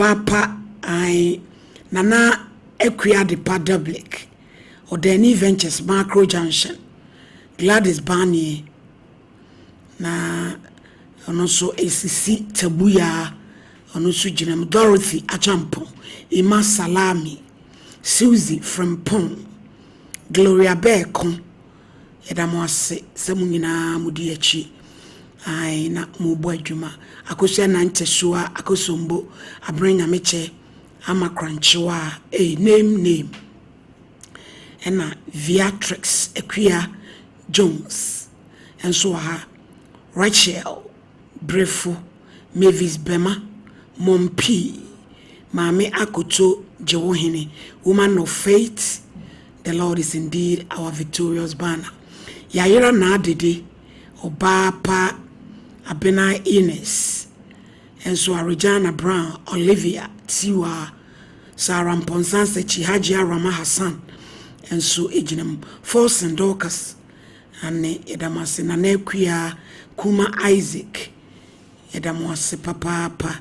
Ɔbaa pa ae Nana Akua Adepa Dublik, Ɔdaani Ventures Macro Junction, Gladys Barnier na ɔno nso esisi Tabuya, ɔno nso gyina mu, Dorothy Acheampong, Emma Salami, Suzy Frimpong, Gloria Beeko, yɛda mo ase sɛ mo nyinaa modi akyi ae na mobɔ adwuma. Akosua Nantesua, Akosombo, Abena Nyamekyɛ, Ama Krankyewa, ei, name name. Ɛna Viatrix Akua Jones nso wɔ ha, Rachel Brefo, Mavis Bɛma, Mom P, Maame Akoto Gyewohene, Woman of Faith, the Lord is indeed our victorious banner. Yayera Naadede, Ɔbaa Pa Abena Ines, nso a Regina Brown, Olivia Tiwa, Sarah Mpɔnsa Sekyi, Hajia Rama Hassan nso gyina mu. Forson Dorcas ane yɛda mo ase. Nana Akua Kuma Isaac, yɛda mo ase papaapa.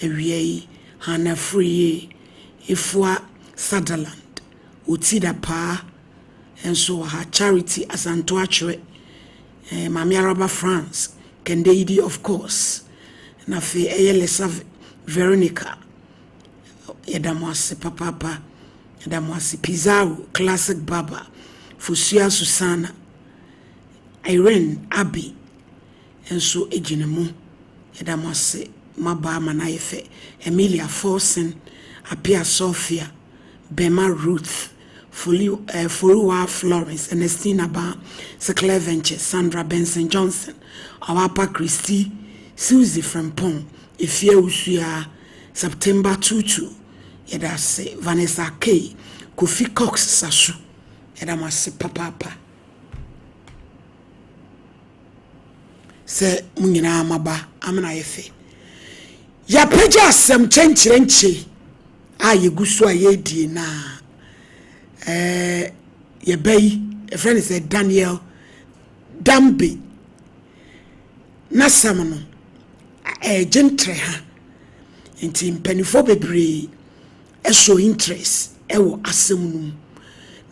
Awia yi, Hannah Free, Efua Sutherland, Otida Paa nso wɔ ha. Charity Asanto Atwerɛ, Maame Araba France, Kendeidi of course. Na afei ɛyɛ Lisa Veronica, yɛda mo ase papaapa. Yɛda mo ase. Pizarro, Classic Baba, Fosua Susana, Irene Abbey nso gyina mu. Yɛda mo ase. Mmabaa ama no ayɛ fɛ. Emilia Forson, Apia Sophia, Bema Ruth, Foriwa Florence, Ernestina Ba, Sinclair Ventures, Sandra Benson Johnson, Awapa Christie, Susie Frempong, Efia Usua, September 22, yɛda ase. Vanessa K, Kofi Cox Sasu, yɛda mo ase papaapa sɛ mo nyinaa maba amena ayɛ fɛ. Yɛapagya asɛm kyɛnkyerɛnkyɛ a yɛgu so a yɛredie na yɛba yi yɛfrɛ no sɛ Daniel Dambe n'asɛm no ɛregye ntrɛ ha nti mpanimfoɔ bebree ɛsɔ interest ɛwɔ asɛm no mu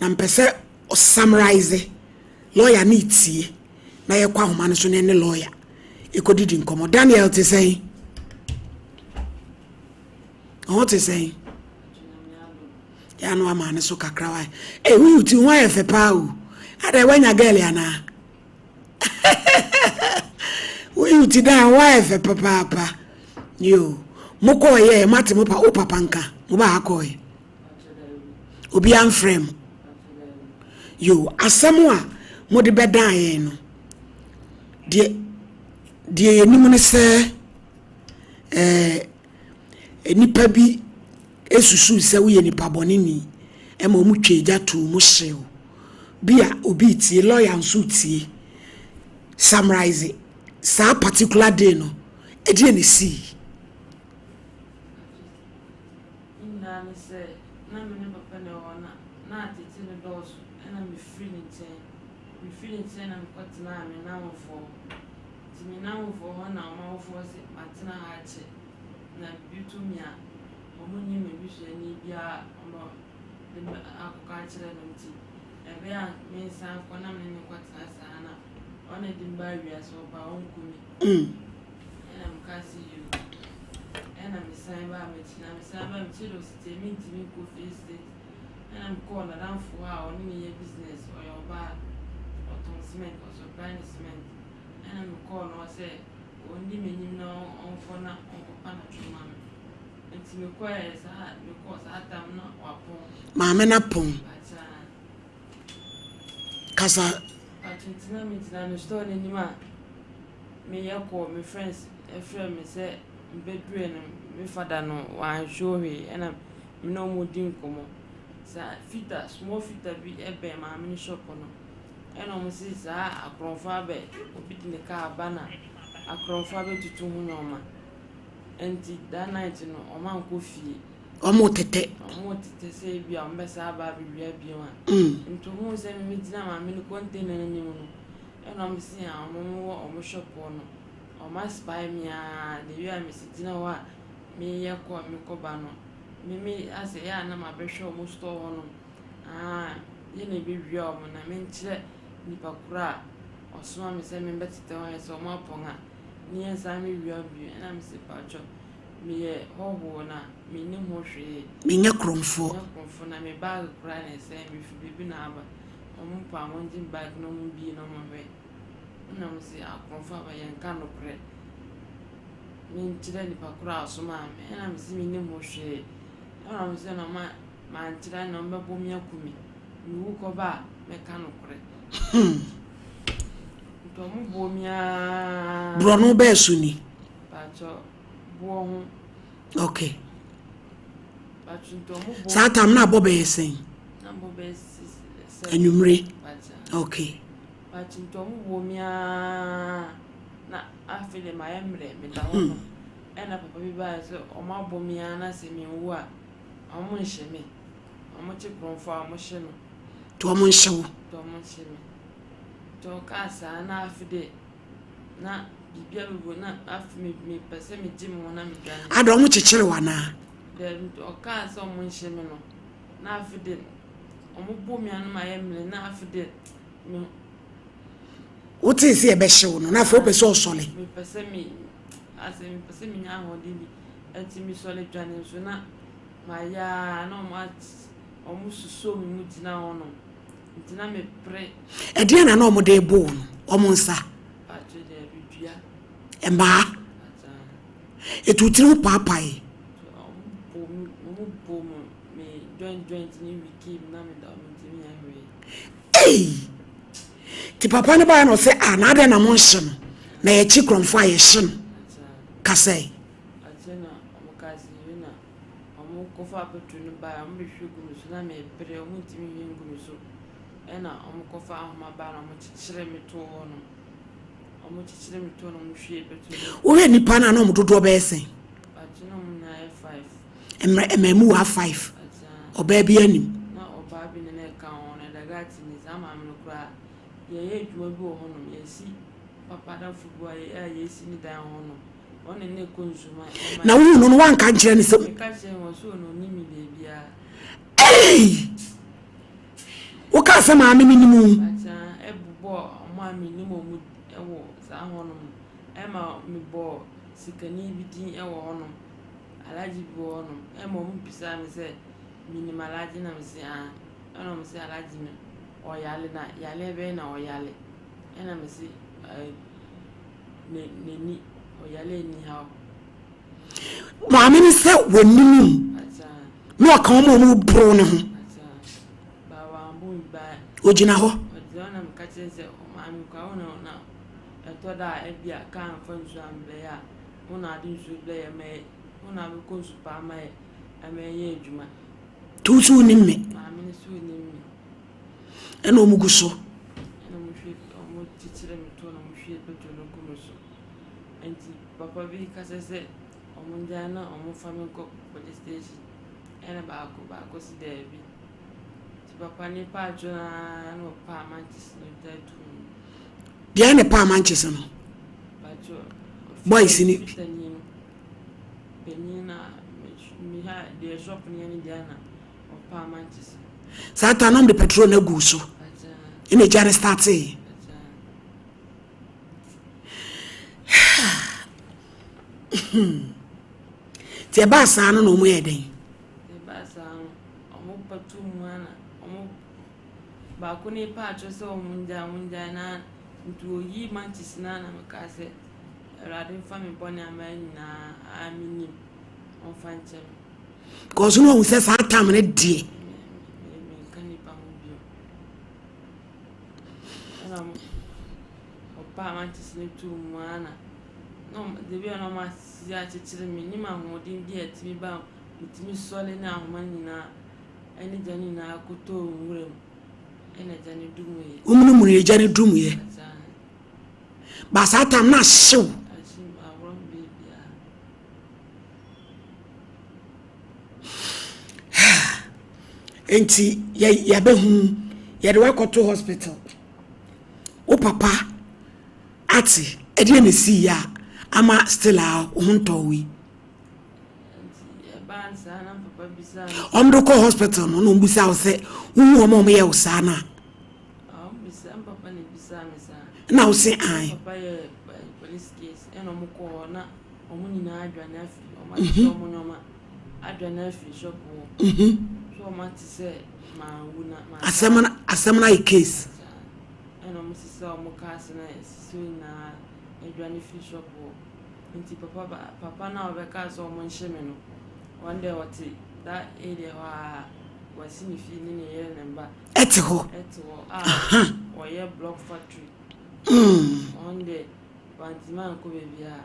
na mpɛ sɛ ɔsummarize lawyer ne tie na yɛkɔ ahoma no so ne ne lawyer ɛkɔdidi nkɔmmɔ. Daniel, te sɛn? Ɔho te sɛn? Yɛano ama ne so kakra wa ɛ woyi ti ho ayɛ fɛ paa o. Ada woanya girl anaa? Woyi ti dan ho ayɛ fɛ papaapa. Yo, mokɔɔyɛ mate mo pa wo papa nka mo ba ha kɔɔyɛ obi amfrɛ mo. Yo, asɛm a mode bɛdan yɛn no deɛ yɛnim ne sɛ nipa bi esusu sɛ woyɛ nipa bɔne ni ɛma ɔmo twa egya too mu hyew bi a obi tie. Lawyer nso tie. Summarize saa particular day no, ɛdeɛ ne sii. Nyinaa ne sɛ na me ne papa na ɛwɔ na atete no dɔɔso, ɛna mefiri ne nkyɛn na mekɔtenaa me namfoɔ hɔ. Nti me namfoɔ hɔ na ɔmo awofoɔ sɛ matena ha akyɛ na biribi to me a, ɔmo nye m'abusuani biara ɔmo de me akɔkɔ akyerɛ no, nti ɛbɛyɛ a mensan kɔ na me ne ne nkɔtena saa na ɔna de me baa wiase, ɔbaa ɔnku me. Ɛna meka sɛ yo, ɛna mesan baa m'akyi na mesan baa m'akyi de ɔsite mentumi nkɔ fie straight, ɛna mekɔɔ n'adamfo hɔ a ɔne ne yɛ business, ɔyɛ ɔbaa, ɔtɔn cement, ɔsupply ne cement, ɛna mekɔɔ no hɔ sɛ ɔndi m'anim na ɔnkɔ na ɔnkɔpa n'atwo ma me. Nti mekɔɛ saa, mekɔɔ saa tam na wapɔn. Maame na pɔn. Akyaa. Kasa. Atwo, nti na megyina no store n'anim a meyɛ kɔɔ me friends ɛfrɛ me sɛ mbɛdurɛ no, me fada no wanhwɛ hwee, ɛna me ne ɔmo di nkɔmmɔ saa fita small fita bi ɛbɛn maame no shop no, ɛna ɔmo si saa akorɔmfo abɛ, obi de ne kaa aba na akorɔmfo abɛtutu ho nneɛma, nti that night no ɔmo ankɔ fie. Ɔmo tete. Ɔmo tete sɛ ebi a ɔmo bɛsa aba abɛwia bio a. Nti ohun sɛ me gyina maame no container n'anim no, ɛna ɔmo si a ɔmo wɔ ɔmo shop hɔ no, ɔmo aspy me aa the way a mesi gyina hɔ a. Meyɛ kɔ a mekɔ ba no, me me asɛ yɛ a na mabɛhwɛ wɔn store hɔ nom. Ahaa, yɛ na ɛbɛwia wɔn na menkyerɛ nipa korɔ a ɔsoma me sɛ membɛtetɛ hɔ ayɛ sɛ wɔn apɔn a, ne yɛnsan mmɛwia wɔn bio. Ɛna mese paatwɔ, meyɛ hɔhoɔ na mennim ho hwee. Menyɛ korɔmfoɔ. Menyɛ korɔmfoɔ na me bag koraa na ɛsɛe, mefiri baabi na aba. Wɔn pɛ a wɔngye me bag na wɔmbie na wɔnhwɛ. Ɛna wɔse akorɔmfoɔ aba yɛnka nokorɛ. Menkyerɛ nipa korɔ a ɔsomaa me. Ɛna mese mennim ho hwee. Ɛna wɔn sɛ na ɔma mankyerɛ na wɔbɛbɔ me aku me. Mewu kɔba a mɛka nokorɛ. Nti wɔn bɔɔ me ara. Borɔno bɛɛ so ni? Pakyɛ boɔ ho. Okay. Pakyɛ nti wɔn bɔɔ. Saa tam na abɔ bɛyɛ sɛn? Na abɔ bɛyɛ sɛ. Anwummere. Pakyɛ. Okay. Pakyɛ nti wɔn bɔɔ me ara. Na afei deɛ mayɛ mmerɛ, meda hɔ nom. Ɛna papa bi baeɛ sɛ wɔabɔ me ara na sɛ menwu a, wɔnhye me. Wɔkye korɔmfoɔ a, wɔhye no. Nti wɔnhye wo? Nti wɔnhye me. Nti ɔkaa saa na afei deɛ na biribi abɛgu na afei mepɛ sɛ megye me ho na medwane. Ada wɔkyekyere wo anaa? Daabi, nti ɔkaa sɛ wɔnhye me no, na afei deɛ wɔbɔ me ara na mayɛ mmerɛ na afei deɛ me. Wotee sɛ yɛbɛhye wo no, na afei wopɛ sɛ ɔsɔle. Mepɛ sɛ me asɛ mepɛ sɛ menya ahoɔden bi nti mesɔle dwane nso na mayɛ a na wɔn wɔn susuo me mu gyina hɔ nom nti na mepere. Ɛdeɛn na na wɔn de bo wo no? Wɔn nsa? Patro daabi dua. Mmaa? Etu tiri ho paapae. Wɔn bo wɔn bo me joint joint ne wiki na meda wɔn ntumi nyɛ hwee. Ei! Nti papa no baeɛ na ɔsɛ ah na adɛn na monhye no na yɛkye korɔmfoɔ a yɛhye no kasɛe. Akyire na ɔmo kaa sɛ yei na ɔmo kɔfaa petrol no baeɛ ɔmo bɛhwie gu me so na mepere ɔmo ntumi nhwie ngu me so ɛna ɔmo kɔfaa ahoma baeɛ na ɔmo kyekyere me too hɔ nom ɔmo kyekyere me too hɔ na ɔmo hwie petrol no. Wohwɛ nnipa no a na ɔmo dodoɔ bɛyɛ sɛn? Akyire na ɔmo nyinaa yɛ five. Mmerɛ mmaamuwaa five. Ɔbaa bi anim. Na ɔbaa bi ne no reka ho, na Dagati ne saa maame no koraa, yɛyɛ adwuma bi wɔ hɔnom, yɛsi papa adamfo bi a a yɛsi ne dan wɔ hɔnom, ɔne ne kɔ nsu ma. Na wohu no no woanka nkyerɛ no sɛ. Meka kyerɛ no ɔsɛ ɔno ɔnim me baabiara. Ei! Wokaa sɛ maame menim wo. Akyɛ ɛbobɔ ɔmo a menim ɔmo wɔ saa hɔnom, ɛma mebɔɔ sikani bi din wɔ hɔnom. Alhaji bi wɔ hɔnom, ɛma ɔmo bisaa me sɛ menim Alhaji na mese aah, ɛna ɔmo se Alhaji no ɔyale na yaleɛ bɛn na ɔyale, ɛna mese ɛɛ n'ani, ɔyale ani haw. Maame no sɛ wɔnim na ɔka wɔn a wɔn boro ne ho. Ogyina hɔ. Ɔgyina hɔ na meka kyerɛ sɛ maame kwa wo na ɛtɔ da a ebi a kaa mfa nsuo ambrɛ yɛ a. Wo na ade nsuo brɛ yɛ ma yɛ, wo na abɛkɔ nsu paa ma yɛ, ɛma yɛyɛ adwuma. Nti wo so wonim me? Maame no so wonim me. Ɛna wɔn gu so. Ɛna wɔn hwie, wɔn kyekyere me to na wɔn hwie petrol no gu me so. Nti papa bi kasa sɛ wɔn ngyae na wɔn fa me nkɔ police station. Ɛna baako baako si daabi. Nti papa ne paatwo naa na ɔpaa mankyes no gyae tum. Deɛ ne paa mankyes no? Boys ni. Saa ta nom de petrol no agu so. Ɛna egya no startee. Nti ɛbaa saa no na wɔn yɛ dɛn? Ɛbaa saa no, wɔn patu mu ana wɔn baako ne paatwo sɛ wɔn ngyae wɔn ngyae na Nti oyii matches no ara na mekaa sɛ, Awurade mfa me bɔne a mayɛ nyinaa a mennim, ɔmfa nkyɛ me. Because no ɔhu sɛ saa tam no deɛ. Menka nipa ho bio. Ɛna ɔpaa matches no too mu ara na na de bi a na ɔmo asisi akyekyere me nim ahoɔden bi a ɛtumi ba metumi sɔle ne ahoma nyinaa ɛne gya no nyinaa kɔtɔɔ nwura mu. Womunumunu egya no dum yɛ. Ba saa tam na ahyew. Nti yɛ yɛbɛhu yɛde wakɔto hospital. Wo papa ate ɛdeɛ na esi yɛ a ama still a wo ho ntɔ wo yi. saa na papa bisaa me. Wɔn de kɔ hospital no na wɔn bisa wo sɛ wohu wɔn a wɔn yɛ wo saa no a. Wɔn bisa papa na bisaa me saa. Na wo se ae. Papa yɛ police case ɛna wɔn kɔ hɔ na wɔn nyinaa adwane afiri wɔn ahyehyɛ wɔn nneɛma adwane afiri shop hɔ. So wɔn ate sɛ maa wu na maa. Asɛm no asɛm no ayɛ case. Ɛna wɔn sisa wɔn cars na esisi hɔ nyinaa adwane firi shop hɔ. Nti papa ba papa no a ɔbɛkaa sɛ ɔmo nhye me no, ɔno deɛ ɔte that area hɔ a wasi ne fie ne ne yere ne mba. Ɛte hɔ. Ɛte hɔ a ɔyɛ block factory. Ɔno deɛ wantumi ankɔ baabiara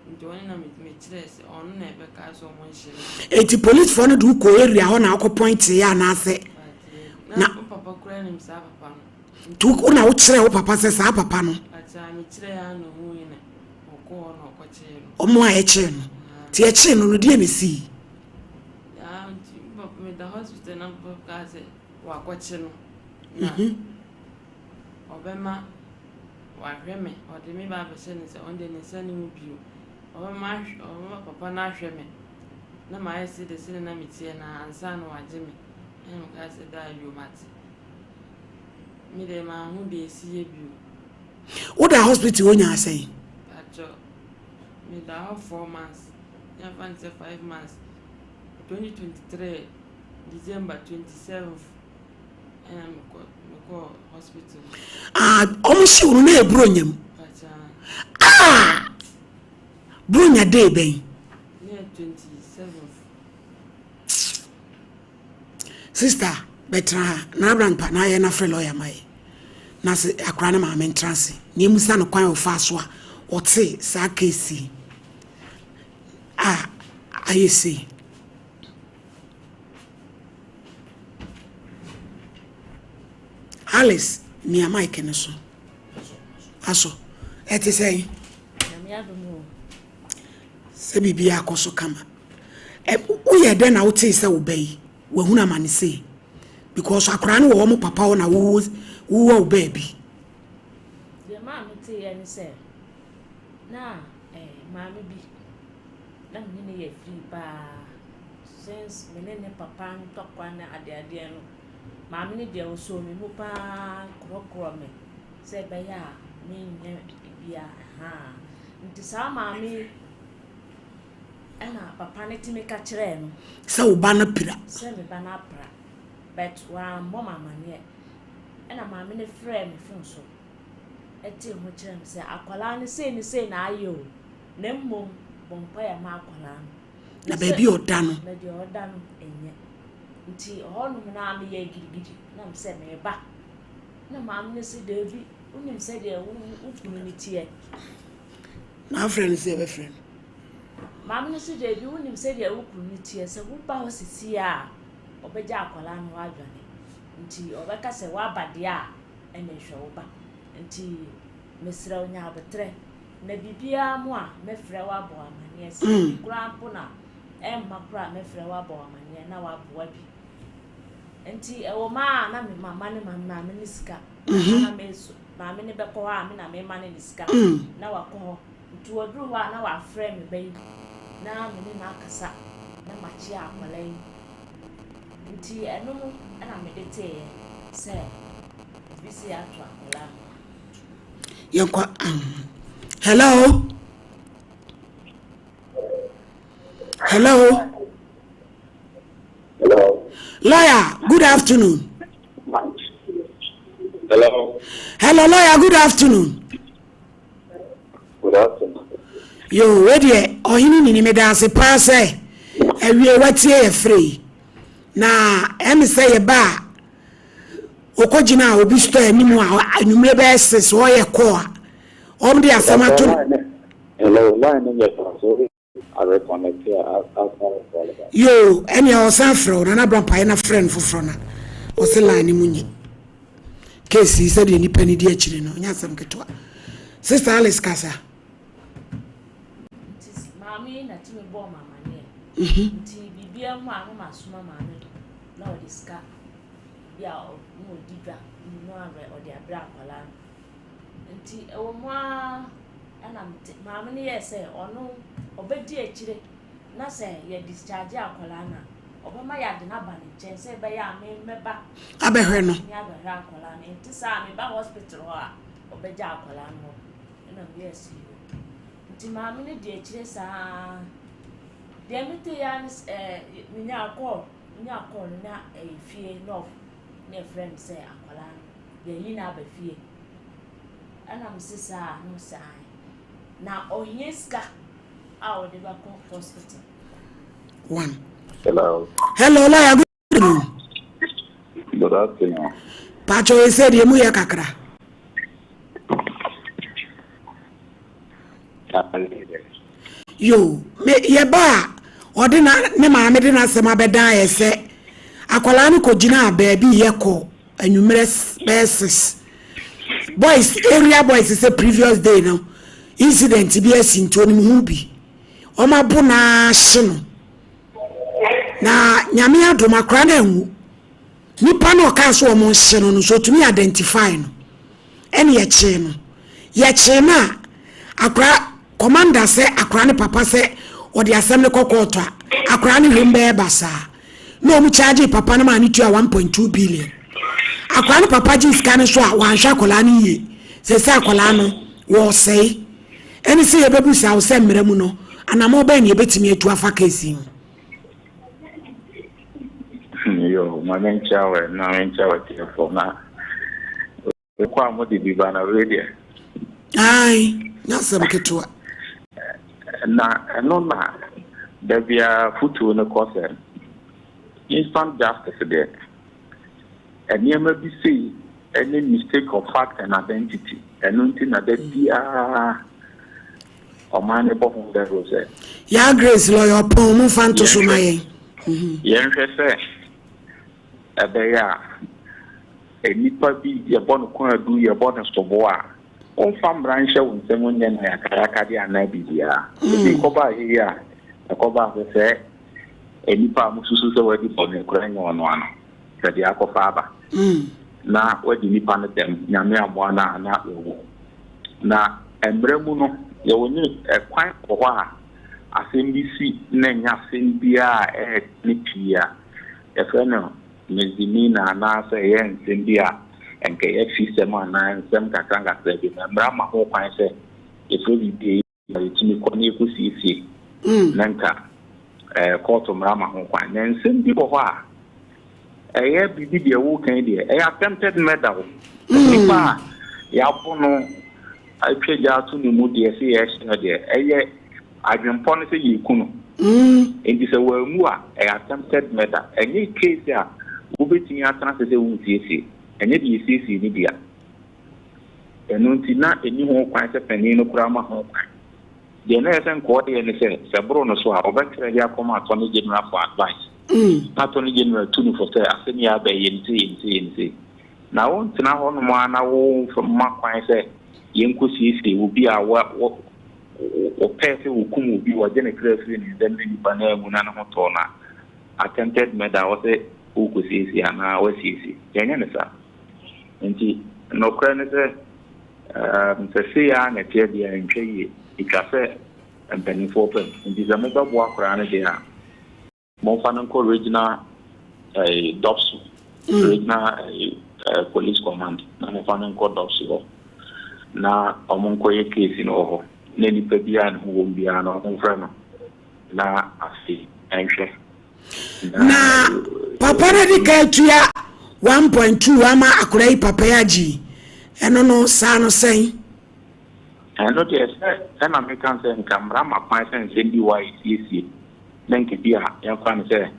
nti ɔno na mekyerɛɛ sɛ ɔno na ɛbɛkaa sɛ ɔmo nhye me. Eti policefoɔ no de wo kɔ area hɔ na wokɔ point yɛ anaasɛ? Na papa koraa nim saa papa no. Nti wo na wokyerɛɛ wo papa sɛ saa papa no? Akyɛ mekyerɛɛ a na ohuu na ɔkɔɔ hɔ na ɔkɔkyee no. Ɔmo a ɛkyee no. Nti ɛkyee no no deɛ na esii? Yaa nti meda hospital na papa kaa sɛ wakɔkye no na ɔbɛma wahwɛ me ɔde me ba abɛhyɛ ne nsa ɔno deɛ ne nsa ne mu bio ɔbɛma ɔbɛma papa no ahwɛ me na mayɛ sɛ de sɛ na meteɛ na ansa na wagye me ɛna mekaa sɛ daa bio mate me deɛ manhu deɛ ɛsi yɛ bio. Woda hospital hɔ nyaa sɛn? Pakyɛ meda hɔ 4 months yɛmfa no sɛ 5 months 2023 December 27th ɛna mekɔ mekɔ hospital. Ah, ɔmo hyew no na yɛ buronya mu. Pakyɛ. Ah, buronya day bɛn? Ne yɛ 27th. Sister bɛtena ha na abra mpa na ayɛ na frɛ lawyer ma yɛ na se akora ne maame ntra ase na emusa no kwan a ɔfaa so a ɔte saa case yi a ayɛ sei. Alice mia mic no so aso ɛte sɛn? Sɛ biribiara akɔ so kama. Ɛ woyɛ dɛn na wotee sɛ wo ba yi wahunu amane sei? Because akwadaa no wɔ wɔn papa hɔ na wowɔ wowɔ wo baabi. Deɛ maa meteeɛ ne sɛ na eh, maame bi na me ne no yɛ free paa since me ne ne papa ntɔkwa ne adeadeɛ no maame no deɛ ɔsɔɔ me mu paa korɔkorɔ me sɛ ɛbɛyɛ a menyɛ biribiara ahaa nti saa maame yi Ɛna papa no tumi ka kyerɛɛ no. Sɛ wo ba no apira. Sɛ me ba no apira. But wammɔ me amaneɛ. Ɛna maame no frɛɛ me phone so. Ɛtee ho kyerɛɛ me sɛ akwadaa no sei ne sei na ayɛ o. Na mmom bɔ mpaeɛ ma akwadaa no. Na baabi a ɔda no. Na deɛ ɔda no ɛnyɛ. Nti ɛhɔnom no a meyɛɛ gidigidi na me sɛ meba. Na maame no se daabi wonim sɛdeɛ wo kunu no teɛ. Na afrɛ no sɛ yɛbɛfrɛ no. Maame no se, Dabi, wonim sɛdeɛ wo kunu no teɛ, sɛ woba hɔ sesie a, ɔbɛgya akwadaa no hɔ adwane. Nti ɔbɛka sɛ woaba deɛ a, ɛne hwɛ wo ba. Nti mesrɛ wo nya aboterɛ, na biribiara mu a, mɛfrɛ wo abɔ wo amaneɛ. Sɛ biribi koraa mpo na ɛmma koraa a, mɛfrɛ wo abɔ wo amaneɛ na woaboa bi. Nti ɛwɔ mu a na me mama ne maame ne sika. Na me maame no bɛkɔ hɔ a, me na mema no ne sika na wakɔ hɔ. Nti ɔduru hɔ a na wafrɛ me ba yi na me ne no akasa na makyea akwadaa yi. Nti ɛno no na mede teeɛ sɛ obi se ato akwadaa no. Yɛnkɔ hello hello Hello. Lawyer, good afternoon. Hello. Hello, lawyer, good afternoon. Good afternoon. Yo, wei deɛ ɔhene nini meda ase paa sɛ awie watie yɛ frɛ yi na ɛne sɛ yɛba a ɔkɔgyina a obi store anim a anwummerɛ bɛyɛ ses ɔyɛ kɔɔ a wɔn de asɛm ato no. Hello, line no nyɛ paa so I reconnect a I'll call back. Yo, ɛnea ɔsan frɛ wo Nana Bra mpaeɛ na frɛ no foforɔ na ɔse line no mu nye. Case yi sɛdeɛ nipa no di akyire no ɔnyɛ asɛm ketewa. Sister Alice kasa. Nti maame yi na tumi bɔɔ me amaneɛ. Nti biribiara mu a na masoma maame no na ɔde sika bi a na ɔdi dwa na ɔde abrɛ akwadaa no. Nti ɛwɔ mu ara ɛna mete maame no yɛɛ sɛ ɔno ɔbɛdi akyire. na sɛ yɛ discharge akwadaa no a, ɔbɛma yɛade no aba ne nkyɛn sɛ ɛbɛyɛ a me mɛba abɛhwɛ no. Ne abɛhwɛ akwadaa no. Nti saa a meba hospital hɔ a, ɔbɛgya akwadaa no hɔ. Ɛna meyɛɛ sɛ yoo. Nti maame no di akyire saa. Deɛ metee ara ne sɛ ɛɛ menyaa call, menyaa call no na ɛyɛ fie nɔf na ɛfrɛ me sɛ akwadaa no yɛayi no aba fie. Ɛna mese saa a, na ɔse ae. Na ɔhia sika a ɔde bɛkɔ hospital. One. Hello. Hello, lawyer. Good afternoon. Good afternoon. Pacho, you said you yɛ kakra. Yo, me yɛba a ɔde na ne maame de n'asɛm abɛdan yɛ sɛ akwadaa no kɔgyinaa baabi yɛ kɔ anwummerɛ bɛyɛ 6. Boys, area boys sɛ previous day no incident bi asi nti onim ho bi. Wɔn abo na ahye no. Na Nyame adom akwadaa no anwu. Nipa no ɔkaa so wɔn nhye no no so otumi identify no. Ɛne yɛkyee no. Yɛkyee no a akwadaa commander sɛ akwadaa ne papa sɛ ɔde asɛm no kɔ kɔɔto a akwadaa no hwem bɛyɛ basaa. Na wɔn charge papa no maa no tua 1.2 billion. Akwadaa no papa gye sika no so a wanhwɛ akwadaa no yie. Sɛ sɛ akwadaa no wɔresɛe. Ɛne sɛ yɛbɛbusa wo sɛ mmerɛ mu no anammɔn bɛn na yɛbɛtumi atu afa case yi ho. Yo, ma menkyia wo na menkyia w'atiefoɔ na wokɔ a mode bi ba na wei deɛ. Ae, nyɛ asɛm ketewa. Na ɛno na da biara fotuo no kɔ sɛ instant justice deɛ, nneɛma bi sei ne mistake of fact and identity, ɛno nti na da biara ɔman no bɔ ho dawuro sɛ. Yaa Grace lawyer ɔpɔn momfa nto so ma yɛn. Yɛnhwɛ sɛ ɛbɛyɛ a nnipa bi yɛbɔ no kwaadu, yɛbɔ no sobo a, womfa mmara nhyɛ wo nsam nyɛ no ayakayakadeɛ anaa biribiara. Ebi kɔbaa yei a, ɛkɔbaa sɛ sɛ nnipa a mosusu sɛ wadi bɔne koraa nyɛ ɔno ano, sɛ deɛ akɔfa aba. Na wadi nnipa no dɛm, Nyame ammoa no a na wawu. Na mmara mu no, yɛwɔ ne kwan wɔ hɔ a asɛm bi si na ɛnyɛ asɛm biara a ɛyɛ ne pii a yɛfrɛ no misdemeanor anaasɛ ɛyɛ nsɛm bi a nka ɛyɛ afisɛm anaa nsɛm nkakra nkakra bi no, mmara ma ho kwan sɛ yɛfrɛ biribi a yɛtumi kɔ na yɛkɔsiesie na nka kɔɔto mmara ma ho kwan. Na nsɛm bi wɔ hɔ a ɛyɛ biribi deɛ woka yi deɛ ɛyɛ attempted murder o. Nipa a yɛabo no atwa gya ato ne mu deɛ sɛ yɛhyɛ no deɛ ɛyɛ adwempɔ no sɛ yɛku no. Nti sɛ wanwu a ɛyɛ attempted murder. Ɛnyɛ case a wobɛtumi atena ase sɛ wosiesie. Ɛnyɛ deɛ yɛsiesie ne bia. Ɛno nti na ɛni ho kwan sɛ panin no koraa ma ho kwan. Deɛ na ɛyɛ sɛ nka ɔyɛ ne sɛ, sɛ boro no so a, ɔbɛtwerɛ de akɔma attorney general for advice. Na attorney general tu no fo sɛ asɛm yi aba yi, yɛ ne sei, yɛ ne sei, yɛ ne sei. Na wontena hɔnom ara na womma kwan sɛ yɛnkɔsiesie obi a wɔpɛɛ sɛ wɔkum obi, wɔgye ne kra firi ne nsam na nipa no anwu na ne ho tɔɔ no a, attempted murder a wɔsɛ wokɔsiesie anaa woasiesie. Yɛnyɛ ne saa. Nti nokorɛ ne sɛ, sɛ sei ara na ɛteɛ deɛ a, ɛntwa yie. Ɛtwa sɛ mpanimfoɔ pam. Nti sɛ mobɛboa koraa no deɛ a, momfa no nkɔ regional DOVVSU, regional police command, na momfa no nkɔ DOVVSU hɔ na ɔmo nkɔyɛ case no wɔ hɔ na nipa biara ne ho wɔm biara no ɔmo mfrɛ no na afei ɛnhwɛ. Na papa no de ka atua 1.2 ama akwadaa yi papa yi agye yi, ɛno no saa no sɛn? Ɛno deɛ sɛ ɛna meka sɛ nka mmara ma kwan sɛ nsɛm bi wɔ a yɛsiesie na nka bi a yɛmfa no sɛ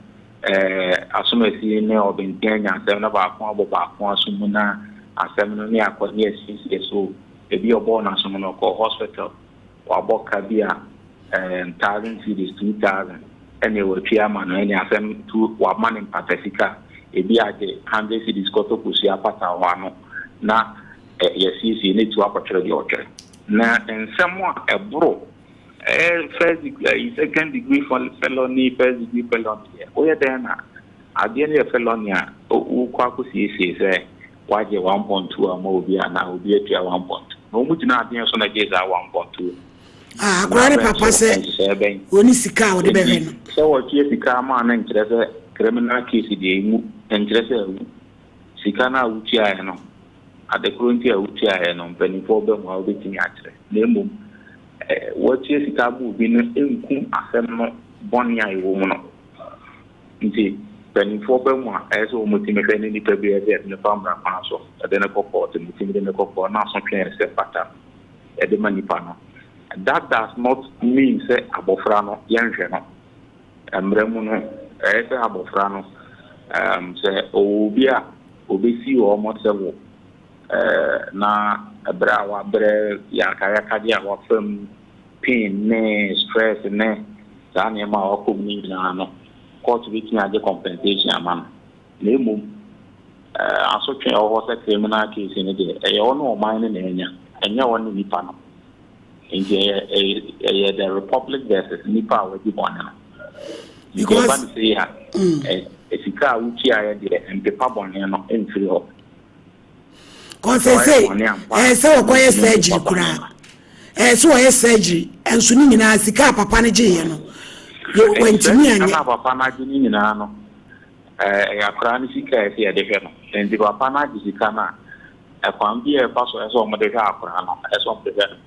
asomasi ne ɔbɛnten anya asɛm na baako abɔ baako aso mu na asɛm no ne akɔ ne asiesie so, ebi ɔbɔɔ n'asom no ɔkɔɔ hospital wabɔ ka bi a 1,000 cedis, 2,000, ɛne watwa ama no, ɛne asɛm tu wama ne mpata sika, ebi agye 100 cedis kɔtɔ kosua apata hɔ ano na yɛsiesie ne tu akɔtwerɛ deɛ ɔtwerɛ. Na nsɛm a ɛboro first degree, second degree felony, first degree felony deɛ, woyɛ dɛn na adeɛ no yɛ felony a wokɔ akɔsiesie sɛ wagye 1.2 ama obi anaa obi atua 1.2 na wɔn gyina adeɛ so na gye saa 1.2. Ah, akwadaa ne Mmara bɛn papa so, sɛ nhyehyɛeɛ bɛn? ɔni sika a ɔde bɛhwɛ Enti no. sɛ wɔtua sika ama no nkyerɛ sɛ criminal case deɛ emu, ɛnkyerɛ sɛ awu. Sika no a wotuaeɛ no, ade korɔ nti a wotuaeɛ no, mpanimfoɔ ba mu a wobɛtumi akyerɛ. Na mmom, woatua sika ama obi no nku asɛm no bɔne a ɛwɔ mu no. Nti mpanimfoɔ ba mu a, ɛyɛ sɛ wɔtumi hwɛ ne nipa bi a ɛsɛ yɛde no fa mmara kwan so, yɛde no kɔ kɔɔto no, yɛtumi de no kɔ kɔɔto na asotwe a ɛsɛ fata no, yɛde ma nipa no. That does not mean sɛ abɔfra no yɛnhwɛ no. Mmara mu no, ɛyɛ sɛ abɔfra no, um, sɛ ɔwɔ obi a obesi wɔn sɛ wo, eh, na ɛberɛ a wabrɛ yakayakadeɛ a wafa mu, pain ne stress ne saa nneɛma a wakɔ mu no nyinaa no, court bɛtumi agye compensation ama no. Na mmom, eh, asotwe a ɛwɔ hɔ sɛ criminal case no deɛ, ɛyɛ ɔne ɔman no na anya, ɛnyɛ ɔne nipa no. Nti ɛyɛ ɛyɛ ɛyɛ the republic versus nipa a wadi bɔne no. Nti ɛba Because no sei a, ɛ sika a wotuaeɛ deɛ, mpepa bɔne no mfiri hɔ. Cause Sɛ wayɛ sɛ bɔne ampa ɛɛ a, sɛ wɔkɔyɛ wontumi surgery mpepa bɔne koraa. no. Ɛɛ sɛ wɔyɛ surgery nso ne nyinaa sika a papa no gyeeɛ no, yɛ Nti saa wantumi sika no anyɛ. a papa no agye no nyinaa no, ɛɛ ɛyɛ akwadaa no sika a ɛsɛ yɛde hwɛ no. Nti papa no agye sika no a, ɛkwan bi a ɛfa so a ɛsɛ sɛ wɔde hwɛ akwadaa no, ɛsɛ sɛ wɔde hwɛ no.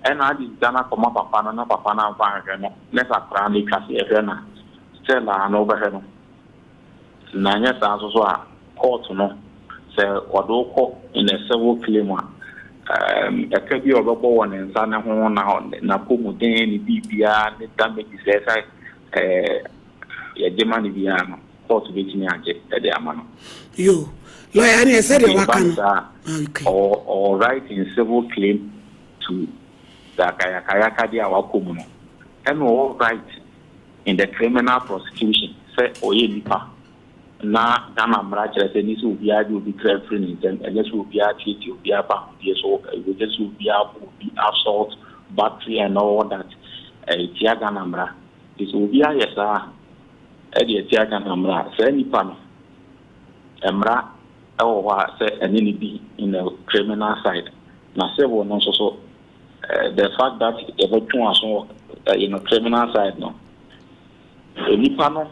Ɛna agye sika no akɔma papa no na papa no amfa anhwɛ no, na sɛ akwadaa no atwa sɛ yɛhwɛ no a, still a na wobɛhwɛ no. Na anyɛ saa nso so a, court no, sɛ wɔde wo kɔ in a civil claim a, um, ɛka bi a ɔbɛbɔ wɔ ne nsa ne ho, na n'apɔmuden, ne biribiara, ne damages a ɛsɛ ɛɛ yɛgye ma no biara no, court bɛtumi agye de ama no. Yo, lawyer ne ɛsɛ deɛ Nti ɛba waka no no. saa a, Okay. ɔwɔ ɔwɔ right in civil claim to the akayakayakadeɛ a wakɔ mu no, ɛna ɔwɔ right in the criminal prosecution sɛ ɔyɛ nipa na Ghana mmara kyerɛ sɛ ɛni sɛ obiara gye obi kra firi ne nsam, ɛnyɛ sɛ obiara tietie obiara fa ahodie so, ɛnyɛ sɛ obiara bɔ obi assault, battery and all that, ɛtia Ghana mmara. Nti sɛ obi ayɛ saa a, ɛde atia Ghana mmara a, saa nipa no, mmara ɛwɔ hɔ a sɛ ɛne ne bi in the criminal side. Na civil no nso so, the fact that yɛbɛtwe aso wɔ in the criminal side no, nipa no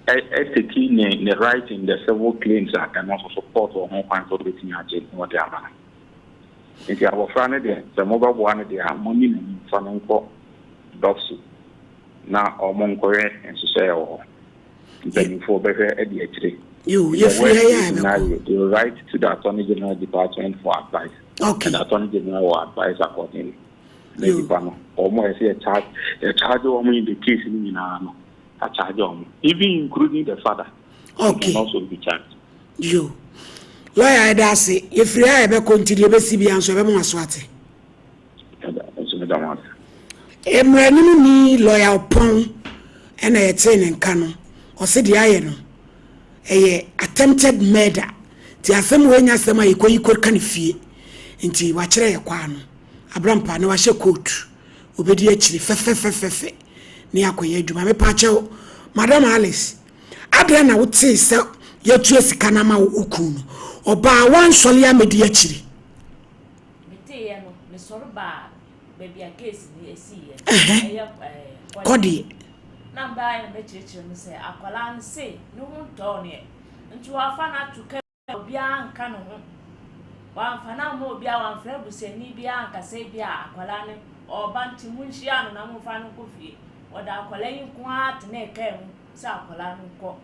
ɛtake ne right in the civil claims a, ɛno nso so court wɔ ho kwan sɛ ɔbɛtumi agye na ɔde ama no. Nti abɔfra no deɛ, sɛ mobɛboa no deɛ a, monni n'anim fa no nkɔ DOVVSU na ɔmo nkɔhwɛ nhyehyɛeɛ wɔ hɔ. Mpanimfoɔ bɛhwɛ adi akyire. Yo, In the yɛfiri worst ha yi case a yɛbɛkɔ. scenario, they will write to the Attorney General Department for advice. And the Attorney General will advise accordingly. Na Yo. nipa no, ɔmo a ɛsɛ yɛ charge, yɛ charge wɔn in the case no nyinaa no, a charge wɔn. Even including the father. He can also be charged. Yo. Lawyer, ɛda ase. Yɛfiri ha a yɛbɛkɔ nti deɛ ɛbɛsi bia nso ɛbɛma waso ate. Ɛda nso meda mo ase. Mmerɛ ni lawyer Ɔpɔn ɛna yɛtee ne nka no, ɔse deɛ ayɛ no ɛyɛ attempted murder, nti asɛm wɔ nya asɛm a yɛkɔyi kɔka ne fie, nti wakyerɛ yɛ kwaa no abrampa na wahyɛ coat obɛdi akyiri fɛfɛfɛfɛfɛ ne akɔyɛ adwuma. Mepa kyɛw, Madam Alice, adɛn na wotee sɛ yɛtua sika no ama wo kunu no, ɔbaa wansɔre amɛdi akyiri? Meteeɛ no, mesɔre baa baabi a case no esiiɛ. Ɛyɛ kɔdeɛ. Na mbaa na mɛkyerɛkyerɛ mu sɛ akwadaa no se ne ho ntɔɔ neɛ, nti wafa no ato ka, obiara nka ne ho, wamfa no amma obiara, wamfrɛ abusuani biara ankasa bi a akwadaa no ɔreba nti monhyia no na momfa no nkɔ fie. Ɔde akwadaa yi nko ara tena kaa mu sɛ akwadaa no nkɔ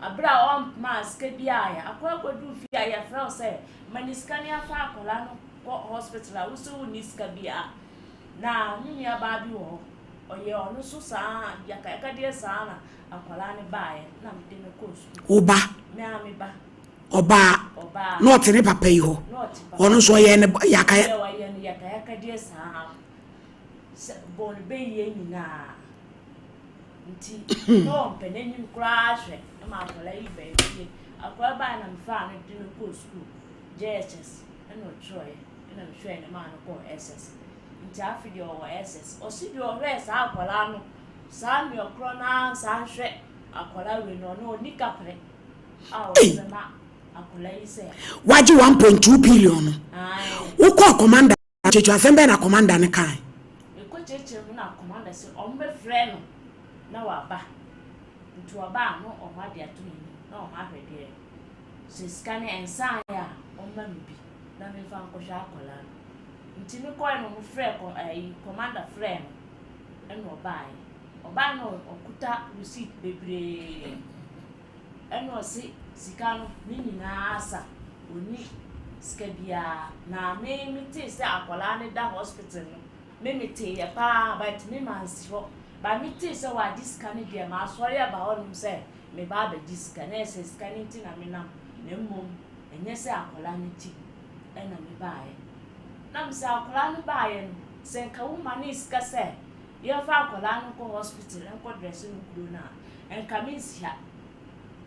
abere a ɔmmaa sika biara yɛ akwadaa kɔduru fie a yɛfrɛ wo sɛ ma ne sika ne afa akwadaa no kɔ hospital a wosɛ wonni sika biara. Na ne nuabaa bi wɔ hɔ, ɔyɛ ɔno nso saa yakayakadeɛ saa na akwadaa no baeɛ na mede no kɔɔ sukuu. Wo ba? Me a me ba. Ɔbaa? Ɔbaa. Na ɔte ne papa yi hɔ? Na ɔte papa. Ɔno nso ɔyɛ ne yakaya? Ɔyɛ ɔyɛ no yakayakadeɛ saa sɛ bɔn bɛyie nyinaa, nti na ɔmpɛ n'anim koraa hwɛ ma akwadaa yi baa fie. Akwadaa baa na mefaa no de no kɔɔ sukuu JHS, ɛna ɔtwerɛeɛ, ɛna mehwɛɛ ne maa no kɔɔ SS, nti afe deɛ ɔwɔ SS. Ɔsi deɛ ɔhwɛɛ saa akwadaa no saa nua korɔ naa saa nhwɛ akwadaa wei no, ɔno ɔni kaprɛ a ɔde bɛma akwadaa yi sɛ Wagye 1.2 billion no? Ae. Wokɔɔ commander kyerɛkyerɛ, asɛm bɛɛ na commander no kae? Mekɔ kyerɛkyerɛ. Commander sɛ wɔbɛfrɛ no na waba. Nti ɔba a na wɔn ade ato n'anim na wɔn ahwɛ deɛ sɛ sika no ɛnsaeɛ a wɔmma me bi na memfa nkɔhwɛ akwadaa no. Nti mekɔɛ no wɔfrɛɛ kɔ ɛyi commander frɛɛ no ɛna ɔbaeɛ. Ɔbaeɛ no ɔkuta receipt bebree ɛna ɔse sika no ne nyinaa asa ɔnni sika biara na me metee sɛ akwadaa no da hospital no Me meteeɛ paa but me mansi hɔ but me tee sɛ wagye sika no deɛ masɔre aba hɔ nom sɛ meba abɛgye sika na ɛsɛ sika no nti na menam na mmom ɛnyɛ sɛ akwadaa no nti ɛna me baeɛ na me sɛ akwadaa no baeɛ no sɛ nka wo ma ne sika sɛ yɛmfa akwadaa no nkɔ hospital nkɔ dresse no kuro no a nka mensi ha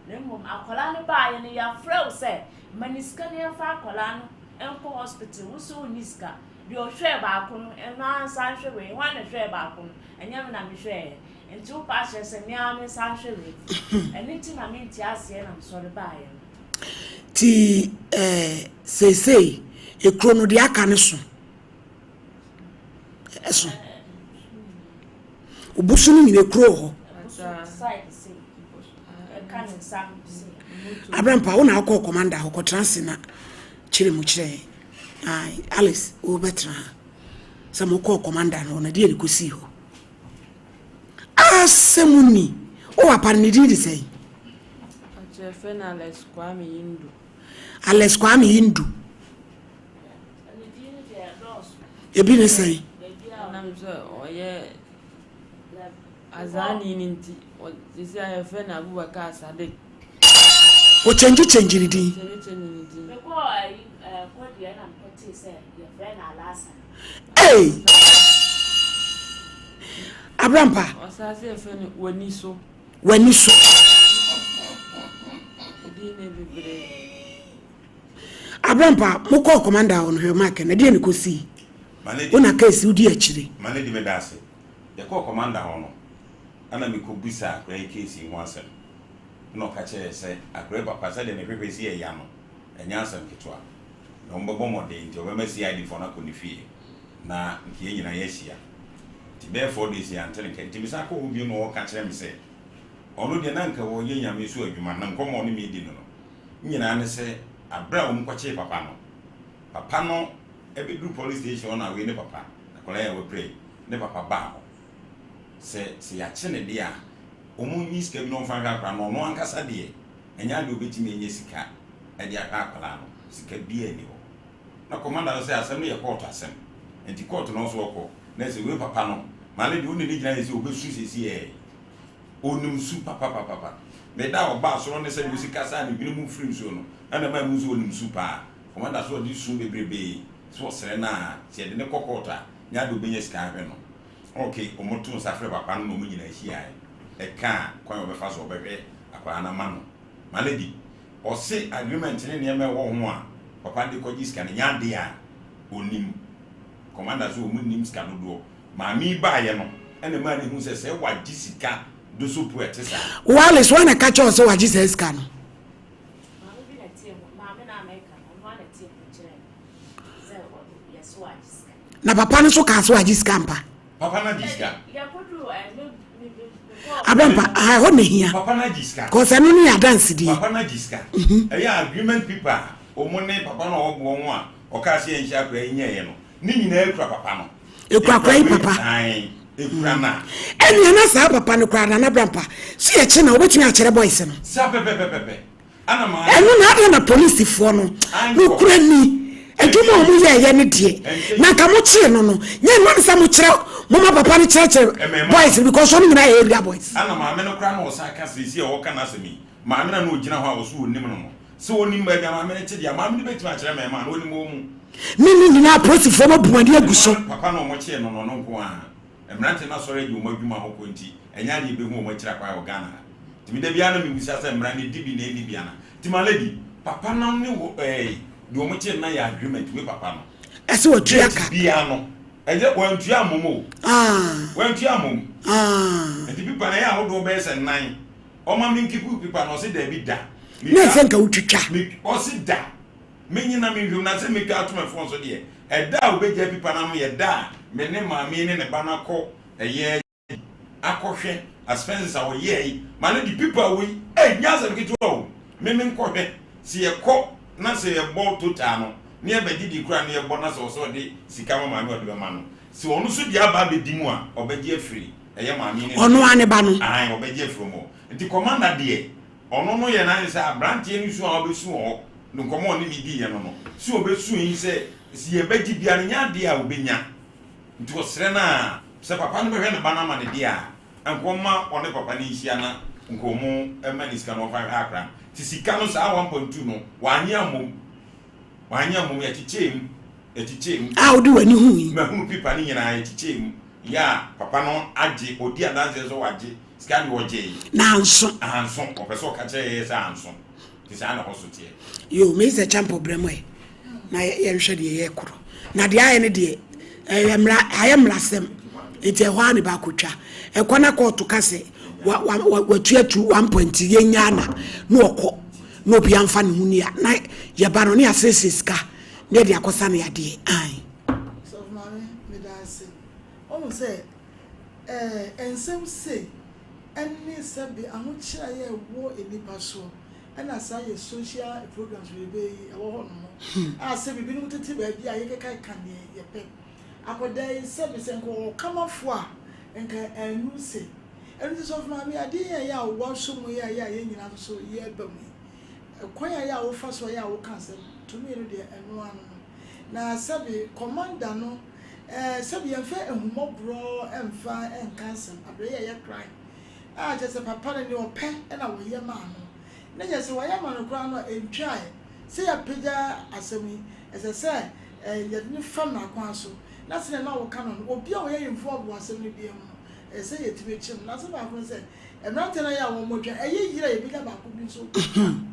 na mmom akwadaa no baeɛ no yɛafrɛ wo sɛ ma ne sika no yɛmfa akwadaa no nkɔ hospital wo sɛ wonni sika Deɛ ɔhwɛɛ baako no, ɛno ara nsan nhwɛ wei. Hwan na ɛhwɛɛ baako no? Ɛnyɛ me na mehwɛeɛ. Nti wopɛ akyerɛ sɛ me ara mensan nhwɛ wei? Ɛno nti na mente aseɛ na mesɔre baeɛ no. Nti eh, seesei ekuro no deɛ aka no so. Ɛso. Obusu no nyina ekuro wɔ hɔ. Abrampa wo na akɔ commander hɔ kɔtena ase na kyerɛ mu kyerɛ yɛn. Ae, Alice, wobɛtena ha. Sɛ mokɔɔ commander no hɔ no, ɛdeɛ ne kɔsii hɔ? Asɛm ni. Wo papa no ne din de sɛn? Ɔkyerɛfrɛ no Alex Kwame Yindu. Alex Kwame Yindu. Ebi ne sɛn? Ɛnam sɛ ɔyɛ Azani no nti, sisi a yɛfrɛ no Abubakar Sadiq. O change change ne din. Hey! Abrampa. Ɔsase yɛfrɛ no w'ani so. W'ani so. Edin ne bebree. Abrampa, mokɔɔ commander hɔ no hwɛ mark na deɛ ne kɔsii. Wo na case wodi akyire. Ma ne di me da ase. Yɛkɔɔ commander hɔ no, ɛna mekɔbisaa akwadaa yi case yi ho asɛm. Ɛna ɔka kyerɛɛ yɛ sɛ akwadaa yi papa sɛdeɛ ne hwehwɛ si yɛ ya no, ɛnyɛ asɛm ketewa. Na wɔbɛbɔ mmɔden nti ɔbɛma CID foɔ no akɔ ne fie na nka yɛn nyinaa yɛahyia. Nti bɛyɛ 4 days yɛante ne nka. Nti mesan kɔɔ hɔ bio na ɔreka kyerɛ me sɛ ɔno deɛ na nka ɔreyɛ Nyame so adwuma na nkɔmmɔ a ɔne me redi no no nyinaa ne sɛ aberɛ a wɔkɔkyee papa no, papa no bɛduru police station hɔ na wei ne papa, akwadaa yi a wapira yi, ne papa baa hɔ sɛ sɛ yɛakye no deɛ a, wɔnyi sika bi na ɔmfa nhwɛ akwadaa no, ɔno ankasa deɛ, ɛnyɛ adeɛ ɔbɛtumi anya sika de ahwɛ akwadaa no, sika biara nni hɔ. Na kɔmanda no sɛ asɛm no yɛ kɔɔto asɛm, nti kɔɔto no nso ɔkɔ, na sɛ wei papa no, maame deɛ wone ne gyina yɛ sɛ ɔbɛsu seesei ɔnim su papapapapa. Me da a ɔbaa soro ne sɛdeɛ ɔsi kasaa ne hwene mu firi nsuo no, ɛna ɛmaa mehu sɛ ɔnim su paa. Kɔmanda so ɔde su bebrebee sɛ ɔsrɛ no a, sɛ yɛde no kɔ kɔɔto a, nyɛ adeɛ ɔbɛnya sika ahwɛ no. Ok, wɔtoo nsa frɛɛ papa no na wɔn nyinaa hyiaeɛ ɛkaa kwan a wɔbɛfa so wɔbɛhwɛ akwadaa no ama no. My lady, ɔse agreement ne nneɛma ɛwɔ ho a papa no de kɔgye sika no nyɛ adeɛ a ɔnim. Commander nso wɔn nnim sika dodoɔ. Maame yi baeɛ no ɛna ɛmaa no hu sɛ sɛ wagye sika dosopo a ɛte saa. Wo Alice, woana na ɛka kyerɛ wo sɛ wagye saa sika no? Maame bi na ɛteɛ mu, maame no a mɛka no, ɔno ara na ɛteɛ mu kyerɛɛ me sɛ yɛse wagye sika. Na papa no nso kaa sɛ wagye sika ampa? Papa no agye sika. Abrampa, aha ɛhɔ na ehia. Papa no agye sika. Cause ɛno ne yɛ adansedie. Papa no agye sika. Ɛyɛ agreement paper a wɔn ne papa no a ɔwɔ boɔ ho a ɔkaa sɛ yɛnhyɛ akora yi nyɛeɛ no, ne nyinaa kura papa no. Ekura akora yi papa. Ae, ekura no a. Ɛnea na saa papa no koraa Nana Abrampa, so yɛkye no a wobɛtumi akyerɛ boys no? Saa pɛpɛpɛpɛpɛ. Ɛno na adɛn na polisifoɔ no nokora ni adwuma a wɔn yɛɛyɛ no deɛ na nka mo kyee no no nyɛ nwa ne sɛ mo kyerɛ mo ma papa no kyerɛkyerɛ boys no because wɔn nyinaa yɛ area boys. Ana maame no koraa na ɔsan ka seesei a ɔreka n'asɛm yi maame no a na ɔgyina hɔ a ɔso ɔnim no no sɛ ɔnim baabi a maame no te deɛ a maame no bɛtumi akyerɛ mmarima a na ɔnim wɔn mu. Ne ne nyinaa apolisifoɔ no abu wɔn ani agu so. Papa no a wɔkyee no no ɔno nko ara. Mmerante no asɔre agye wɔn adwuma hɔ kɔ nti, ɛnyɛ adeɛ yɛbɛhu wɔn akyiri akwan wɔ Ghana ha. Nti me da biara na mebisa sɛ mmara no ɛdi bi na ɛnni bi anaa. Nti my lady, papa no ne wo ɛɛ deɛ wɔn kyee no na yɛ agreement wei papa no. Ɛsɛ watua ka. Date biara no, ɛnyɛ wantua ammom o. Ah. Wantua ammom. Ah. Nti pipa no ɛyɛ ahodoɔ bɛyɛ sɛ nnan. Ɔma me nkipu pipa no ɔse daabi da. Na ɛsɛ nka wotwitwa. Me ɔse da. Menye na menhwɛ mu na sɛ metwa ato me fon so deɛ, ɛda a wobɛgyaa pipa no ano yɛ da a me ne maame yi ne ne ba no akɔ ɛyɛ. akɔhwɛ expenses a ɔyɛɛe ma no de pipa wei ei nyɛ asɛm ketewa o me menkɔhwɛ sɛ yɛkɔ na sɛ yɛbɔ total no na yɛbɛgye de kura na yɛbɔ na sɛ ɔsɛ ɔde sika ma maame ɔde bɛma no sɛ ɔno nso de aba abɛdi mu a ɔbɛgye afiri ɛyɛ maame ne Ɔno ara ne ba no. Ae ɔbɛgye afiri wɔn hɔ nti commander deɛ ɔno no yɛ n'adwene sɛ abranteɛ no su a ɔbɛsu wɔ hɔ no nkɔmmɔ a ɔne me diiɛ no no su a ɔbɛsu yi sɛ sɛ yɛbɛgye biara no nyɛ adeɛ a ɔbɛnya Nti ɔsrɛ no a, sɛ papa no bɛhwɛ ne ba no ama no deɛ a, nka ɔmma ɔne papa no nhyia na nka ɔmo mma no sika na ɔmfa nhwɛ akora no. Nti sika no saa 1.2 no, wannye ammom. Wannye ammom, yɛkyekyɛɛ mu, yɛkyekyɛɛ mu. A wode w'ani hui? Mahunu pipa no nyinaa, yɛkyekyɛɛ mu. Yɛ a papa no agye, ɔdi adanseɛ sɛ wagye sika deɛ ɔgyee. Na anso. Anso, ɔpɛ sɛ ɔka kyerɛ yɛn sɛ anso. Nti saa na ɛhɔ so teɛ. Yoo Mister Champɔ brɛ mu ɛ na yɛnhwɛ deɛ yɛkorɔ na deɛ ayɛ no deɛ ɛyɛ mmara ayɛ mmarasɛm nti ɛhɔ ara ne baako twa ɛkɔ na kɔɔto ka sɛ wa wa wa watua tu one point yɛnyaa na na ɔkɔ na obi anfa ne ho ni a na yɛba no ne yɛasiesie sika na yɛde akɔsa ne adeɛ ae. Sɔfo maame meda ase. Wohu sɛ ɛɛ nsɛm sei ɛne sɛbe ahokyere a ɛwɔ nnipa soɔ ɛna saa yɛ social programs bebrebe yi ɛwɔ hɔ nom a sɛbe binom tete baabi a yɛkeka ka neɛ yɛpɛ. Akwadaa yi sɛbe sɛ nka ɔwɔ kamafoɔ a nka annu sei. Ɛno nti sɔfo maame adeɛ yi a ɛyɛ a woasɔ mu yi a ɛyɛ a yɛn nyinaa nso so yɛreba mu yi, ɛkwan a ɛyɛ a wofa so a ɛyɛ a woka asɛm tumi no deɛ ɛno ara no no. Na sɛbe commander no Ɛɛ sɛbi yɛnfa ahummɔborɔ mfa nka asɛm, abrɛ yi a ɛyɛ crime a kyerɛ sɛ papa no nea ɔpɛ na wɔyɛ maa no, na kyerɛ sɛ wɔayɛ ama no koraa no a ɛntwaeɛ sɛ yɛapagya asɛm yi, ɛsɛ sɛ yɛde no fa mmara kwan so, na sɛdeɛ na woka no no, obi a ɔyɛ involved wɔ asɛm no biara mu no, ɛsɛ sɛ yɛtumi kye no. Na asɛm baako ne sɛ, mmeranteɛ no ayɛ a wɔmmɔtwa, ɛyɛ yere a yɛbɛnya baako bi nso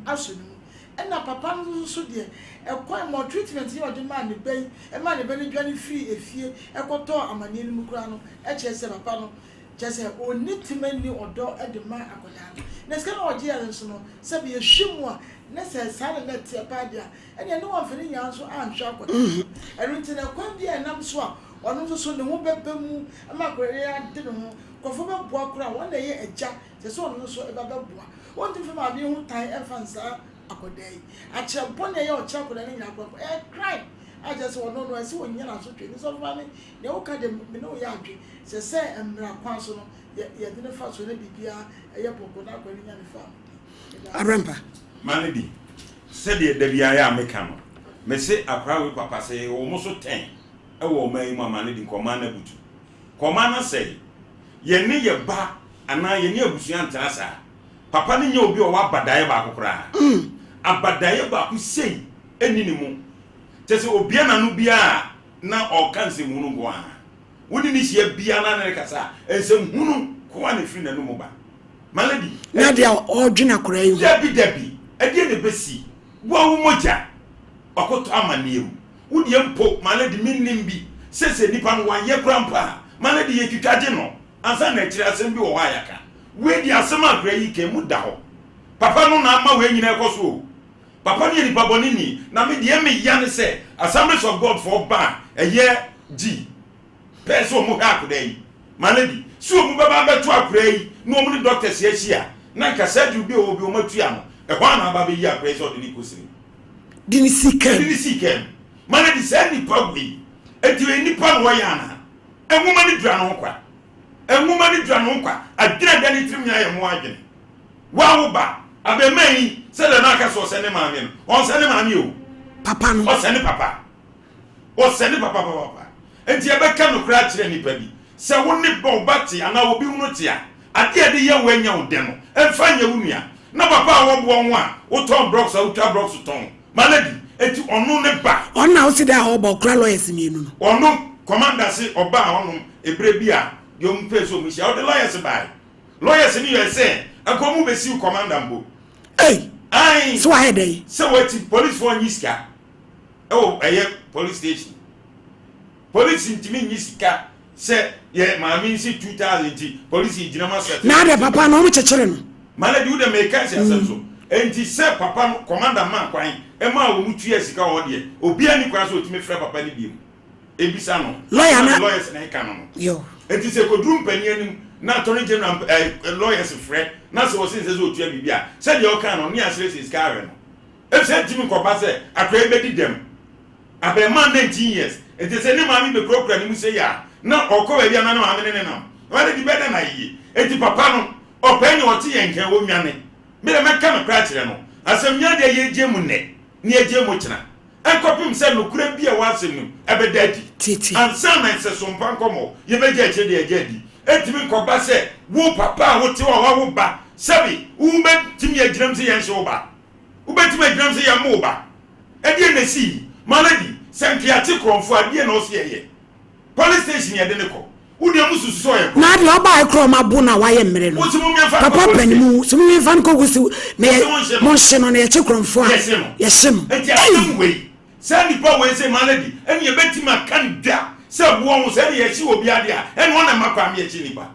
asɔ ne mu. Ɛna papa no nso so deɛ, ɛkwan maltreatment yi a ɔde maa ne ba yi, ɛmaa ne ba no dwane firii efie kɔtɔɔ amaneɛ no mu koraa no, kyerɛ sɛ papa no, kyerɛ sɛ ɔnni tema nni ɔdɔ de ma akwadaa no. Na sika no a ɔgyeeɛ no nso no, sɛbe yɛhwɛ mu a, na sɛ saa na na ɛteɛ paa deɛ a, ɛnneɛ ne wamfa ne nyinaa nso anhwɛ akwadaa no. Ɛno nti no, ɛkwan biara a ɛnam so a ɔno nso so ne ho bɛba mu ma akwadaa yi ade ne ho, nkurɔfoɔ bɛboa koraa, wɔn na ɛyɛ agya, kyerɛ sɛ ɔno nso ba bɛboa. Wontumi mfa maame yi ho tan mfa nsaa akwadaa yi. Akyerɛ bɔne a ɛyɛ a ɔkyerɛ akwadaa no nyinaa koraa ɛyɛ crime a kyerɛ sɛ ɔno no ɛsɛ sɛ ɔnya n'asotwe. Nti sɔfo maame, nea woka deɛ me ne wo yɛ adwe sɛ sɛ mmara kwan so no yɛ yɛde no fa so na biribiara ɛyɛ bɔkɔɔ na akwadaa no nya ne fahodie. Meda ase. Abrɛmpa. Ma no bi. Sɛdeɛ da biara yɛ a meka no, mese akwadaa wei papa sɛ yɛwɔ wɔn so tɛn wɔ ɔman yi mu a ma no di nka ɔman no abutu. Ka ɔman no asɛe. Yɛne yɛ ba anaa yɛne abusua ntena saa. Papa no nyɛ obi a ɔwɔ abadaeɛ baako koraa. Abadaeɛ baako sei nni ne mu. Kyerɛ sɛ obia n'ano biara a na ɔreka nsɛmhunu nko ara. Wo ne no hyia biara na ne rekasa a, nsɛmhunu nko ara na ɛfiri n'anomu ba. My lady. Nyɛ adeɛ a ɔredwene akwadaa yi ho. Dabi dabi, ɛdeɛn na ɛbɛsi? Wo a wo mogya wakɔtɔ amaneɛ mu. Wo deɛ mpo, my lady, mennim bi sɛ sɛ nipa no wayɛ koraa mpo a, my lady, yɛtwitwa gye no. Ansa na akyire asɛm bi wɔ hɔ a yɛaka. Wei deɛ asɛm a akwadaa yi ka emu da hɔ. Papa no na ama wei nyinaa ɛkɔ so o. Papa no yɛ nipa bɔne ni. Na me deɛ me ya ne sɛ Assemblies of God foɔ ba a ɛyɛ G pɛɛ sɛ wɔn hwɛ akwadaa yi. My lady, sɛ wɔn bɛba abɛto akwadaa yi na wɔn ne doctors ahyia na nka surgery bi a ɛwɔ bi wɔn atua no, ɛhɔ ara na aba abɛyi akwadaa yi sɛ ɔde no rekɔ sini. De ne sii kaa mu. De ne sii kaa mu. My lady, saa nipa wei, enti ɔyɛ nipa na ɔyɛ anaa? Nwoma no dura ne ho kwa. Nwoma no dura ne ho kwa. Adwene a ɛda ne tirim nyinaa yɛ mmoa adwene. Wo a wo ba, abarimaa yi, sɛdeɛ na aka sɛ ɔsɛ ne maame no, ɔnsɛ ne maame o. Papa no. Ɔsɛ ne papa. Ɔsɛ ne papa papapa. Enti yɛbɛka nokorɛ akyerɛ nnipa bi. Sɛ wo ne wo ba te anaa obi hunu te a, adeɛ a ɛde yɛ wo anya wo dɛ no, mfa nyɛ wo nua. Na papa a wɔboa wo ho a, wotɔn blocks a wotwa blocks tɔn. Ma no adi. Enti ɔno ne ba. Ɔno na wose dɛ a ɔba ɔkura lawyers mienu no. Ɔno commander se ɔbaa hɔnom eberɛ bi a deɛ ɔmo pɛɛ sɛ ɔmo hyia ɔde lawyers bae. Lawyers no yɛɛ sɛ anka ɔmo besiw commander mpo. Ei! Ae! Sɛ wayɛ dɛn? Sɛ wati police foɔ nye sika ɛwɔ ɛyɛ police station. Polisi ntumi nyi sika sɛ yɛ maame nsi 2000 nti polisi gyina mu asɛte. Na adɛ papa no ɔmo kyekyere no. My lady wo deɛ meka asi asɛm so. Enti sɛ papa no commander maa kwan maa wɔn tuaa sika wɔ hɔ deɛ obiara nni kwan sɛ ɔtumi frɛ papa no biom ebisa no. Lawyer na na lawyers na ɛka no no. Yo. Enti sɛ ɛkɔduru mpanin anim na attorney general ɛɛ lawyers frɛ na sɛ wɔsi nsɛ sɛ otua biribi a, sɛdeɛ ɔka no ne asrɛsrɛ sika ahwɛ no. Efisɛ ntumi nkɔba sɛ akwadaa yi bɛdi dɛm. Abarimaa 19 years, nti sɛ ne maame bɛkurakura ne mu sei a, na ɔkɔ baabi a na ne maame ne ne nam. Ɔne de bɛda no ayie. Enti papa no, ɔpɛ nea ɔte yɛn nka, ɔnwane. Me deɛ mɛka nokorɛ akyerɛ no. Asɛm nyɛ adeɛ a yɛgye mu nnɛ na yɛgye mu kyena. Ɛnkɔpem sɛ nokorɛ bi a ɛwɔ asɛm no mu ɛbɛda adi. Tete. Ansa na nsɛso mpa nkɔmmɔ yɛbɛgye akyire deɛ yɛgye adi. Ɛntumi nkɔba sɛ wo papa a wote hɔ a woawo ba, sɛbe wobɛtumi agyina mu sɛ yɛnhye wo ba. Wobɛtumi agyina mu sɛ yɛmmo wo ba. Ɛdeɛn na ɛsii? My lady, sɛ nka yɛakye korɔmfoɔ a, deɛn na ɔse yɛyɛ? Police station yɛde no kɔ. Wo deɛ mo susu sɛ ɔyɛ Na korɔmfoɔ. deɛ ɔbaeɛ koraa ɔma bo no a wayɛ mmere no. Wo se mommɛmfa no nkɔ Papa police panin station. mu, sɛ momfa no nkɔ wusi na Wo se yɛ, monhye no. monhye no na yɛkye korɔmfoɔ a, Yɛhye no. yɛhye no. Enti Ei! asɛm wei, saa nipa wei sei, my lady, ɛne yɛbɛtumi aka no dwa sɛ boɔ ho sɛ ɛne yɛhye obi adeɛ a, ɛne wɔn na ɛma kwan ma yɛkye nipa.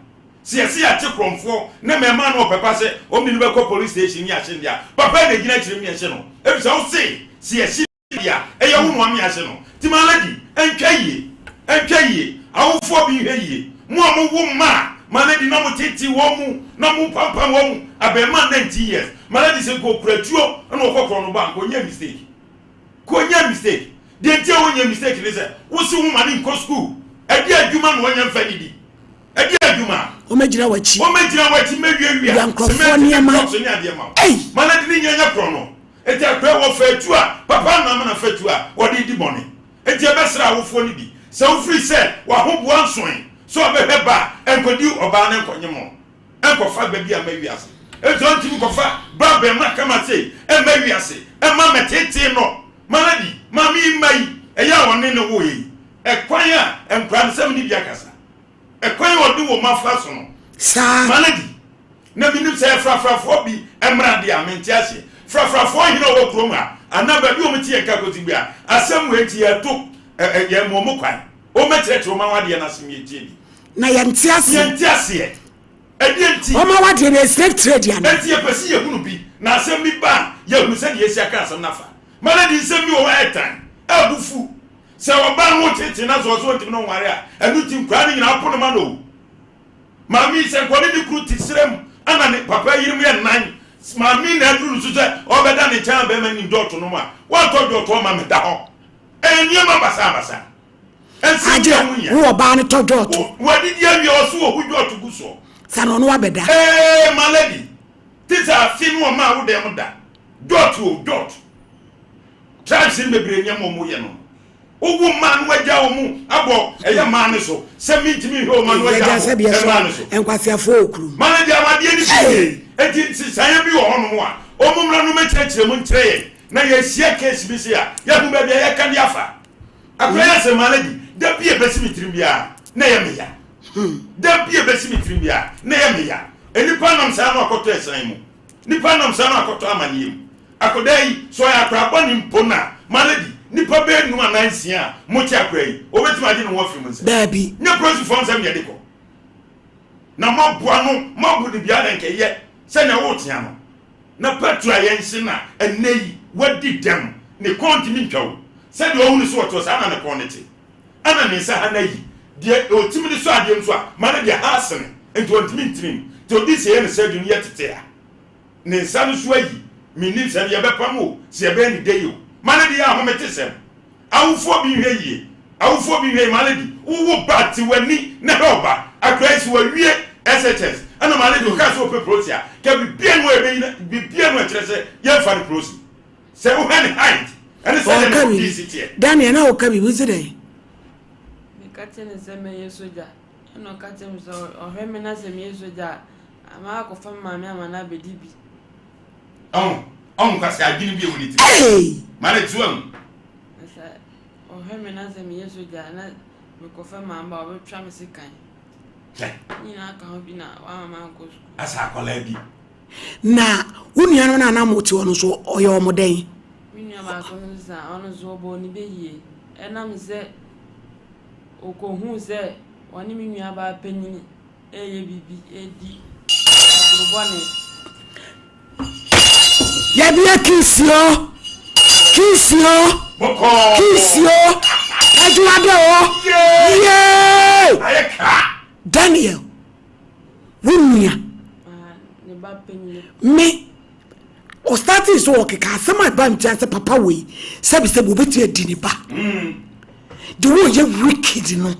Sɛ yɛse yɛakye korɔmfoɔ ne mɛɛmaa no ɔpɛpa sɛ wɔn de no bɛkɔ police station ne yɛahye no deɛ a, papa yi na ɛgyina akyire mu ne yɛhye no. Efisɛ wo se sɛ yɛhye no deɛ a, ɛyɛ wo na wame ahye no. Nti my lady, ɛntwa yie. Ɛntwa yie. Awofoɔ bi nhwɛ yie. Mo a mowo mma a, my lady, na motetee wɔn mu, na mopampam wɔn mu. Abarimaa 19 years, my lady, sɛ nka ɔkura tuo na ɔkɔ korɔ no ba a, nka ɔnyɛɛ mistake. Nka ɔnyɛɛ mistake. Deɛ nti a ɔnyɛɛ mistake ne sɛ, wo se wo ma no nkɔ school. Ɛdeɛ adwuma na ɔnyɛ mfa nnidi. Ɛdeɛ adwuma a. Wɔmɛgyina w'akyi. Wɔmɛgyina w'akyi mɛwiawia. Wia nkurɔfoɔ Cement ne nneɛma. blocks ne adeɛ ma wo. Ei! Ma no de ne nyɛ nyɛ korɔno. Enti akora wɔ fatu a papa anaa mana fatu a wɔde redi bɔne. Enti ɛbɛsrɛ awofoɔ no bi sɛ wofiri sɛ w'ahoboa nsoe sɛ ɔbɛhwɛ ba a ɛnkɔdi ɔbaa no nkɔnyem no ɛnkɔfa ba bi amma wiase. Enti ɔntumi nkɔfa ba abɛɛma kama sei mma wiase mma mmɛteetee no ma no adi. Maame yi mma yi ɛyɛ a ɔne no woeɛ yi ɛkwan a nkwadaa no sɛ mene bi akasa. Ɛkwan a ɔde wɔn afa so no. Saa. Ma no adi. Na menim sɛ frafrafoɔ bi mmra deɛ a, mente aseɛ. Frafrafoɔ hene a ɔwɔ kurom ha, anaa baabi a wɔte yɛn nka kɔsi bia, asɛm wei nti yɛto ɛ ɛ yɛn wɔn kwan. Wɔmmɛkyerɛkyerɛ wɔn awadeɛ no ase ma yɛntie bi. Na yɛnte aseɛ. Yɛnte aseɛ. Ɛdeɛ nti. Wɔn awadeɛ no yɛ slave trade anaa? Enti yɛpɛ sɛ yɛhunu bi, na asɛm bi ba a, yɛahunu sɛdeɛ yɛasi aka asɛm no afa. Ma no adi nsɛm bi wɔ hɔ a ɛtan, abufu. Sɛ ɔbaa no ho teetee na sɛ ɔse ɔntumi ne wo nware a, ɛno nti nkwadaa no nyinaa po no ma no o. Maame yi sɛ nka ɔne ne kunu te serɛ mu ɛna ne papa yerenom yɛ nnan, maame yi na aduru no so sɛ ɔbɛda ne nkyɛn a bɛrima nim dɔɔto nom a, woantɔ dɔɔto ama me da hɔ. Ɛyɛ nneɛma basabasa. Ɛnsɛm bi a Agye ho hia. wo ɔbaa no tɔ dɔɔto. Wadidi awie ɔso ɔhu dɔɔto gu soɔ. Sa na ɔno wabɛda. Ee my lady, te sɛ afe no ɔmaa wo dɛm da. Dɔɔto o, dɔɔto. Tribes no bebree nneɛma a wɔyɛ no no. Wowo mmaa no wagya wɔn abɔ ɛyɛ mmaa no so sɛ mentumi nhwɛ wɔn no wagya abɔ mmaa no so. Nkwaseafoɔ wɔ kurom. Maa no deɛ awadeɛ no bi yie. Eti nsesaeɛ bi wɔ hɔnom a wɔn mmra no mɛkyerɛkyerɛ mu nkyerɛ yɛn na yɛhyia case bi se a yɛahu baabi a yɛka de afa. Akora yɛ asɛm maa lady da bi a ɛbɛsi me tirim biara na ɛyɛ me ya. Da bi a ɛbɛsi me tirim biara na ɛyɛ me ya. Nnipa nam saa no akɔtɔ ɛsan mu. Nnipa nam saa no akɔtɔ amaneɛ mu. Akɔdaa yi, sɛ ɔyɛ akora bɔne mpo no a, my lady, nnipa bɛyɛ num anaa nsia a mote akora yi, ɔbɛtumi agye ne ho afiri mo nsam? Daabi. Nyɛ polisifoɔ nsam na yɛde kɔ. Na moaboa no, moabu no biara na nkɛyɛ sɛnea woretea no. Na Petro a yɛnhye no a ɛnnɛ yi wadi dɛm, ne kɔn ntumi ntwa o. Sɛdeɛ ɔhu no sɛ ɔte hɔ, saa na ne kɔn no te. Ɛna ne nsa ha no ayi. Deɛ ɔtumi de sɔ adeɛ nso a, ma no deɛ ha asene, nti ɔntumi ntene mu. Nti ɔdi sɛ yɛ no surgery no yɛ tete a. Ne nsa no so ayi. Mennim sɛ no yɛbɛpam o, sɛ yɛbɛyɛ no dɛn o. Ma no deɛ ahometesɛm. Awofoɔ bi nhwɛ yie. Awofoɔ bi nhwɛ yie. My lady, wo wo ba, te w'ani na hwɛ wo ba. Akwadaa yi sɛ wawie SHS ɛna my lady ɔkaa sɛ ɔpɛ prosi a, ka biribiara nni hɔ a yɛbɛyi no, biribiara nni hɔ a ɛkyerɛ sɛ yɛmfa no prosi. Sɛ wohwɛ ne height ɛne sɛdeɛ Ɔka ne body biribi. si teɛ. Daniel na ɔka biribi, wose dɛn? Meka kyerɛ no sɛ mɛyɛ sogya. Ɛna ɔka kyerɛ me sɛ ɔhwɛ me na sɛ meyɛ sogya a, Ama akɔfa me maame ama no abɛdi bi. Ɔho, ɔho kwasi adwene bi ɛwɔ ne tiri. Hey! Ma ne to ahu. Na sɛ ɔhwɛ me na sɛ meyɛ sogya na mekɔfa maame ba ɔbɛtwa me sekan. Hwɛ. Ne nyinaa ka ho bi na wama mankɔ sukuu. Asa akwadaa bi. Na wo nuanom no a na mote hɔ no nso ɔyɛ wɔn dɛn? Me nua baako no nso saa, ɔno nso ɔbɔɔ ne bɛ yie. Ɛnam sɛ ɔkɔhuu sɛ ɔne me nuabaa panyin reyɛ biribi redi agorɔ bɔne. Yɛbea kiisi o, kiisi o, kiisi o, adwuma dɛ o, yee! Daniel. Wo nua. Me ɔstartee sɛ ɔkeka asɛm a ɛba ntia sɛ papa wei sɛbisɛbi obɛtumi adi ne ba de wo yɛ wicked no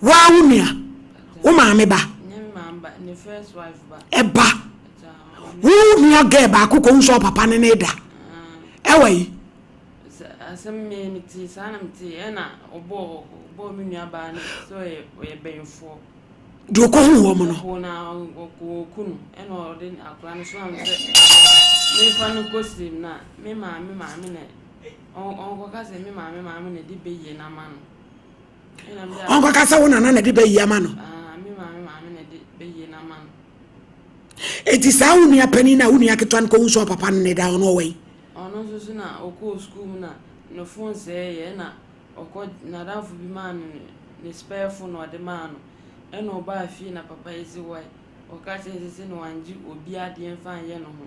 waa wo nua wo maame ba ɛba wo nua gɛɛ baako kɔhu sɛ ɔpapa ne ne da ɛwɔ yi. Asɛm me mete saa na mete ɛna ɔbɔɔ ɔbɔɔ me nua baa no sɛ ɔyɛ ɔyɛ bɛnfoɔ. Deɛ ɔkɔhu wɔn no. Ɔkoo na ɔku no ɛna ɔde akwadaa no somaa me sɛ memfa no nkɔ sirim na me maame maame na ɔnkɔka sɛ me maame maame na ɛde bɛyie no ama no. Ɔnkɔka sɛ wo nana na ɛde bɛyie ama no. Me maame maame na ɛde bɛyie no ama no. Eti saa wo nua panin na wo nua ketewa no kɔhu sɛ ɔpapa no na ɛda hɔ no ɔwɔ yi. Ɔno nso so na ɔkɔɔ sukuu mu na ne fon sɛeɛ ɛna Ɔkɔ n'adamfo bi maa no ne spare phone na ɔde maa no. Ɛna ɔbaa fie na papa yi se why? Ɔka kyerɛ no sɛ sɛ na wangye obi adeɛ mfa nyɛ ne ho.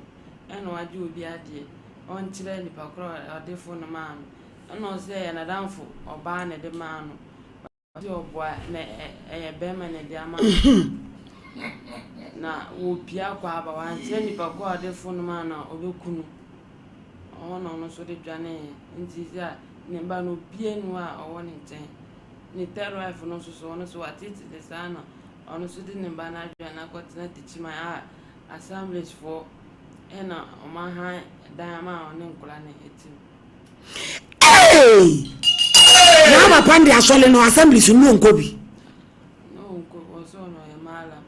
Ɛna wagye obi adeɛ. Ɔnkyerɛ nipa korɔ a ɔde phone no maa no. Ɛna ɔse ɛyɛ n'adamfo ɔbaa na ɛde maa no. Ɔse ɔboa na ɛyɛ bɛrima na ɛde ama no. Na wɔpia kɔ aba wankyerɛ nipa korɔ a ɔde phone no maa no a ɔbɛku no. Ɔhɔ na ɔno nso de dwaneeɛ. Nti sɛ a ne ba no obiara nni hɔ a ɔwɔ ne nkyɛn. Ne third wife no nso so, ɔno nso watete ne saa na ɔno nso de ne ba no adwane akɔtena Techiman a Assemblies foɔ ɛna wɔn ahan dan ama a ɔne nkwadaa no te mu. Hey! Na papa no de asɔre no Assemblies no ɔnkɔ bi. Na ɔnkɔ, ɔsɛ ɔno ɔyɛ maalam.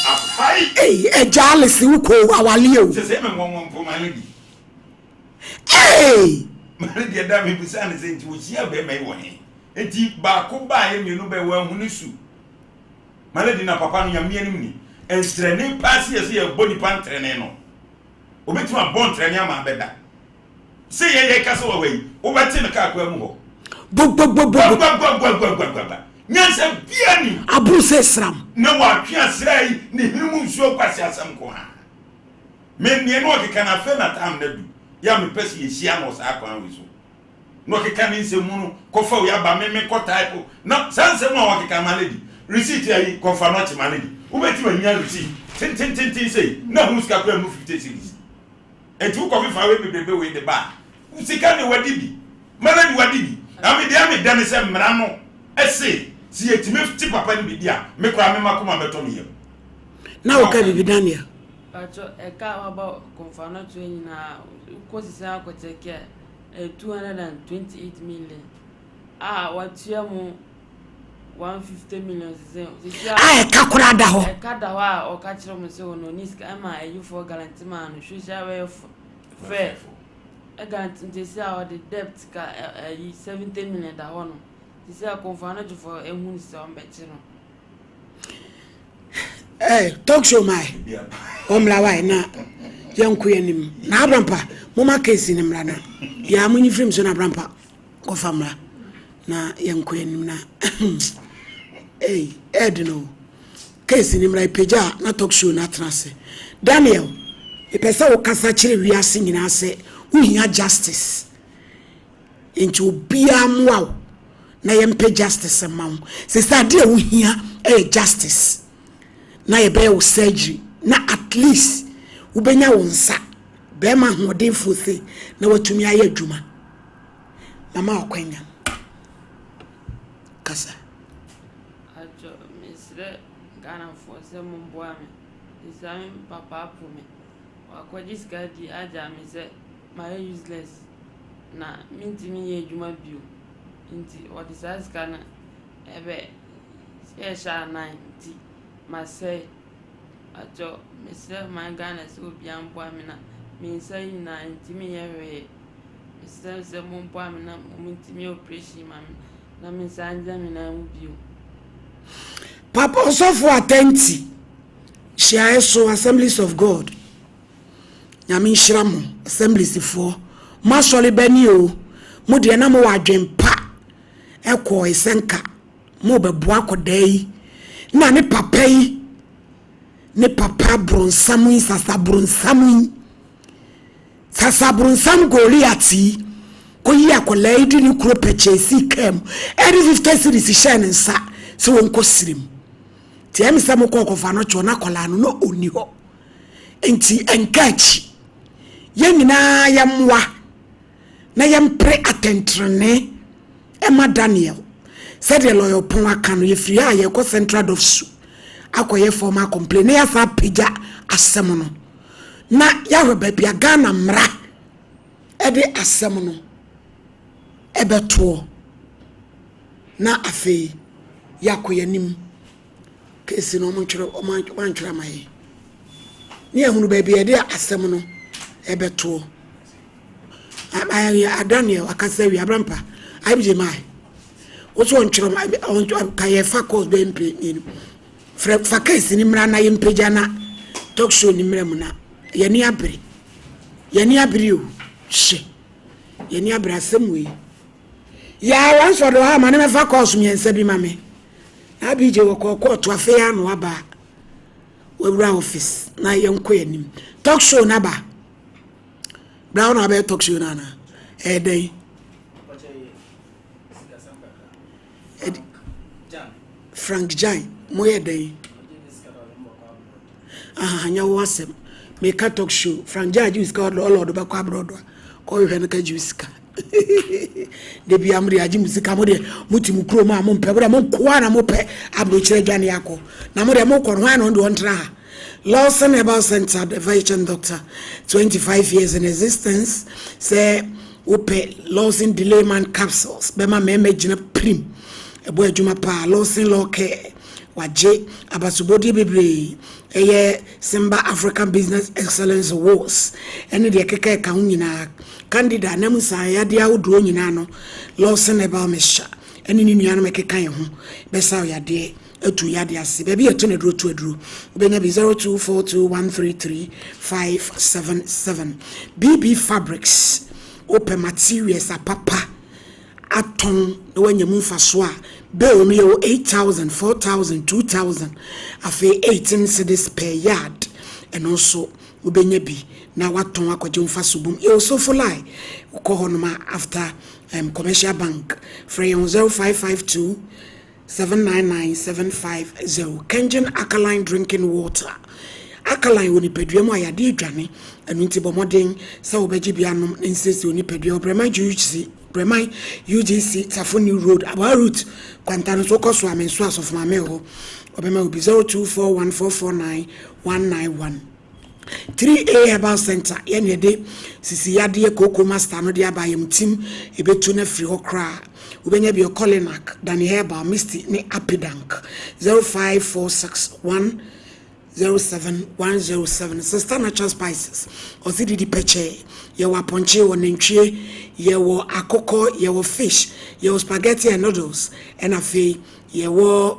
Apai! Hey, ɛgya Alice wokɔ awale o. Sɛ sɛ ɛmɛ nwɔnwɔn mpo ma lady. Hey! Mane deɛ da mebusaa no sɛ nti wɔhyia bɛrima yi wɔ he? Nti baako baeɛ mmienu baeɛ wɔanhu ne su. My lady na papa no Nyame anim ni. Ntrɛne paa sɛ yɛsɛ yɛbɔ nipa ntrɛne no. Obɛtumi abɔ ntrɛne ama abɛda. Sɛ yɛ yɛka sɛ wɔ yi wobɛte no kaa kwaa mu hɔ. Gbogbogbogbo. Gwagbagwagbagwagbagwa. Nyansa bia nim. Aboro sɛ sram. Na watwe asra yi ne hwene mu nsuo kwasi asɛm ko ha. Me neɛ na ɔkeka no afei na time no adu yɛ a mepɛ sɛ yɛhyia no wɔ saa kwan wei so na ɔkeka ne nsɛm mu no kɔfa wei aba me me kɔ type na saa nsɛm a ɔkeka ma lady receipt ayi kɔfa no ɔkye ma lady wobɛtumi anya receipt tentententen sei na ho sika koraa mu 50 series nti wokɔ fefa wei bebrebe wei de ba a sika ne wadi bi ma lady wadi bi na me deɛ me dɛ ne sɛ mmara no ɛse sɛ yɛtumi te papa no bi di a me koraa me makoma bɛtɔ me yam Na woka biribi Daniel? Pakyɛ ɛka a waba kɔnfanotoɔ nyinaa wokɔ sisi akɔ kyɛke a ɛyɛ 228 million a watua mu 150 million sisi sisi a ɛka koraa da hɔ. Ɛka da hɔ a ɔka kyerɛ mo sɛ ɔno ɔni sika ɛma ayifoɔ guarantee maa no social welfare ɛguarantee nti sisi a ɔde debt ka ɛyi 70 million da hɔ no sisi a kɔnfanotofoɔ ehu sɛ ɔmbɛkye no. Eh, talk show my ɔmmra wae na yɛnko yɛn anim na abrampa moma case no mmra na yɛa monyi firim so na abrampa kɔfa mmra na yɛnko yɛn anim na ei ɛɛde no case no mmra ɛpagya na talk show no atena ase Daniel mepɛ sɛ wokasa kyerɛ wiase nyinaa sɛ wohia justice Nti obiara mmoa wo na yɛmpɛ justice mma wo. Sese ade a wohia yɛ justice na yɛbɛyɛ wo surgery na at least wobɛnya wo nsa bɛrima ahoɔdenfoɔ sei na watumi ayɛ adwuma. Mama ɔkwanya. Kasa. Atwɔ mesrɛ Ghanafoɔ sɛ momboa me. Sesa me papa apo me. Wakɔgye sika di agya me sɛ mayɛ useless. na mentumi nyɛ adwuma bio nti wɔde saa sika no ɛbɛ ɛhyɛ anan nti masɛe. Pakyɛw mesrɛ man Ghana sɛ obiara mboa me na me nsa yi nyinaa ntumi nyɛ hwee. Mesrɛ sɛ momboa me na montumi yɛ operation ma me na me nsa ngyina me nan mu bio. Papa Ɔsɔfo Atɛnti hyiaɛ so Assemblies of God. Nyame nhyira mo Assemblies foɔ. Mo asɔre bɛ ni o. Mo deɛ na mo wɔ adwen pa ɛkɔɔe sɛ nka mo bɛboa akɔdaa yi na ne papa yi ne papa bronsam yi sasa bronsam yi sasa bronsam Goliath yi kɔyi akɔlaa yi de ne kuro pɛkyɛɛ sii kaa mu ɛde 50 series hyɛɛ ne nsa sɛ wɔnkɔ sirim. Nti ɛmi sɛ mokɔ kɔfa no kyɛw na akwadaa no na ɔnni hɔ. Nti ɛnka akyi. Yɛn nyinaa yɛmmoa na yɛmpere atɛntrenee ɛma Daniel. Sɛdeɛ lɔya Ɔpɔn aka no, yɛfiri ha a yɛrekɔ Central Dɔfsu akɔyɛ formal complaint na yɛasan apagya asɛm no na yɛahwɛ baabi a Ghana mmara ɛde asɛm no ɛbɛtoɔ na afei yɛakɔ yɛn anim. Case no wɔntwerɛ wɔantwerɛ ama yɛn ne yɛahunu baabi a yɛde asɛm no ɛbɛtoɔ. Daniel akasa awie abrampa IBJ mai wo so ɔntwerɛ ka yɛfa course bɛyɛ mpɛ mmienu frɛ fa case ni mmra na yɛmpagya na talk show ni mmra mu na yɛni abere yɛni abere o hyɛ yɛni abere asɛm wei yaa Ransford wɔ ha ma ne mɛfa course mmiɛnsa bi ma me na IBJ wɔ kɔɔ kɔɔto afei ano aba wawura office na yɛnkɔ yɛnim talk show naba bra wo na wabɛyɛ talk show no anaa ɛyɛ dɛn Frank Jan moyɛ dɛn aha nyɛ wo asɛm meka talk show Frank Jan agye wo sika ɔlɔdo bɛkɔ aborɔdo a kɔhwehwɛ no ka gye wo sika da bia mo de agye mo sika mo deɛ mo te mo kurom a mo mpɛ mo deɛ mo nkoa na mo pɛ aburokyerɛ adwane akɔ na mo deɛ mo kɔ no hwan na ɔno deɛ ɔntena ha Lawson Herbal Center the Virgin Doctor 25 years in existence sɛ wopɛ Lawson Delayman capsules bɛma mmarima gyina pirim ɛbɔ adwuma paa Lawson Law Care wagye abasobɔdeɛ bebree ɛyɛ Simba African Business Excellence Awards ɛne deɛ keka ɛka ho nyinaa candida nam nsaa yadeɛ ahodoɔ nyinaa no Lawson Herbal Mixture ɛne ne nuanom ɛkeka yɛn ho bɛsa yadeɛ atu yadeɛ ase baabi yɛto no aduro to aduro wobɛnya bi 0242133577 BB Fabrics wopɛ materials apapa atɔn na wanya mu mfaso a bale no yɛwɔ 8000 4000 2000 afei 18 cedis per yard ɛno nso wobɛnya bi na watɔn akɔgye mfaso bom yɛwɔ sofolai wokɔ hɔ nom a after commercial bank frɛ yɛn 0552 799750 Kengen alkaline drinking water alkaline wɔ nipadua mu a yɛade adwane ɛno nti bɔ mmɔden sɛ wobɛgye bi anom na nsiesie wɔ nipadua Brɛman UGC Brɛman UGC Tafo New Road Aboa route kwanta no so wokɔ so a me nso asɔfo maame hɔ ɔbɛma wo bi 0241449191 3A Herbal Center yɛne yɛde sisi yadeɛ kooko master no de aba yɛm tim ɛbɛtu no afiri hɔ koraa wobɛnya bi Ɔkɔlenak Danny Herbal Misty ne Apidank 05461 07107 Sister Natural Spices ɔsi didi pɛkyɛ yɛwɔ apɔnkye wɔ nantwie yɛwɔ akokɔ yɛwɔ fish yɛwɔ spaghetti and noodles ɛna afei yɛwɔ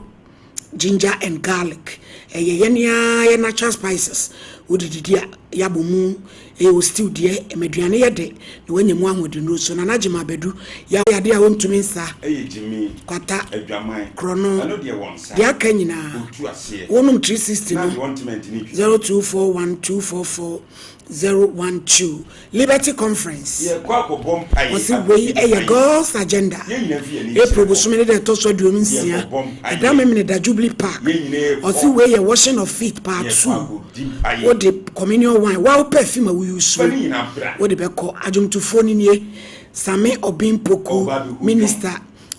ginger and garlic ɛyɛ yɛn ara yɛ natural spices wode didi a yɛabɔ mu ɛyɛ wɔ stew deɛ ɛmaduane yɛ de na wanya mu ahoɔdennuro so nana gyema abɛdu yɛade a wɔntumi nsa ɛyɛ gyimi kwata adwaman korɔno ɛno deɛ wɔn nsa deɛ aka nyinaa otu aseɛ wonom 360 na no deɛ wɔntumi ntumi twi 0241 244 012 Liberty Conference yɛkɔ akɔbɔ mpaeɛ wɔsi wei ɛyɛ God's agenda yɛn nyinaa fi yɛn ani April kyerɛ hɔ. bosome ne deɛ ɛtɔ so 26 Yɛkɔbɔ mpaeɛ. ɛda memene da Jubilee Park Yɛn nyinaa kɔ. ɔsi wei yɛ washing of feet part yɛkɔ 2 akɔdi mpaeɛ wode communion wine wa wopɛ fi ma woyi fa ne suo nyinaa bra wode bɛkɔ adwomtofoɔ no nie Same Ɔben Poku Ɔba bɛhu minister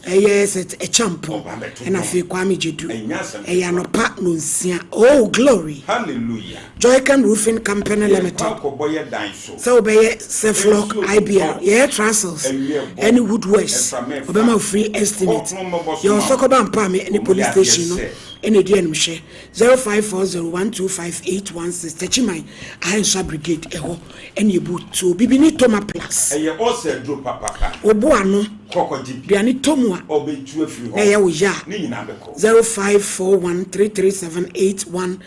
ɛyɛ sɛ ɛkyɛmpo Ɔba bɛto ɛna dwom. afei Kwame Gyedu Ɛnyɛ asɛm ɛyɛ ketewa. anɔpa nonsia oh glory Hallelujah. Joycam Roofing Company yɛkɔ Limited akɔbɔ yɛ dan so sɛ wobɛyɛ Ceflock Nsuo IBL tɔ. yɛyɛ trestles Awia bɔ. ɛne woodworks Ɛframa ɛfa. ɔbɛma wo free estimate Kɔkɔɔ mmɔbɔ so yɛwɔ ma wo. Sɔkɔba Mpaame ne Ɔmo police de adeɛ station no sɛ. ɛna ɛdi animhwɛ 0540125816 Takyiman Ahensa Brigade ɛhɔ ɛne ɛbu tuo bibi ne Toma Plus ɛyɛ ɔsɛ aduro papapa wobo ano kɔkɔgye bi duane tɔ mu a ɔbɛtu afiri hɔ na ɛyɛ wo ya a ne nyinaa bɛkɔ 0541337810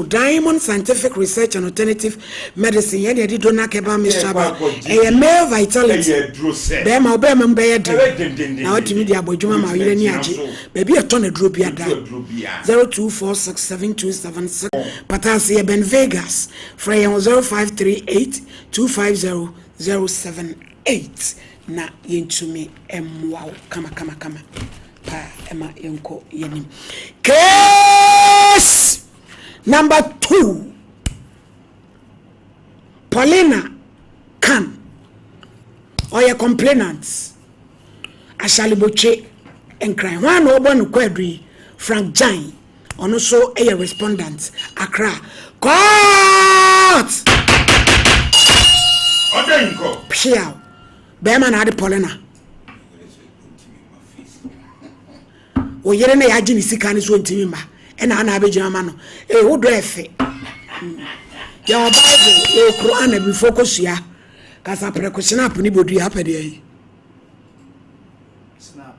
Diamond Scientific Research and Alternative Medicine yɛde yɛde Donak herbal mixture ba Yɛkɔ akɔgye ɛyɛ bi. male vitality ɛyɛ aduro sɛ bɛrima wo bɛrima mu bɛyɛ den Ɛbɛyɛ dendenden. na watumi de abɔ adwuma ma wo yere ani agye Wotumi baabi a ɛtɔ no aduro bi ada Otu aduro biara. 02467276 Patase yɛ Ben Vegas frɛ yɛn wɔ 0538 250 078 na yɛntumi mmoa wo kama kama kama. paa ɛma yɛnkɔ yɛnim. Case number 2, Paulina Khan, ɔyɛ complainant, Ashaley-Botwe Nkran. Hwan na ɔbɔ no kwaadu yi? Frank Jan, ɔno nso yɛ respondent, Accra court. Ɔda nkɔ. Piaw bɛrima na ade Paulina wo yere na yɛagye ne sika no so ntumi mma ɛna ana abɛgyina ma no. Ee, wo dɔ ɛfɛ. Yɛwɔ Bible, yɛwɔ Quran na bifo kɔsua kasa prɛko snap ne bɔdua apɛ deɛ yi. Snap.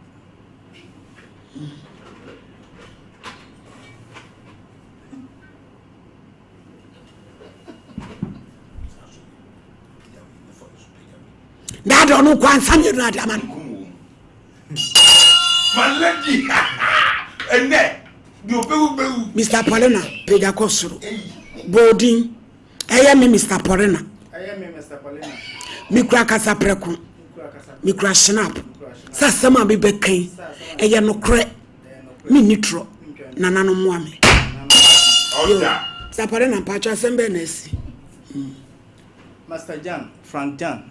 Na ade ɔno nkɔ ansa mmienu na ade ama no. My lady, ɛnɛ deɛ ɔbɛwu bɛwu. Mr Paulina, pagya kɔ soro bɔɔdin. Ɛyɛ me Mr Paulina. Ɛyɛ me Mr. Paulina. Mekura kasa prɛko. Mekura kasa. Mekura snap sɛ asɛm a mebɛkan ɛyɛ nokorɛ, menni torɔ. Nananom mmoa me. Ɔda. Mr Paulina, mpakyɛ, asɛm bɛɛ na asi? Master Jan, Frank Jan.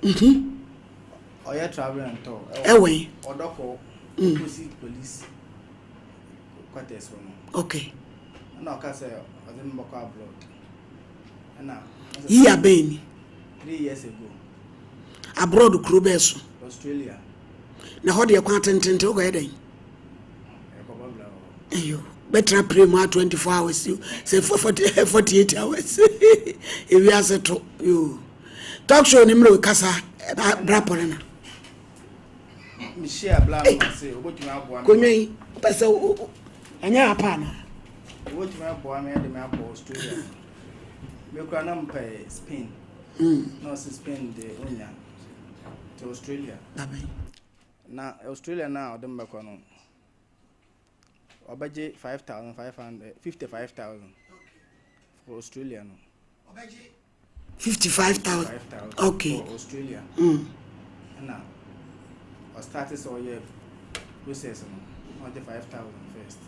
Ɔyɛ travel and tour. Ɛwɛn? Ɔdɔkɔ. Opposite police quarters hɔ no. Ɛna ɔka sɛ ɔde me bɔkɔ abroad. Ɛna. Yi abɛn ni? 3 years ago. Abroad kuro bɛɛ so? Australia. Na hɔ deɛ kwan tententen, wokɔyɛ dɛn? Ɛkɔbɔ bla wɔ hɔ. Ɛyo, bɛtena pray mu a 24 hours sɛ 40 48 hours ewiase to yo. Talk show ni mmerɛ kasa bra Paulina. Mehyia bla no ma sɛ obɛtumi aboa me. Konwa yi wopɛ sɛ ɛnyɛ apa anaa? Obɛtumi aboa me de me akɔ Australia. Mekura na mpɛ Spain. Na ɔsɛ Spain de onya. To Australia. Dabɛn? Na Australia na ɔde me bɛkɔ no, ɔbɛgye 5,500, 55,000 for Australia no. 55,000? 5,000 for Australia. Ɛna ɔstart sɛ ɔyɛ process no, na ɔgye 5,000 first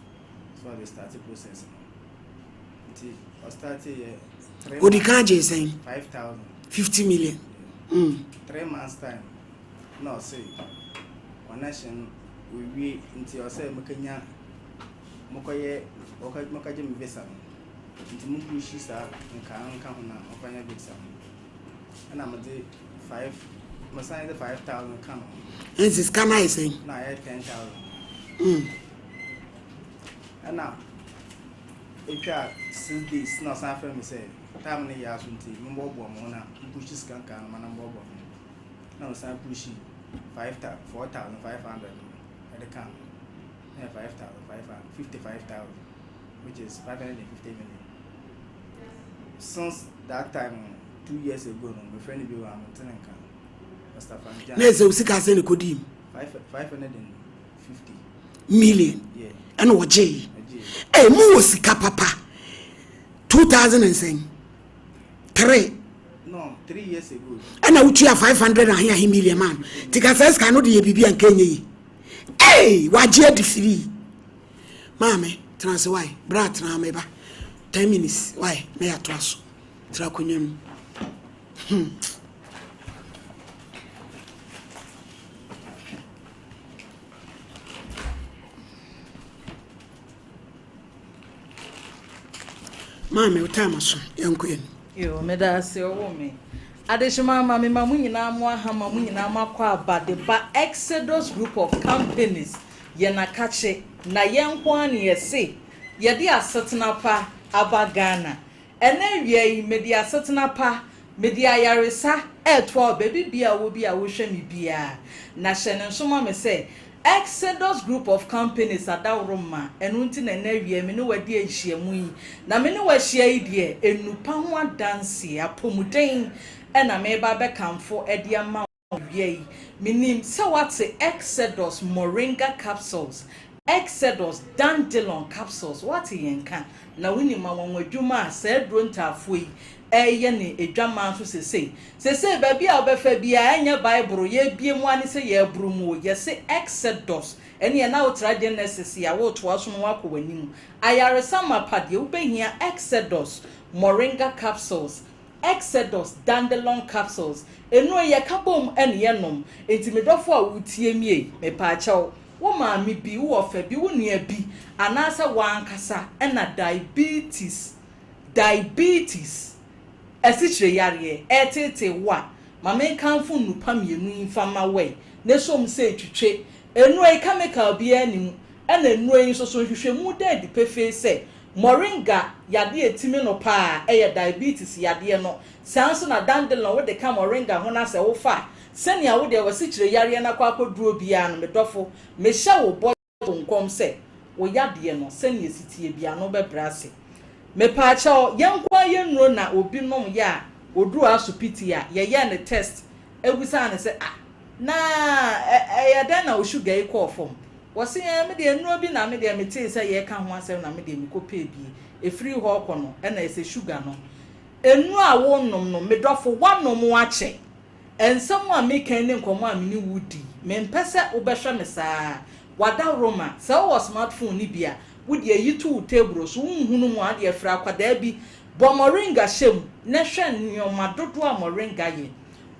so ɔde start process no, nti ɔstart yɛ 3 Odi kan gye sɛn? 5,000. 50 million. 3 months time na ɔse connection owie, nti ɔsɛ mekanya mokɔyɛ mokɔgye me visa no, nti mopushi saa nkaa nka ho na ɔkɔnya visa no. Ɛna mede five, mesan de 5,000 ka no. Ɛnti sika no ayɛ sɛn? Na ayɛ 10,000. Ɛna etwa 6 days na ɔsan frɛ me sɛ time no yɛ aso, nti mobɔboa mo ho na mpushi sika nkaa no ma na mobɔboa mo ho, na ɔsan pushi five thou 4,500 no ɛde ka ho na yɛ 5,500, 55,000, which is 550 million. Since that time, 2 years ago no, mefrɛ no bi wɔ amentene nka Mr. Frank Jan. Na ɛsɛ wo sika sɛ ne kɔdii mu? 550 million. Yeah. Ɛna wɔgyee? Ɛgye. Ɛ mu wɔ sika papa 2000 and sɛn 3? No, 3 years ago. Ɛna wotua 500 ahe ahe million ma no, nti ka sɛ sika no de yɛ biribi a nka ɛnyɛ yi. Ei, wagye adi firii. Maame, tena ase wae, bra tena me ba 10 minutes wae na yɛatoa so. Tena akonnwa mu. Maame, wo time so, yɛnkɔ yɛn. Yo, meda ase ɔwɔ me. Adehyema ama me ma mo nyinaa mo aha ma mo nyinaa mo akɔ aba de ba Exodus Group of Companies. Yɛn akakye na yɛn nko ara ne yɛse yɛde asetena pa aba Ghana. Ɛnɛ awia yi, mede asetena pa, mede ayaresa ɛɛtoa wo baabi bia a wɔ bi a wohwɛ me biara. Na hyɛ ne nso ma me sɛ Exodus Group of Companies adaworo ma ɛno nti na ɛnɛ awia me ne wadi ahyiamu yi, na me ne wahyia yi deɛ, enupa ho adanseɛ, apɔmuden ɛna meba bɛkamfo ɛde ama wo awia yi. Menim sɛ wate Exodus Moringa capsules, Exodus Dandelion capsules, wate yɛn ka na wonim anwanwadwuma a saa aduro ntaafoɔ yi. reyɛ ne adwaman so sesei. Sesei baabi a wobɛfa biara ɛnyɛ Bible yɛrebue mu ara ne sɛ yɛreboro mu o, yɛse Exodus, ɛneɛ na wotra Genesis a woretoa so no woakɔ w'anim. Ayaresa mapa deɛ wobɛhia Exodus Moringa capsules, Exodus Dandelion capsules, nnuro yi yɛka bom na yɛnom, enti me dɔfo a woretie me ei, mepaakyɛw, wo maame bi, wo wɔfa bi, wo nua bi, anaasɛ w'ankasa na diabetes, diabetes, asikyire yareɛ, ɛreteetee wo a, ma menkamfo nnupa mmienu yi mfa mma wo ɛ, na sɔ mu sɛ twitwe. Nnuro yi, chemical biara nni mu, ɛna nnuro yi nso so, nhwehwɛmu da adi pefee sɛ Moringa yadeɛ a ɛtumi no paa yɛ diabetes yadeɛ no, saa nso na dandelion wode ka moringa ho na sɛ wofa a, sɛnea wo deɛ w'asikyire yareɛ no akɔ akɔduro biara no, me dɔfo, mehyɛ wo bɔ wo nkɔm sɛ wo yadeɛ no sɛnea ɛsi teɛ biara no wobɛbrɛ ase. Mepaakyɛw, yɛn nko ara yɛn nnuro na obi nom yɛ a ɔduru asopiti a yɛyɛɛ no test bisaa no sɛ ah na ɛyɛ dɛn na wo sugar yi kɔɔ fam? Wɔse ɛɛ me deɛ nnuro bi na me deɛ metee sɛ yɛreka ho asɛm na me deɛ mekɔ pɛɛ bie. Ɛfiri hɔ rekɔ no ɛna ɛsɛ sugar no. Nnuro a wonom no me dɔfo woanom akyɛ. Nsɛm a meka yi ne nkɔmmɔ a me ne wo redi yi mempɛ sɛ wobɛhwɛ me saa. W'adaworoma, sɛ wowɔ smart phone no bi a, wo deɛ yi to wo table so, wonhunu mu a, wo deɛ frɛ akwadaa bi, bɔ moringa hyɛ mu na hwɛ nnoɔma dodoɔ a moringa yɛ.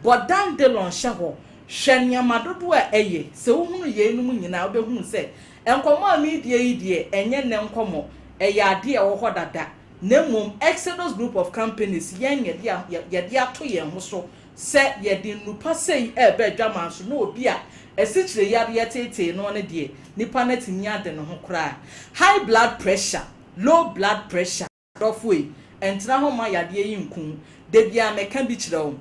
Bɔ dandelion hyɛ hɔ, hwɛ nneɛma dodoɔ a ɛyɛ. Sɛ wohunu yeinom nyinaa a, wobɛhunu sɛ nkɔmmɔ a meredie yi deɛ, ɛnyɛ nnɛ nkɔmmɔ, ɛyɛ adeɛ a ɛwɔ hɔ dada. Na mmom Exodus Group of Companies, yɛn na yɛde yɛde ato yɛn ho so sɛ yɛde nnupa sei reba adwaman so na obi a asikyire yareɛ teetee no no deɛ, nipa no atumi ade ne ho koraa. High blood pressure, low blood pressure. Dɔfo ei, ɛntena hɔ mma yadeɛ yi nku wo. Da biara meka bi kyerɛ wo.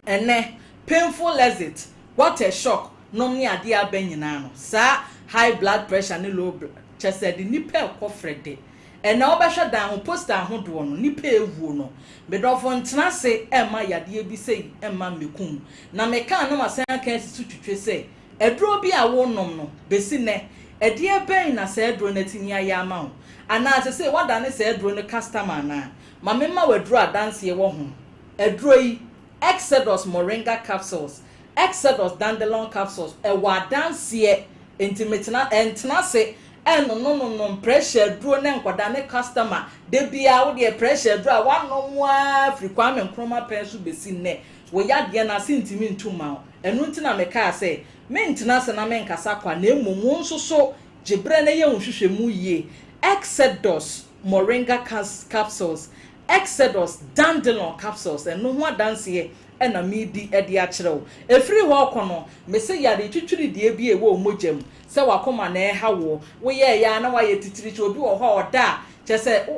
Ɛnnɛ, painful exit, what a shock nom ne adeɛ a aba nyinaa no, saa high blood pressure ne low bl kyerɛ sɛ ɛde nnipa rekɔ frɛdɛ. Ɛnnɛ wobɛhwɛ dan ho poster ahodoɔ no, nnipa rewuo no. Me dɔfo ntena ase mma yadeɛ bi sei mma mmɛku wo. Na mekaa na masan aka asi so twitwe sɛ, Aduro bi a worenom no, bɛsi nnɛ, ɛdeɛ bɛn na saa aduro no atumi ayɛ ama wo? Anaa sesei woadane saa aduro no customer anaa? Ma memma wo aduro a adanseɛ wɔ ho. Aduro yi, Exodus Moringa Capsules, Exodus Dandelion Capsules, ɛwɔ adanseɛ, enti metena, ɛntena ase ɛnnonononom pressure aduro na nkɔdane customer. Da biara wo deɛ pressure aduro a woanom ara firi Kwame Nkrumah pɛn so bɛsi nnɛ, Wo yadeɛ no ase ntumi ntu mma wo. Ɛno nti na mekaa sɛ, Merentena ase na merenkasa kwa, na mmom wo nso so gye berɛ na yɛ wo nhwehwɛmu yie. Exodus Moringa Capsules, Exodus Dandelion Capsules, ɛno ho adanseɛ na meredi de akyerɛ wo. Ɛfiri hɔ rekɔ no, mese yareɛ twitwirideɛ bi a ɛwɔ wo mogya mu, sɛ w'akoma na ɛreha woɔ, woyɛeɛ ara na woayɛ titiritii, obi wɔ hɔ a ɔda a, kyerɛ sɛ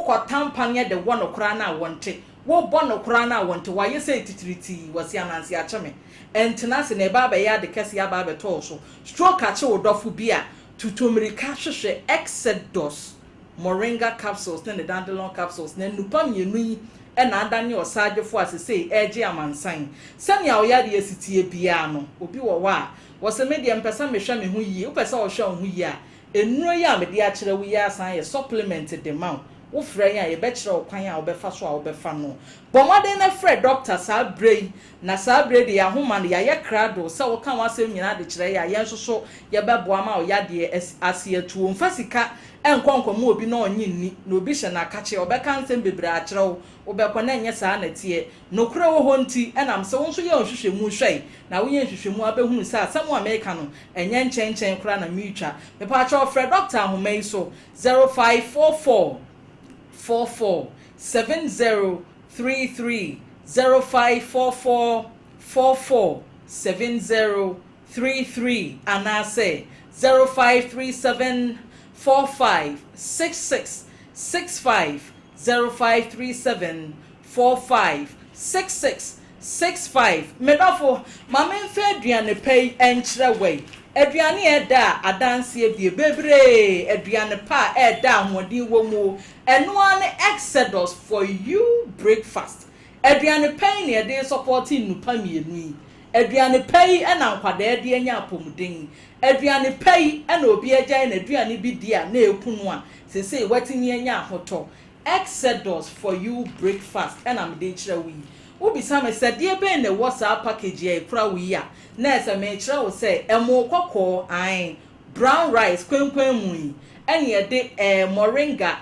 wokɔtam paneɛ de wɔ no koraa no a wɔnte. Wo bɔ no koraa no a wɔnte, wayɛ sei titiritii, wɔse ananse akye me. Ɛntena ase na ɛba abɛyɛ ade kɛseɛ aba abɛtɔ wo so. Stroke akye wo dɔfo bi a, tutu mmirika hwehwɛ Exodus Moringa Capsules ne ne Dandelion Capsules na nnupa mmienu yi na adane ɔsaadwofoɔ a sesei ɛregye amansan. Sɛnea wo yareɛ si teɛ biara no, obi wɔ hɔ a, wɔse me deɛ mepɛ sɛ mehwɛ me ho yie, wopɛ sɛ wohwɛ wo ho yie a, Nnuro yi a mede akyerɛ wo yi ara san yɛ supplement de ma wo. Wofrɛ yɛn a, yɛbɛkyerɛ wo kwan a wobɛfa so a wobɛfa no. Bɔ mmɔden na frɛ dɔkta saa berɛ yi, na saa berɛ yi deɛ yɛn ahoma no, yɛayɛ krado sɛ woka w'asɛm nyinaa de kyerɛ yɛn a, yɛn nso so yɛbɛboa ma wo yadeɛ ase atuo. Mfa sika nkɔ nkɔma obi na ɔnnye nni, na obi hyɛ no akakye, ɔbɛka nsɛm bebree akyerɛ wo, wobɛkɔ na ɛnyɛ saa na ɛteɛ. Nokorɛ wɔ hɔ nti, ɛnam sɛ wo nso yɛ nhwehwɛmu hwɛe, na woyɛ nhwehwɛmu a wobɛhunu sɛ asɛm a mereka no, ɛnyɛ nkyɛnkyɛn koraa na meretwa. Mepaakyɛw frɛ dɔkta ahoma yi so, 0544 44 70 33, 0544 44 70 33 anaasɛ 0537 45 66 65, 0537 45 66 65 Me dɔfo, ma memfa aduane pa yi nkyerɛ wo yi. Aduane a ɛda a adanseɛ bie bebree, aduane pa a ɛda a ahoɔden wɔ mu o, ɛno ara ne Exodus for you breakfast. Aduane pa yi na yɛde resɔpɔte nnupa mmienu yi. Aduane pa yi na nkwadaa de anya apɔmuden. Aduane pa yi na obi agyae n'aduane bi di a na ɛku no a, seesei watumi anya ahotɔ. Exodus for you breakfast ɛna mede rekyerɛ wo yi. Wobisa me sɛ deɛ bɛn na ɛwɔ saa package yi a ɛkura wo yi a, na ɛsɛ mekyerɛ wo sɛ ɛmo kɔkɔɔ, ae, brown rice, kwenkwen mu yi, ɛne yɛde ɛɛ moringa,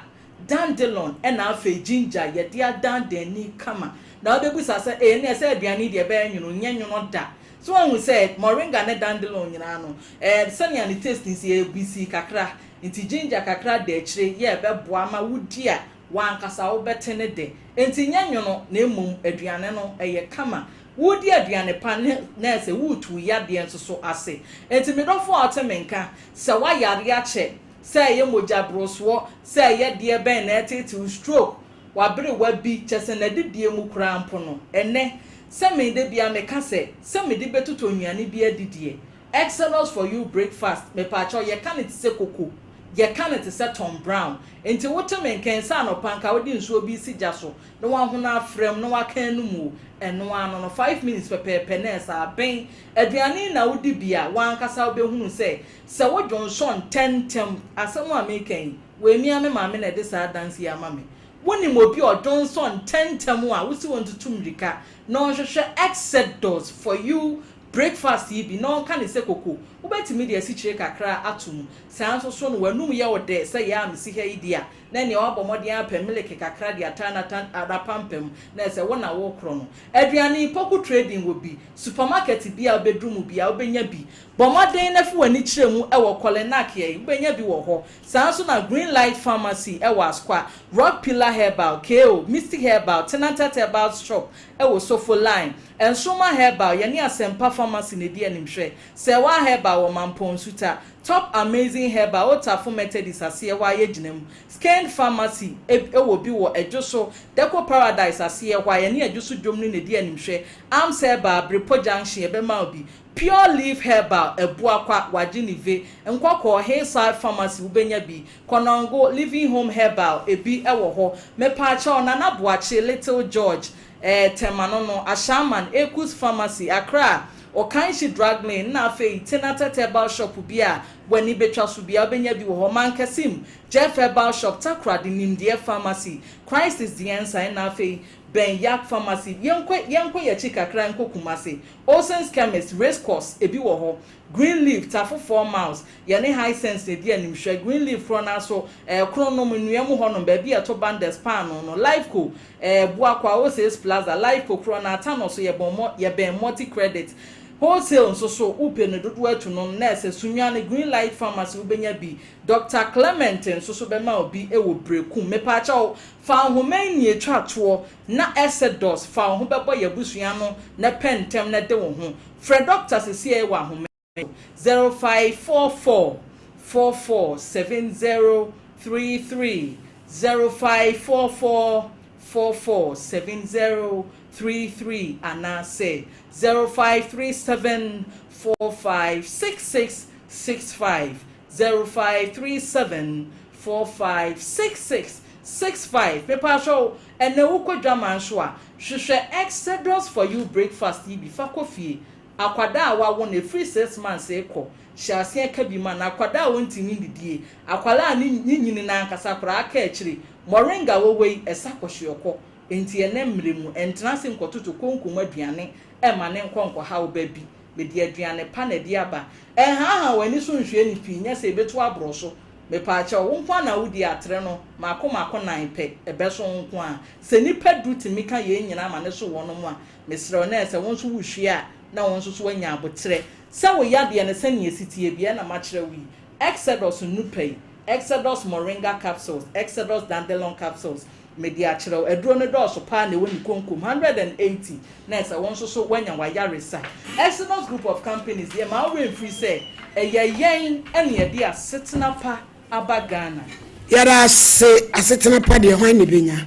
dandelion ɛna afei ginger yɛde adandan ani kama. Na wobɛbisa sɛ ee ɛneɛ sɛ aduane yi deɛ ɛbɛyɛ nwono, nyɛ nwono da. So woahu sɛ moringa ne dandelion nyinaa no, ɛɛ sɛnea ne taste no si ɛyɛ bisii kakra, nti ginger kakra da akyire yɛ ɛbɛboa ama wodi a w'ankasa wobɛte ne dɛ. Enti nyɛ nwono na mmom aduane no ɛyɛ kama. Woredi aduane pa ne na ɛsɛ woretu wo yadeɛ nso so ase. Enti me dɔfo a wote me nka, sɛ woayare akyɛ, sɛ ɛyɛ mogya borosoɔ, sɛ ɛyɛ deɛ bɛn na ɛreteete wo, stroke, w'aberewa bi, kyerɛ sɛ n'adidie mu koraa mpo no, ɛnnɛ, sɛ me da biara meka sɛ, sɛ mede bɛtotɔ nnuane bi adi deɛ, Exodus for you breakfast, mepaakyɛw, yɛka no te sɛ koko, yɛka no te sɛ Tom Brown. Enti wote me nka yi sɛ anɔpa nka wode nsuo bi resi gya so na woahono afra mu na woaka anum o, ɛno ara no no, five minutes pɛpɛɛpɛ na ɛsɛ aben. Aduane yi na wodi bi a, w'ankasa wobɛhunu sɛ, sɛ wodwonsɔ ntɛmntɛm, asɛm a mereka yi, wei me ara me maame na ɛde saa adanse yi ama me. Wonim obi a ɔdwonsɔ ntɛmntɛm a, wose ɔntutu mmirika na ɔnhwehwɛ Exodus for you breakfast yi bi na ɔnka no sɛ koko. Wobɛtumi de asikyire kakra ato mu. Saa nso so no w'anum yɛ wo dɛ sɛ yɛ a mesi ha yi deɛ a, na ɛneɛ woabɔ mmɔden apɛ meleke kakra de ataa n'apampam na ɛsɛ wo na worekorɔ no. Aduane yi, Poku Trading wɔ bi. Supermarket biara a wobɛduru mu biara wobɛnya bi. Bɔ mmɔden na fi w'ani kyerɛ mu wɔ Kɔlenak yɛ, wobɛnya bi wɔ hɔ. Saa nso na Green Light Pharmacy wɔ Asqua, Rock Pillar Herbal, KO, Misty Herbal, Tenantat Herbal Shop wɔ Sofo Line, Nsoromma Herbal, yɛne Asɛmpa Pharmacy na ɛdi animhwɛ, Sɛɛwaa Herbal wɔ Mampong Nsuta, Top Amazing Herbal, Otafo Methodist aseɛ hɔ ara yɛgyina mu, Skane Pharmacy wɔ bi wɔ Adwoso, Deco Paradise aseɛ hɔ a yɛne Adwoso dwom no na ɛdi animhwɛ, Arms Herbal, Brepɔ Junction yɛbɛma wo bi, Pure Leaf Herbal, Abuakwa, Wagye Ne Ve, Nkɔkɔɔ, Hillside Pharmacy wobɛnya bi, Konongo, Living Home Herbal, ebi wɔ hɔ. Mepaakyɛw, Nana Boakye, Little George, eh, Tema no no, Ashaiman, Ekus Pharmacy, Accra, Okaishie Drug Lane, nna afei Tenatet Herbal Shop bi a w'ani betwa so biara wobɛnya bi wɔ hɔ, Mankasim, Jeff Herbal Shop, Takoradi, Nimdeɛ Pharmacy, Christ is the Answer, nna afei Ben Yak Pharmacy. Yɛnkɔ, yɛnkɔ yɛn akyi kakra nkɔ Kumasi, Olsen's Chemist, Race Course, ebi wɔ hɔ. Green Leaf, Tafo 4 Miles, yɛne Hisense na edi animhwɛ. Green Leaf korɔ no ara so, ɛɛ, Kronom, nnua mu hɔnom, baabi a yɛtɔ banders paanoo no. Lifeco, ɛɛ, Buakwa, Osees Plaza, Lifeco korɔ no ara, Tano so, yɛbɔn mɔ, yɛbɛn Multi Credit. Wholesale nso so, wopɛ no dodoɔ atu no, na ɛsɛ Sunyani, Green Light Pharmacy, wobɛnya bi. Doctor Clement nso so bɛma wo bi wɔ Berekum. Mepaakyɛw, fa nhoma yi nea etwa toɔ na Exodus, fa wo ho bɛbɔ yɛn abusua no na pɛ ntɛm na de wo ho. Frɛ Doctor sesiei wɔ ahoma yi so, 0544 44 7033, 0544 44 7033 anaasɛ 0537 45 6665. 0537 45 66 65 Mepaakyɛw, ɛnɛ wokɔ dwaman so a, hwehwɛ Exodus for you breakfast yi bi fa kɔ fie. Akwadaa a wawo no ɛfiri 6 months rekɔ, hyɛ aseɛ ka bi ma no. Akwadaa a ɔntumi nnidie, akwadaa a ne ne nyini no ankasa koraa aka akyire. Moringa wɔ hɔ yi, ɛsa kɔhweɔkɔ. Enti ɛnɛ mmerɛ mu, ɛntena ase nkɔtoto konkom aduane ɛmma ne nkɔ nkɔha wo ba bi. Mede aduane pa na ɛde aba. Ɛnhaahaa w'ani so nhwɛ no pii, nyɛ sɛ ɛbɛtu aborɔ so. Mepaakyɛw, wo nko ara na wodi atere no mmaako mmaako nan pɛ, ɛbɛso wo nko ara. Sɛ nnipa du tumi ka yei nyinaa ma no so wɔnom a, mesrɛ wo, na ɛsɛ wo nso wohwie a, na wo nso so woanya aboterɛ. Sɛ wo yadeɛ no sɛnea ɛsi teɛ biara na makyerɛ wo yi. Exodus nnupa yi, Exodus Moringa capsules, Exodus Dandelion capsules, mede akyerɛ wo. Aduro no dɔɔso paa na ɛwɔ ne konkom, 180, na ɛsɛ wo nso so woanya w'ayaresa. Exodus Group of Companies deɛ, mma wo werɛ mfiri sɛ ɛyɛ yɛn na yɛde asetena pa aba Ghana. Yɛda ase asetena pa deɛ hwan na ɛbɛnya?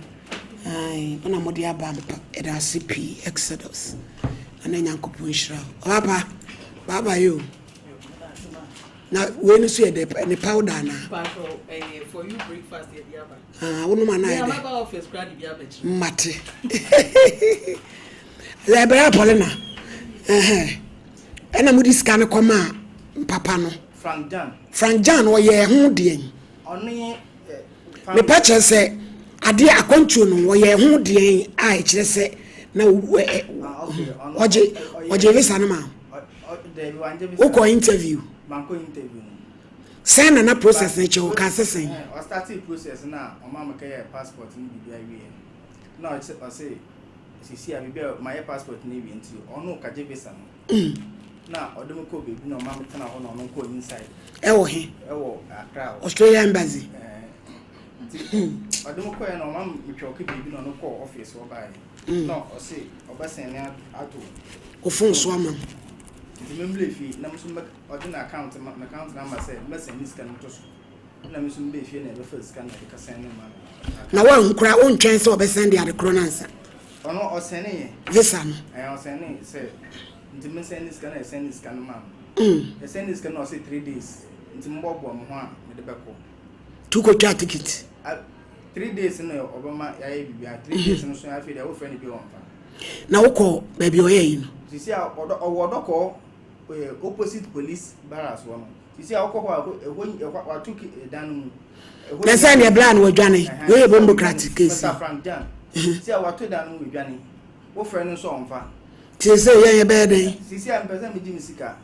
Ae, mo na mode aba ampa. Yɛda ase pii Exodus. Nana Nyankopɔn nhyira wo. Ɔba bye bye o. Na wei no so yɛ dɛ ne powder anaa? Paatwɔ ɛyɛ for you breakfast yɛde aba. Ah, wonom anaa yɛ dɛ? Maba office koraa de bi abɛkyerɛ. Mate. Ɛbɛyɛ Paulina. Ɛhɛn. Ɛna mode sika no kɔmaa papa no. Frank Jan. Frank Jan ɔyɛ ho deɛn? Ɔne Mepa kyerɛ sɛ. Adeɛ akwantuo no wɔyɛ ho deɛn a ɛkyerɛ sɛ na ɔgye ɔgye visa no ma wokɔ interview sɛn na na process no kyɛ ɔka sɛ sɛn. ɔstartee process na ɔma me kɛyɛ passport ne biribi awie na ɔse sisi a biribi a mayɛ passport no awie nti ɔno kagye visa no mm. Na ɔde me kɔɔ baabi na ɔma me tena hɔ na ɔno nkɔɔ inside. Ɛwɔ he? Ɛwɔ Accra hɔ. Australia Embassy. Nti ɔde me kɔɛ na ɔma me twɔke baabi na ɔno kɔɔ office hɔ baeɛ. Mm. Na ɔse ɔbɛsɛn ne ato. O phone so ama. Nti membrɛ fie na me nso ɔde na account ma na account number sɛ mɛsɛn ne sika no to so. Na me nso mebɛɛ fie na ɛbɛfa sika no na ɛde kasɛn ne ma no. Na woanhu koraa wontwɛn sɛ ɔbɛsɛn de ade korɔ no ansa. Ɔno ɔsɛne yɛ. Visa no. Ɛɛ ɔsɛne sɛ nti me sɛne sika na ɛsɛne sika no maa no. Mm. Ɛsɛne sika no ɔsɛ 3 days nti mo bɔboa mo ho a mede bɛkɔ. Tu kɔ twa ticket. 3 days no ɔbɛma yɛayɛ biribi 3 days no so afei deɛ wofrɛ no bi ɔmfa. Na wokɔ baabi ɔyɛ yi no. Sisi a ɔdɔ ɔwɔ ɔdɔkɔ opposite police barracks hɔ no. Sisi a wokɔ hɔ a ɛhɔ ɛhɔ wato dan no mu. Na sɛ neɛ bla no wadwane. Wei yɛ bombocrat case. Mr. Frank Jan. Sisi a wato dan no mu wadwane. Wofrɛ no nso ɔmfa. Tie sɛ yɛn yɛbɛyɛ dɛn? Sisi a mpɛ sɛ megye me sika.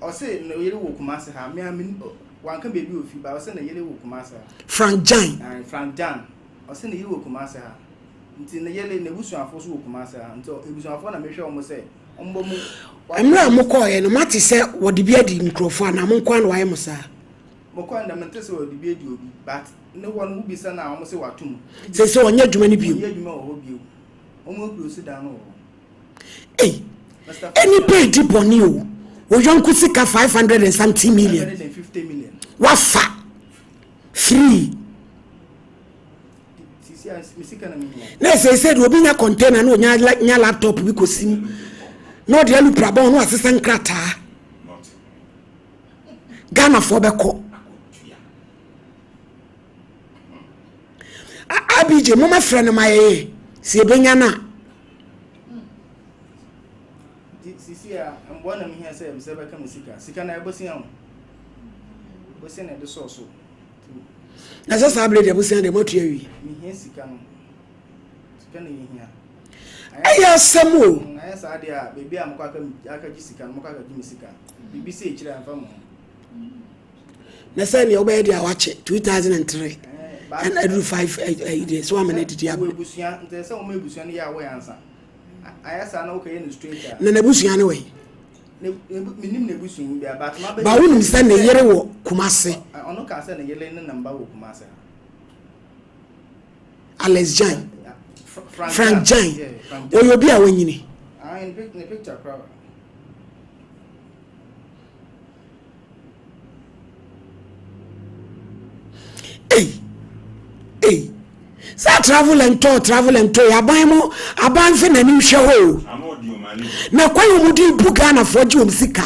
Ɔse ne yere wɔ Kumasi ha. Me a me wanka baabi ofi ba ɔse ne yere wɔ Kumasi ha. Frank Jan. Frank Jan. Ɔse ne yere wɔ Kumasi ha. Nti ne yere n'abusuafo nso wɔ Kumasi ha. Nti abusuafo na mehwɛ wɔn sɛ wɔn bɔ mu. Mmerɛ a mokɔɔeɛ no moate sɛ wɔde bi adi nkurɔfoɔ anaa mo nko ara na wɔayɛ mo saa? Mokɔɔɛ no deɛ mente sɛ wɔde bi adi obi but ne hɔ no wobisa no a wɔn se wato mu. Seesei ɔnyɛ adwuma no bio. Ɔnyɛ adwuma wɔ hɔ bio. Wɔn akuro si dan no wɔ hɔ. Ei, nnipa edi bɔne o. Wo yɔnko sika 500 and something million. 550 million. Wafa free. Na ɛsɛ sɛ deɛ obi nya container na onya nya laptop bi kɔsi mu na ɔde aluprabɔn na wasesa nkrataa. Ghanafoɔ bɛkɔ. Abj moma frɛ no ma yɛyɛ sɛ yɛbɛnya no a. Sisi a mboa na mehia sɛ sɛ bɛka me sika sika na ɛbɔsia o bɔsia na ɛde sɔɔ so. Na sɛ saa berɛ deɛ bosea deɛ moatua awie. Mehia sika no sika na yɛhia. Ɛyɛ asɛm o. Ayɛ saa deɛ a baabi a mokɔ akagye sika no mokɔ akagye me sika biribi sɛ ɛkyerɛ amfa mo ho. Na sɛ nea wobɛyɛ deɛ a wakyɛ 2003 ɛna aduru 5 ɛyi deɛ sɛ wama no adidi abrɛ. Na n'abusua ne wɛn? Ba wonim sɛ ne yere wɔ Kumase. Alex Jan. Frank Jan. Ɔyɛ obi a wanyini. Ei, ei. Saa travel and tour, travel and tour, aban mo, aban fɛ n'ani nhwɛ hɔ o. Na kwan wɔn de bu Ghanafoɔ gye wɔn sika.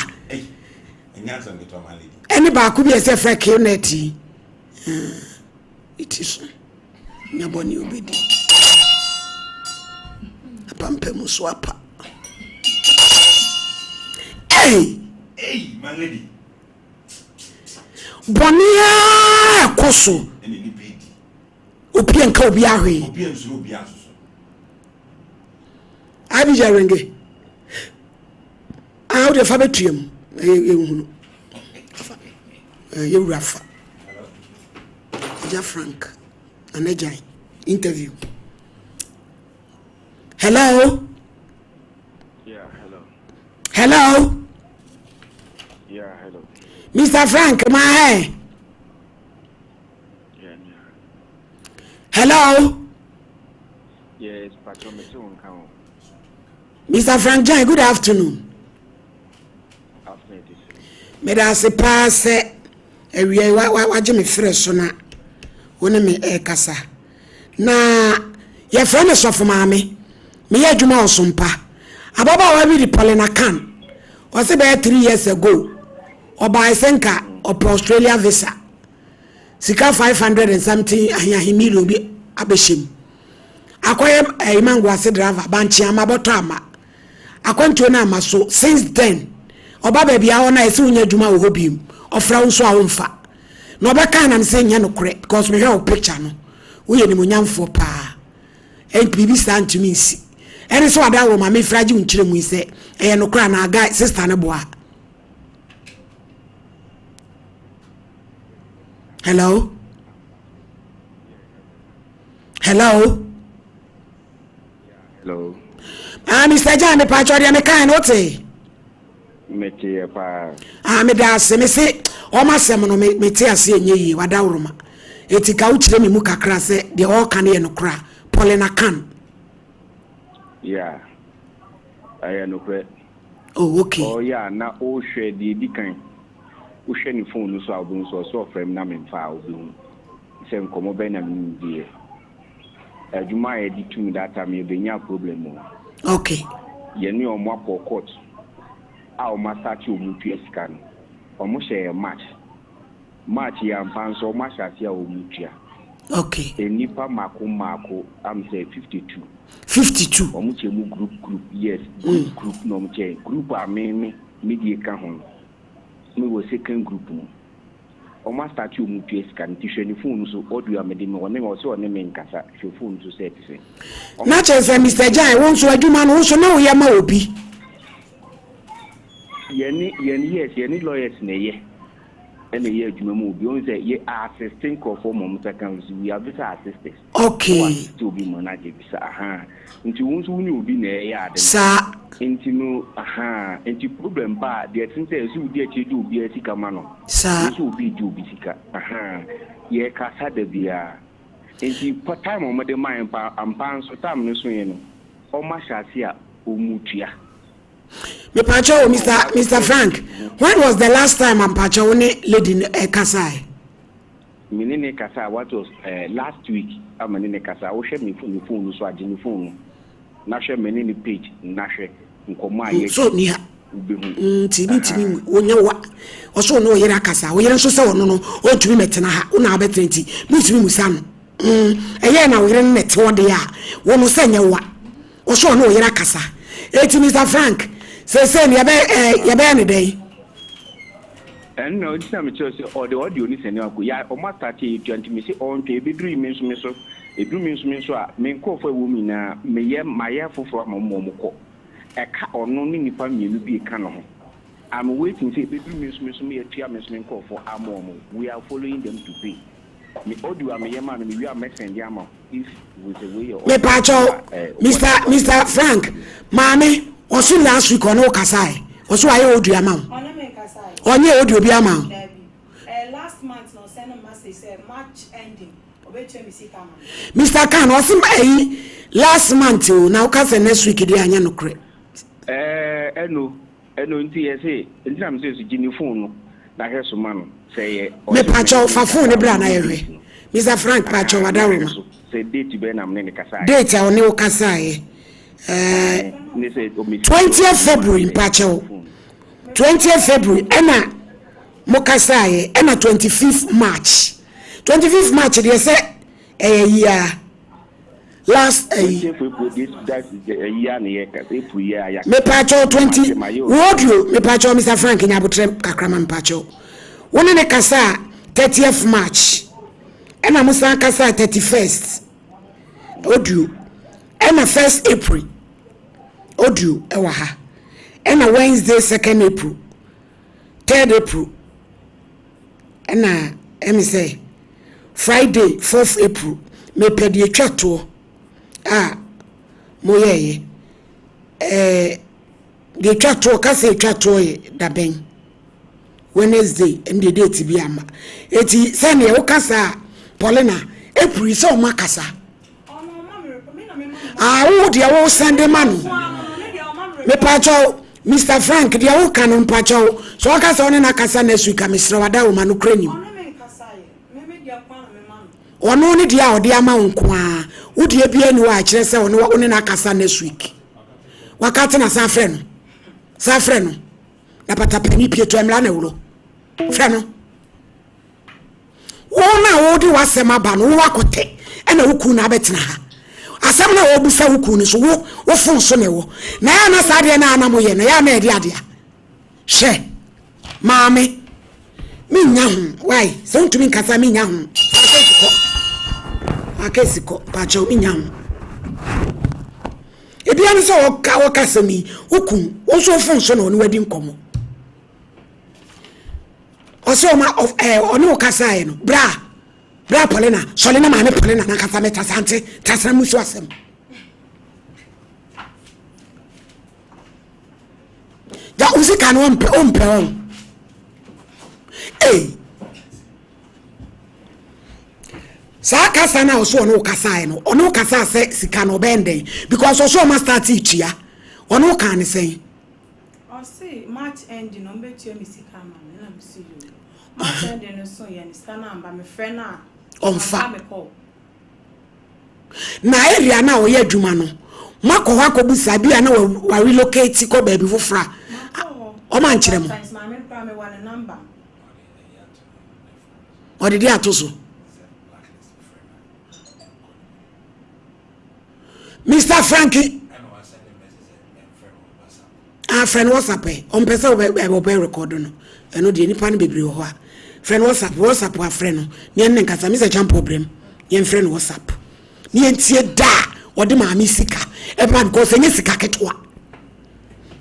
Ɛne baako bi a ɛsɛ fɛ knet yi. Iti so. Nya bɔne obedi. Apampam so apa. Ei! Ei, my lady. Bɔne a ɛkɔ so. Obi nka obi ahwee. Obi nsuro obi asoso. Abijah Renge. Ah, wode fa bɛtua mu. Yɛhunu. Yɛwura fa. Agya Frank. Nana Gyan. Interview. Hello? Yeah, hello. Hello? Yeah, hello. Mr. Frank, my hey. Yeah, yeah. Hello? Yes, Pacho, me too, Mr. Frank Jan, good afternoon. Afternoon. Meda ase paa sɛ awia yi wagye me frɛ so na wo ne me ɛrekasa. Na yɛfrɛ me Sɔfo Maame. Meyɛ adwuma wɔ Sompa. Ababaawa bi de Paulina Khan. Ɔse bɛyɛ 3 years ago ɔbae sɛ nka ɔpɛ Australia visa. Sika 500 and something aheahe million bi abɛhyɛ mu. Akɔyɛ ɛyi mango ase driver, bankye ama bɔtɔ ama. Akwantuo no amma so since then. Ɔba baabi a hɔ no a ɛsɛ wonya adwuma wɔ hɔ biom. Ɔfrɛ wo nso a womfa. Na ɔbɛka na mesɛ nyɛ nokorɛ because mehwɛ wo picture no. Woyɛ nimonyamfoɔ paa. Ɛnti biribi saa ntumi nsi. Ɛne sɛ wada wɔ ma mefiri agye wo nkyerɛ mu yi sɛ ɛyɛ nokorɛ anaa guy sister no boa. Hello? Hello? Hello. Ah, Mr. John, me pa kyɛ deɛ mekae no wote? Meteɛ paa. Ah, meda ase. Me se ɔma asɛm no me mete ase ɛnyɛ yie wadaworoma. Eti ka wokyerɛ me mu kakra sɛ deɛ ɔreka no yɛ nokorɛ a. Paulina Khan. Yeah. Ɛyɛ nokorɛ. Oh, okay. Ɔyɛ a na ɔrehwɛ deɛ ɛdi kan. Wohwɛ ne phone no so a wobɛhu sɛ ɔsɛ ɔfrɛ me na memfa a wobɛhu sɛ nkɔmmɔ bɛn na me ne no diiɛ. Adwuma a yɛde tum that time yɛbɛnya problem o. Okay. Yɛne ɔmo akɔ court a ɔmo asate ɔmo tua sika no. Ɔmo hyɛ yɛn March. March yi ampa nso ɔmo ahyɛ ase a ɔmo tua. Okay. Nnipa mako mako am sɛ 52. 52. Ɔmo kyɛ mu group group yes group group na ɔmo kyɛ group a me me me die ka ho no me wɔ second group mu. Ɔmo astate ɔmo tua sika no nti hwɛ ne phone no so audio a mede ma ɔne ɔse ɔne me nkasa hwɛ phone no so sɛ ɛte sɛn. Ɔmo. Na kyerɛ sɛ Mister Gyai wo nso adwuma no wo nso na woyɛ ma obi. Yɛne yɛn yes yɛne lawyers na ɛyɛ ɛna ɛyɛ adwuma ma obi wohu sɛ yɛ assist nkorɔfoɔ ma ɔmo nsa ka we are visa assisters. Okay. Wo assist obi ma no agye visa ahaa nti wo nso wo ne obi na ɛyɛ ade no. Saa. Nti no ahaa nti problem ba a deɛ ɛte sɛ ɛsɛ wodi akyire gye obiara sika ma no. Saa. Wo nso obi regye obi sika ahaa yɛkasa da biara nti pa time a wɔde ma yɛn pa ampa nso time no soeɛ no wɔn ahyɛ ase a wɔn tua. Mepakyɛw o Mister Mister Frank when was the last time a mpakyɛw wo ne lady no ɛkasae? Me ne no kasaa what was eh last week a me ne no kasaa wohwɛ me ne phone no so a gye ne phone no na hwɛ me ne no page na hwɛ nkɔmmɔ a Mm, so yɛadi ni ha wobɛhu Mm, nti mentumi ahaa. nwu wonyɛ wa ɔsɛ ɔne ɔyere akasa ɔyere nso sɛ ɔno no ɔntumi mɛtena ha wo na abɛtena nti mentumi musa no mm, ɛyɛ na ɔyere no na ɛte hɔ deɛ a wo no sɛ nyɛ wa ɔsɛ ɔne ɔyere akasa eti Mr Frank seesei no yɛbɛ ɛɛ yɛbɛyɛ ne dɛn? Ɛno na nti na mekyerɛ sɛ ɔde audio no sɛne akɔ ya ɔmo astate yɛtua nti mese ɔntwɛn ɛbɛduru yi me nso me so ɛduru me nso me nso a me nkorɔfoɔ a ɛwɔ mu nyinaa meyɛ mayɛ foforɔ ama ɔmo ma ɔmo kɔ ɛka ɔno ne nnipa mmienu bi reka ne ho I'm waiting sɛ ɛbɛduru me nso me so me atua me nso me nkorɔfoɔ ama ɔmo we are following them to pay me audio a meyɛ maa no mewie a mɛsɛnde ama wo if wo sɛ wei yɛ audio Mepaakyɛw a eh, Mister WhatsApp a Mister mɛsɛnde Frank maame ɔse last week ɔne wo kasae ɔse wayɛ audio ama wo Ɔne me nkasae. ɔnyɛ audio bi ama wo. Dabi. Eh, last month na ɔsɛne me message sɛ March ending ɔbɛtua me sika ama me. Mister Khan ɔse ɛyi last month o na woka sɛ next week deɛ anyɛ nokorɛ. Ɛɛ ɛno ɛno nti yɛse nti na mese so gye ne phone no na hwɛ so ma no sɛ ɛyɛ ɔse ɔne Mepakyɛw me fa phone nkasa no a bra na ɔno yɛhwɛ date no Mister Frank pakyɛw ahaa na wada hwɛ roma. so sɛ date bɛn na mene no kasaeɛ. Date a ɔne wo kasaeɛ ɛɛ Ae ne sɛ ɔmesi 20th ɔmo February ma mpakyɛw phone. 20th February ɛna mo kasaeɛ ɛna 25th March 25th March deɛ sɛ ɛyɛ yia last ɛyi. 20th April this that ɛyi a na yɛ kasa April yi a yɛ Mepakyɛw 20 ma yɛ wo audio mepakyɛw Mr Frank nya abotrɛ kakra ma mepakyɛw wo ne ne kasaa 30th March ɛna mo san kasaa 31st audio ɛna 1st April audio ɛwɔ ha ɛna Wednesday 2nd April 3rd April ɛna ɛmi sɛ Friday 4th April mepɛ deɛ etwa toɔ a moyɛɛyɛ ɛɛ deɛ etwa toɔ kasa etwa toɔ yɛ dabɛn Wednesday ɛne deɛ date bi ama eti sɛdeɛ wokasa a Paulina April sɛ ɔmo akasa ah wo deɛ wo sɛnde ma no mepakyɛw Mr Frank deɛ woka no mpakyɛw sɛ ɔka sɛ ɔne no akasa next week a mesrɛ wada wo ma no kora nim ɔno ne deɛ a ɔde ama wo nko ara wo deɛ biara ni hɔ a ɛkyerɛ sɛ ɔne wo ne no akasa next week waka tena san frɛ no san frɛ no na patapani pie to mmra na wuro frɛ no wo na wode w'asɛm aba no wo akɔtɛ ɛna wo kun na abɛtena ha asɛm na wɔbusa wo kun no so wo wo fon so na ɛwɔ na ɛyɛ na saa deɛ na ana moyɛ no ɛyɛ na ɛde adeɛ hwɛ maame menya ho wai sɛ wontumi nkasa menya ho fa sɛ kɔ. Aka esi kɔ mpakyɛw menya ho. Ebia ne sɛ ɔka ɔka asɛm yi wokum wo nso wo fon so na ɔne wadi nkɔmmɔ. Ɔsɛ ɔma ɛɛ ɔne wo kasaeɛ no bra bra Paulina sɔle na maame Paulina nankasa mɛta sante tasena mu so asɛm. Da wo sika no ɔmpɛ ɔmpɛ ɔn. Ei. Saa kasa no a ɔso ɔne wo kasaeɛ no ɔne wo kasaa sɛ sika no ɔbɛn dɛn because ɔso ɔma start tua ɔne wo kaa ne sɛn. Ɔse March ending no ɔmbɛtua me sika ama me na mese yoo. March ending no so yɛ no sika no amba mefrɛ no a ɔmfa ɔmfa me call. Na area no a ɔyɛ adwuma no moakɔ hɔ akɔbu saa bi a na wa relocate kɔ baabi foforɔ a ɔma nkyerɛ mo. Sometimes maame no koraa mewɔ ne number. Ɔde de ato so. Mr. Frankie. Ah, frɛ no WhatsApp ɛ. Ɔmpɛ sɛ ɔbɛ ɔbɛ record no. Ɛno deɛ nipa no bebree wɔ hɔ a. Frɛ no WhatsApp, WhatsApp afrɛ no. Ne yɛn ne nkasa, Mr. Champo brem. Yɛn frɛ no WhatsApp. Ne yɛn tie da a ɔde maame sika. Ɛba because ɛnyɛ sika ketewa.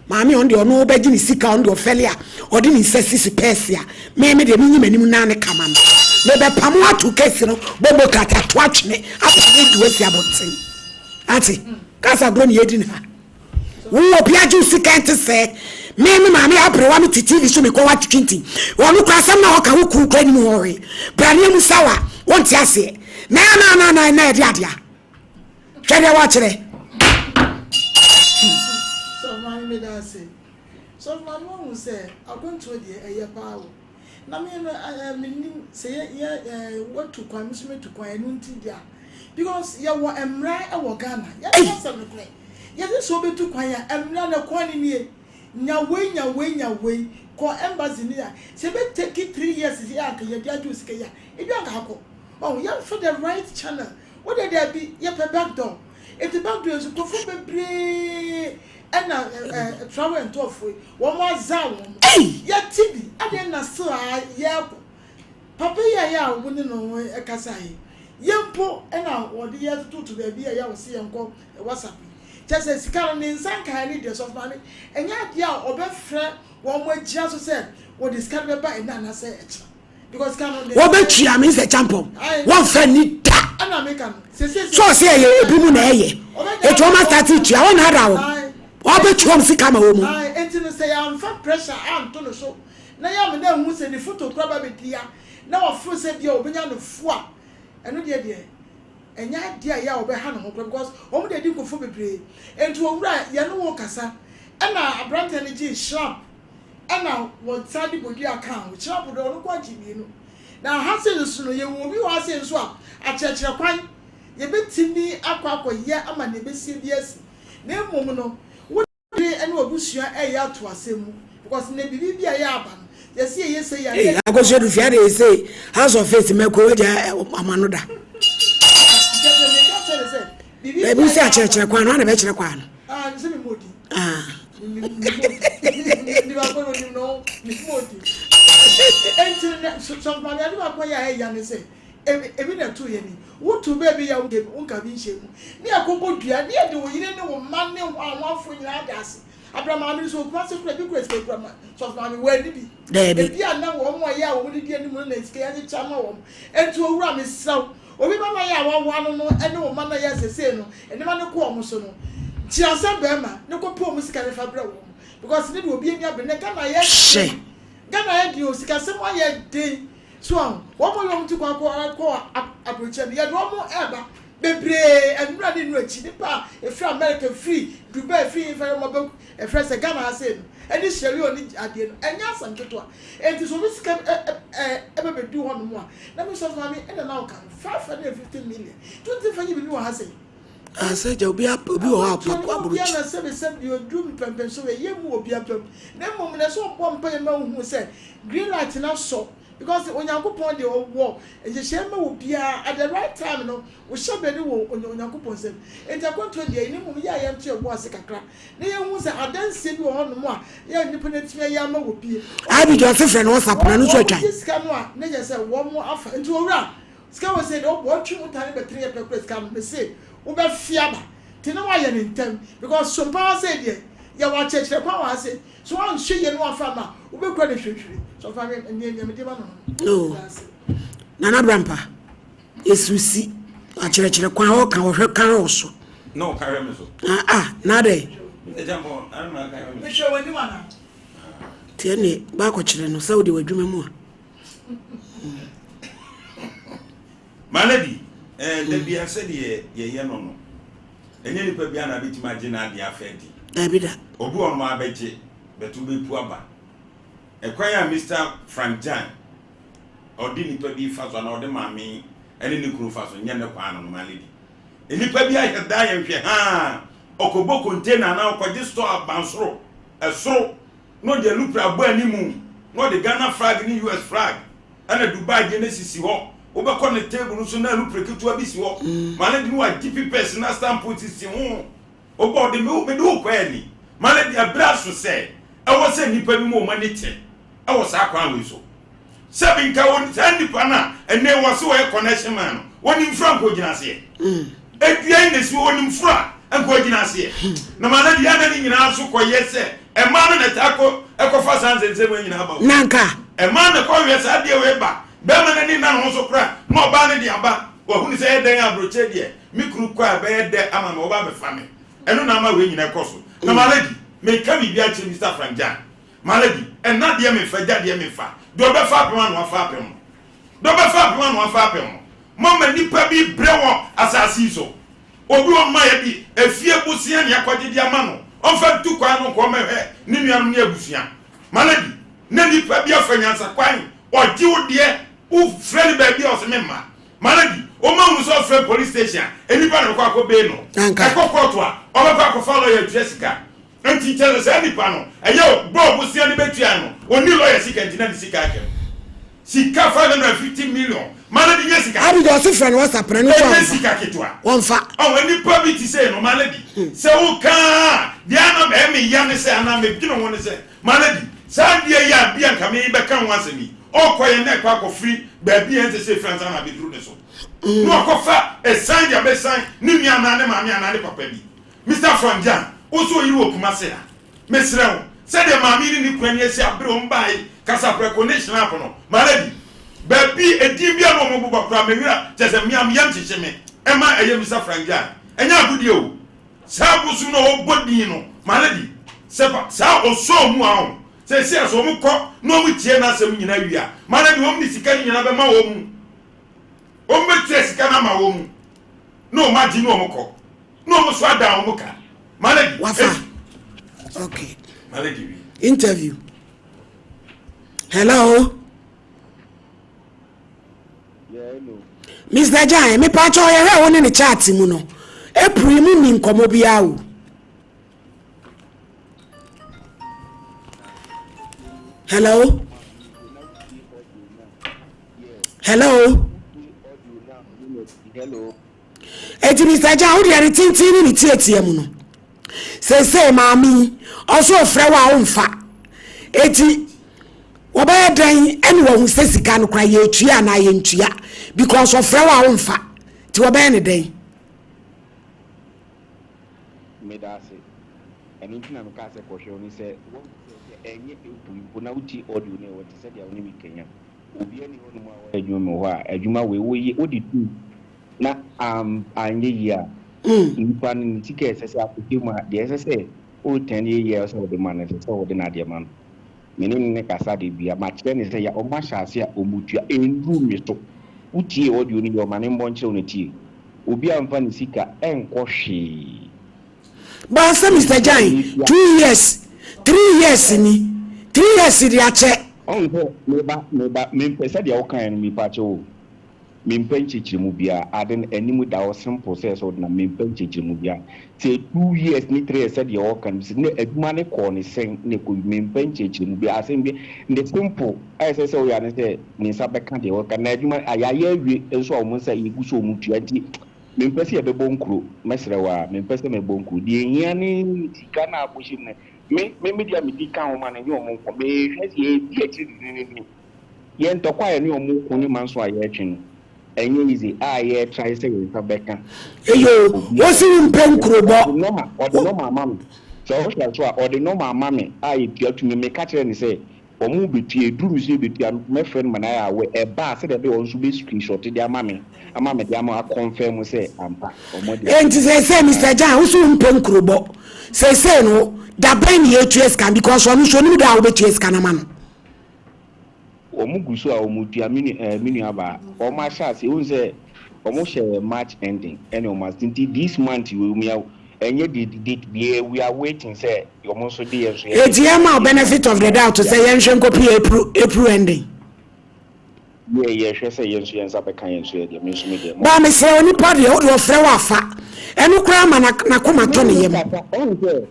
Maame ɔno deɛ ɔno ɔbɛgye ne sika ɔno deɛ ɔfɛle a ɔde ne nsa sisi pɛɛse a me me deɛ menyi m'anim naa ne kama no mebɛpamo ato kɛsi no bɔbɔ krata to atwene apamo di wasi abɔnten ate kasa agorɔ ne yɛdi ne ha wo obi agye wo sika nte sɛ me me maame aberewa me te tv so mekɔ watwetwe nti ɔno kora asɛm na ɔka wo kuu kora anim hɔ hwe braneɛ mu sawa wonte aseɛ na na na na na ɛde adea Hwɛ deɛ woakyerɛ. Sɔfo maame meda ase. Sɔfo maame wahu sɛ akwantuo deɛ ɛyɛ paa o. Na me no eh, menim sɛ yɛ yɛ eh, watu kwan me nso matu kwan ɛno nti deɛ a because yɛwɔ mmara wɔ Ghana. Yɛka asɛm no korɛ. Yɛse sɛ wobɛtu kwan a mmara no kwan no nie. Nya wei nya wei nya wei kɔ embassy ni a sɛ ɛbɛ take 3 years yi a anka yɛde agye wo sika yi a ebi anka akɔ. Wahu yɛmfa the right channel Wo deɛ daabi yɛpɛ back door nti back door nso nkurɔfoɔ bebree ɛna ɛɛ travel and tour foɔ yi wɔn azaa wɔn yɛte bi adeɛ na still a yɛɛkɔ papa yi a yɛ a wɔn ne no ɛkasa yi yɛn mpo ɛna wɔde yɛ tototo baabi a yɛ a wɔsi yɛn kɔ whatsapp yi kyɛ sɛ sika no ne nsa nkae ne deɛ sɔfo maame ɛnyɛ adeɛ a ɔbɛfrɛ wɔn agyina so sɛ wɔde sika no bɛba ɛnɛ anaasɛ ɛkyina. Wɔbɛtua me sɛ kyampɔn wɔmfa nni da so ɔsɛ ɛyɛ ebi mu na ɛyɛ etu wɔn asate tua wɔn na ada wɔn wɔbɛtua wɔn sika ma wɔn mu. Enti no sɛ yɛamfa pressure anto no so na yɛama no ahu sɛ ne foto kora ba bɛdi a na waforo sɛ bia ɔbɛnya no fo a ɛno deɛ deɛ ɛnyɛ adeɛ a ɛyɛ a ɔbɛha ne ho kora because wɔn de adi nkurɔfoɔ bebree enti owura yɛne wo kasa ɛna aberanteɛ no gyee shrap Ɛna wɔsan de bodua kaa ho. Kyerɛ po de ɔno nko ara gye mmienu. Na ha sei nso no, yɛwɔ obi wɔ ha sei nso a, akyerɛkyerɛ kwan, yɛbɛtumi akɔ akɔyɛ ama nea ɛbɛsie bi asi. Na mmom no, wo de ne w'abusua reyɛ ato asɛm mu because nnɛ biribi bi a ɛyɛ aba no, yɛse yɛyɛ sei a, Ei, Akosua Dufie ade sei House of Faith mɛkɔ wagya ama no da. Kyerɛ sɛ meka kyerɛ ne sɛ, biribi bi a Baabi ɛyɛ sɛ aba akyerɛkyerɛ no, kwan no, ana bɛkyerɛ kwan no. Ah, sɛ memmɔ din. Ah. Enti ade baako a ɛyɛ ne sɛ ebi na ɛto yɛ ni wotu baabi yɛ wo nka bi nhyɛ mu ne ɛkɔbɔ dua ne yɛde wo yere ne wo mma ne ho ahoafoɔ nyinaa da ase abira maame no so okura se kura bi kura sika kura ma sɔfo maame wɔ ani bi ebi a na wɔn a yɛ a wɔn didi anim no na sika yɛ akyekyɛ ama wɔn enti owura mesrɛ wo obi ba na yɛ a wawa no no ne wo mma na yɛ sesei no nneɛma no kɔ wɔn so no gyina sɛ bɛrima ne kɔ pɛ wɔn sika ne fa brɛ wɔn because ne de obi ani abere ne Ghana yɛ den Ghana yɛ den o sikasɛm ayɛ den so ahụ wɔn yɛ wɔn ti kɔ akɔ akɔ aburokyɛ no yɛde wɔn ɛɛba bebree nnura ne nnura akyi nipa a efiri America efiri Dubai efiri nfa yɛ wɔn abɛ efrɛ sɛ Ghana ha sei no ɛne Sierra Leone ne adeɛ no ɛnyɛ asɛm ketewa eti so obi sika ɛ ɛ ɛbɛ bɛ du hɔ nom a na mi sɔfo maame ɛna na ɔka no 550 million tuntun fɛ nye bibi wɔ ha sei. Asɛ gya obi obi wɔ hɔ a ɔpa kɔ aburokyi. Obi na sɛbi sɛbi oduru mpɛmpɛn so ɛyɛ mu obi abam na mmom na ɛsɛ ɔbɔ mpa yɛ ma ohun sɛ green light na sɔ because Onyankopɔn deɛ ɔwɔ nhyehyɛe ma obiara at the right time no wohyɛ bɛ ne wɔ Onyankopɔn nsam nti akwantuo deɛ ne mmom yɛ a yɛnto yɛn bo ase kakra na yɛhu sɛ adanseɛ bi wɔ hɔnom a yɛ nnipa no atumi ayɛ ama wɔ bie. Abi jɔ ɔse frɛ no WhatsApp na no nso atwan. Wɔn gye sika no a ne yɛ sɛ wɔn afa nti owura. Sika wei sei deɛ wobɔ wotwe mu tane bɛtere yɛ pɛ kura sika no mese wobɛfe aba nti na woayɛ no ntɛm because sompa ha sei deɛ yɛwɔ akyerɛkyerɛ kwan wɔ ha sei so woanhwɛ yie na woamfa amma a wobɛkura no hwirihwiri so ɔfa me neɛ neɛ mede ma no no Oh. meda ase. Nana Brampa, yɛsiri si akyerɛkyerɛ kwan a ɔka ɔhwɛ kare wo so. Na ɔka hwɛ me so. Ah, ah, na adɛn? Ɛgya mpɔ, ana na aka hwɛ me so. Mehwɛ w'anim anaa? Nti ɛne baakɔkyerɛ no sɛ wode w'adwuma mu a. My lady, eh, da bia sɛdeɛ yɛyɛ no no, ɛnyɛ nipa bia na abɛtumi agye n'adeɛ afa adi. Dabi da. Obi wɔ nom abɛgye, bɛto bɛpu aba. Ɛkwan a Mr. Frank Jan ɔde nipa bi fa so anaa ɔde maame yi ɛne ne kunu fa so nyɛ ne kwan no no, my lady. Nipa bi ahwɛ daa yɛn hwɛ haa, ɔkɔbɔ container anaa ɔkɔgye store abansoro, ɛsoro na ɔde alupre abɔ animu, na ɔde Ghana flag ne US flag ɛna Dubai deɛ no asisi hɔ. Wobɛkɔ ne table no so na alupre ketewa bi si hɔ. Mm. Ma ne de no wagye papers na stamp sisi ho. Wobɔ ɔde me mede wo kɔ ani. Ma ne de ɛberɛ aso sɛ ɛwɔ sɛ nnipa bi mu wɔn ani te ɛwɔ saa kwan wei so. Sɛbi nka wɔn saa nnipa no a ɛnɛ wɔ se wɔyɛ connection man no wɔnim fura nka ogyina aseɛ. Mm. Edua yi na esi hɔ wɔnim fura nka ogyina aseɛ. Hmm. Na ma ne deɛ ana ne nyinaa so kɔyɛ sɛ ɛmaa no na ɛtaa kɔ ɛkɔfa saa nsɛnsɛm wei nyinaa ba o. Nanka. Ɛmaa no kɔhwɛ saa adeɛ wei ba. Bɛrima no ani nna ne ho so koraa na ɔbaa no de aba. Wahunu sɛ ɛyɛ dɛn a aburokyire deɛ me kunu kɔ a ɛbɛyɛ dɛ ama me wɔba abɛfa me. Ɛno na ama wei nyinaa ɛkɔ so. Na my lady, meka biribi akyerɛ Mister Frank Jan. My lady, ɛna deɛ mefa, gya deɛ mefa. Deɛ ɔbɛfa apem ano afa apem no. Deɛ ɔbɛfa apem ano afa apem no. Moama nnipa bi brɛ wɔ asase yi so. Obi wɔ hɔ nom a yɛde efie bosea ne akɔgyede ama no, ɔmfa ntu kwan no nkɔ mmɛhwɛ ne nuanom ne abusua. My lady, na nipa bi afa nyansakwan, ɔgye wo deɛ, wo frɛ no baabi a ɔse memma. My lady, ɔma hunu sɛ ɔfrɛ police station a, nnipa na bɛkɔ akɔ bail no. Ɛkɔ court a, ɔbɛkɔ akɔfa lawyer atua sika. Nti kyerɛ sɛ saa nipa no, ɛyɛ bɔɔ bosea no bɛtua no, ɔnni lawyer sika nti na ne sika aka mu. Sika 550 million ma no de nyɛ sika. Abigail ɔse frɛ no WhatsApp na ɛno nso Ɛnyɛ amfa. sika ketewa. Wɔmfa. Ɔho nipa bi te sei no ma no di. Sɛ wo ka a deɛ ana ɛyɛ me ya ne sɛ anaa me dwene ho ne sɛ ma no di. Saa adeɛ yi a bi a nka me bɛka ho asɛm yi ɔkɔ yɛ na ɛkɔ akɔ firi baabi a ɛnsɛ sɛ ɛfiri ansa na abɛduru ne so. Na wakɔ fa ɛsan de abɛsan ne nua anaa ne maame anaa ne papa bi. Mister Franjan, wo nso oyere wɔ Kumasi ha. Mesrɛ wo, sɛdeɛ maame yi ne ne kunu ani asi abere wɔn bae Kasaprɛko ne Schnapp no, my lady, baabi, edin bi a na wɔn bobɔ koraa, me werɛ, kyerɛ sɛ me a me yam hyehye me, ɛma ɛyɛ Mister Franjan. Ɛnyɛ agodie o. Saa bosom no a wɔbɔ din no, my lady, sɛ pa, saa ɔsɔɔ mu a o, seesei a sɛ wɔn kɔ na wɔn tie n'asɛm nyinaa wie a, my lady, wɔn de sika no nyinaa bɛma wɔn. Wɔn bɛtua sika no ama wɔn, na wɔn agye na wɔn kɔ. Na ɔmo so adan ɔmo ka. Malady. Wafa. Okay. Malady wi. Interview. Hello. Yeah, hello. Mr. Jan, me pa cho yɛ hwɛ wo ne ne chat mu no. April mu ni nkɔmɔ biara o. Hello. Hello. Hello. Eti Mr. Gya, wo deɛ ne tenten ne ne tiatia mu no, seesei maame yi, ɔso ofrɛ wo a womfa. Eti wɔbɛyɛ dɛn ɛne wɔhu sɛ sika no kora yɛtua anaa yɛntua because ɔfrɛ wo a womfa. Ti wɔbɛyɛ ne dɛn? Meda ase. Ɛno nti na mekaa sɛ kɔhwɛ wo ne sɛ woahu sɛ sɛ ɛnyɛ April mpo na wotie audio no a ɛwɔ te sɛ deɛ wo ne me kanya. Obiara nni hɔnom a wayɛ adwuma mu wɔ hɔ a adwuma wei woyɛ wode tu na anyɛ yie a, nipa no ne sika a ɛsɛ sɛ akɔhyɛ mu a deɛ ɛsɛ sɛ ɔretɛn no yɛ yie a ɛsɛ sɛ wode ma no ɛsɛ sɛ wode n'adeɛ ma no. Me ne no kasa da biara makyerɛ no sɛ ya wɔn ahyɛ ase a wɔtua ɛnnuru me so. Wotie audio no yie ɔma ne mmɔ nkyerɛ wo na tie. Obi amfa ne sika ɛnkɔ hwee. But sɛ Mister Gyan, 2 years, 3 years ni, 3 years de akyɛ. Ɔhu sɛ meba meba mempɛ sɛdeɛ wokaeɛ no mepa kyɛw o. Mempɛ nkyerɛkyerɛmu biara, ade no anim da hɔ simple sɛ ɛsɛ wode na mempɛ nkyerɛkyerɛmu biara. Sɛ 2 years ne 3 years sɛdeɛ ɔka no sɛ na adwuma no kɔɔ ne sɛn na ɛkɔ mempɛ nkyerɛkyerɛmu biara asɛm bi ne simple a ɛsɛ sɛ woyɛ ne sɛ ne nsa bɛka deɛ wɔka na adwuma ayɛayɛ awie nso a wɔn nsa yɛgu so wɔn tua nti mempɛ sɛ yɛbɛbɔ nkuro mɛsrɛ wo a mempɛ sɛ mɛbɔ nkuro deɛ ehia ne sika no a akɔhyɛ mu no me me me deɛ medi ka ho ma no nyɛ wɔn nko mehwɛ sɛ yɛdi akyire dendenden. Yɛn ntɔkwa a yɛne wɔn ko ne manso a yɛretwe no. Ɛnyɛ easy a yɛ try sɛ yɛn nsa bɛka. Eyoo, wosi wo mpɛ nkurobɔ. Ɔde nɔma, ɔde nɔma ama me. Sɛ wohwɛ so a, ɔde nɔma ama me a yɛtua tumi. Meka kyerɛɛ no sɛ wɔn bɛtua, ɛduru me so yɛbɛtua a, mɛfrɛ no ma no ayɛ aware. Ɛba a, sɛdeɛ ɛbɛyɛ a ɔno nso bɛ screenshot de ama me, ama mede ama a confirm sɛ ampa wɔde ama. Enti seesei Mister Jan, wo se wo mpɛ nkurobɔ. Seesei no, da bɛn na yɛtua sika no because ɔno nso ɔnim da a wobɛtua sika no ama no. Wɔn gu so a wɔn tua me nua eh me nua baa wɔn ahyɛ aseɛ wohu sɛ wɔn hyɛ March ending ɛna wɔn ase nti this month wei wɔn ya ɛnyɛ de date biara we are waiting sɛ wɔn nso de yɛn nso yɛ Eti yɛn ma wo benefit of the doubt sɛ yɛn hwɛ nkɔpi April April ending. Yɛ yɛ hwɛ sɛ yɛn nso yɛn nsa bɛka yɛn nso yɛ deɛ me nso me deɛ mo. Ba mesrɛ onipa deɛ wode ɔfrɛ wo afa ɛno koraa ma nakoma tɔ ne yam. Ɔhu sɛ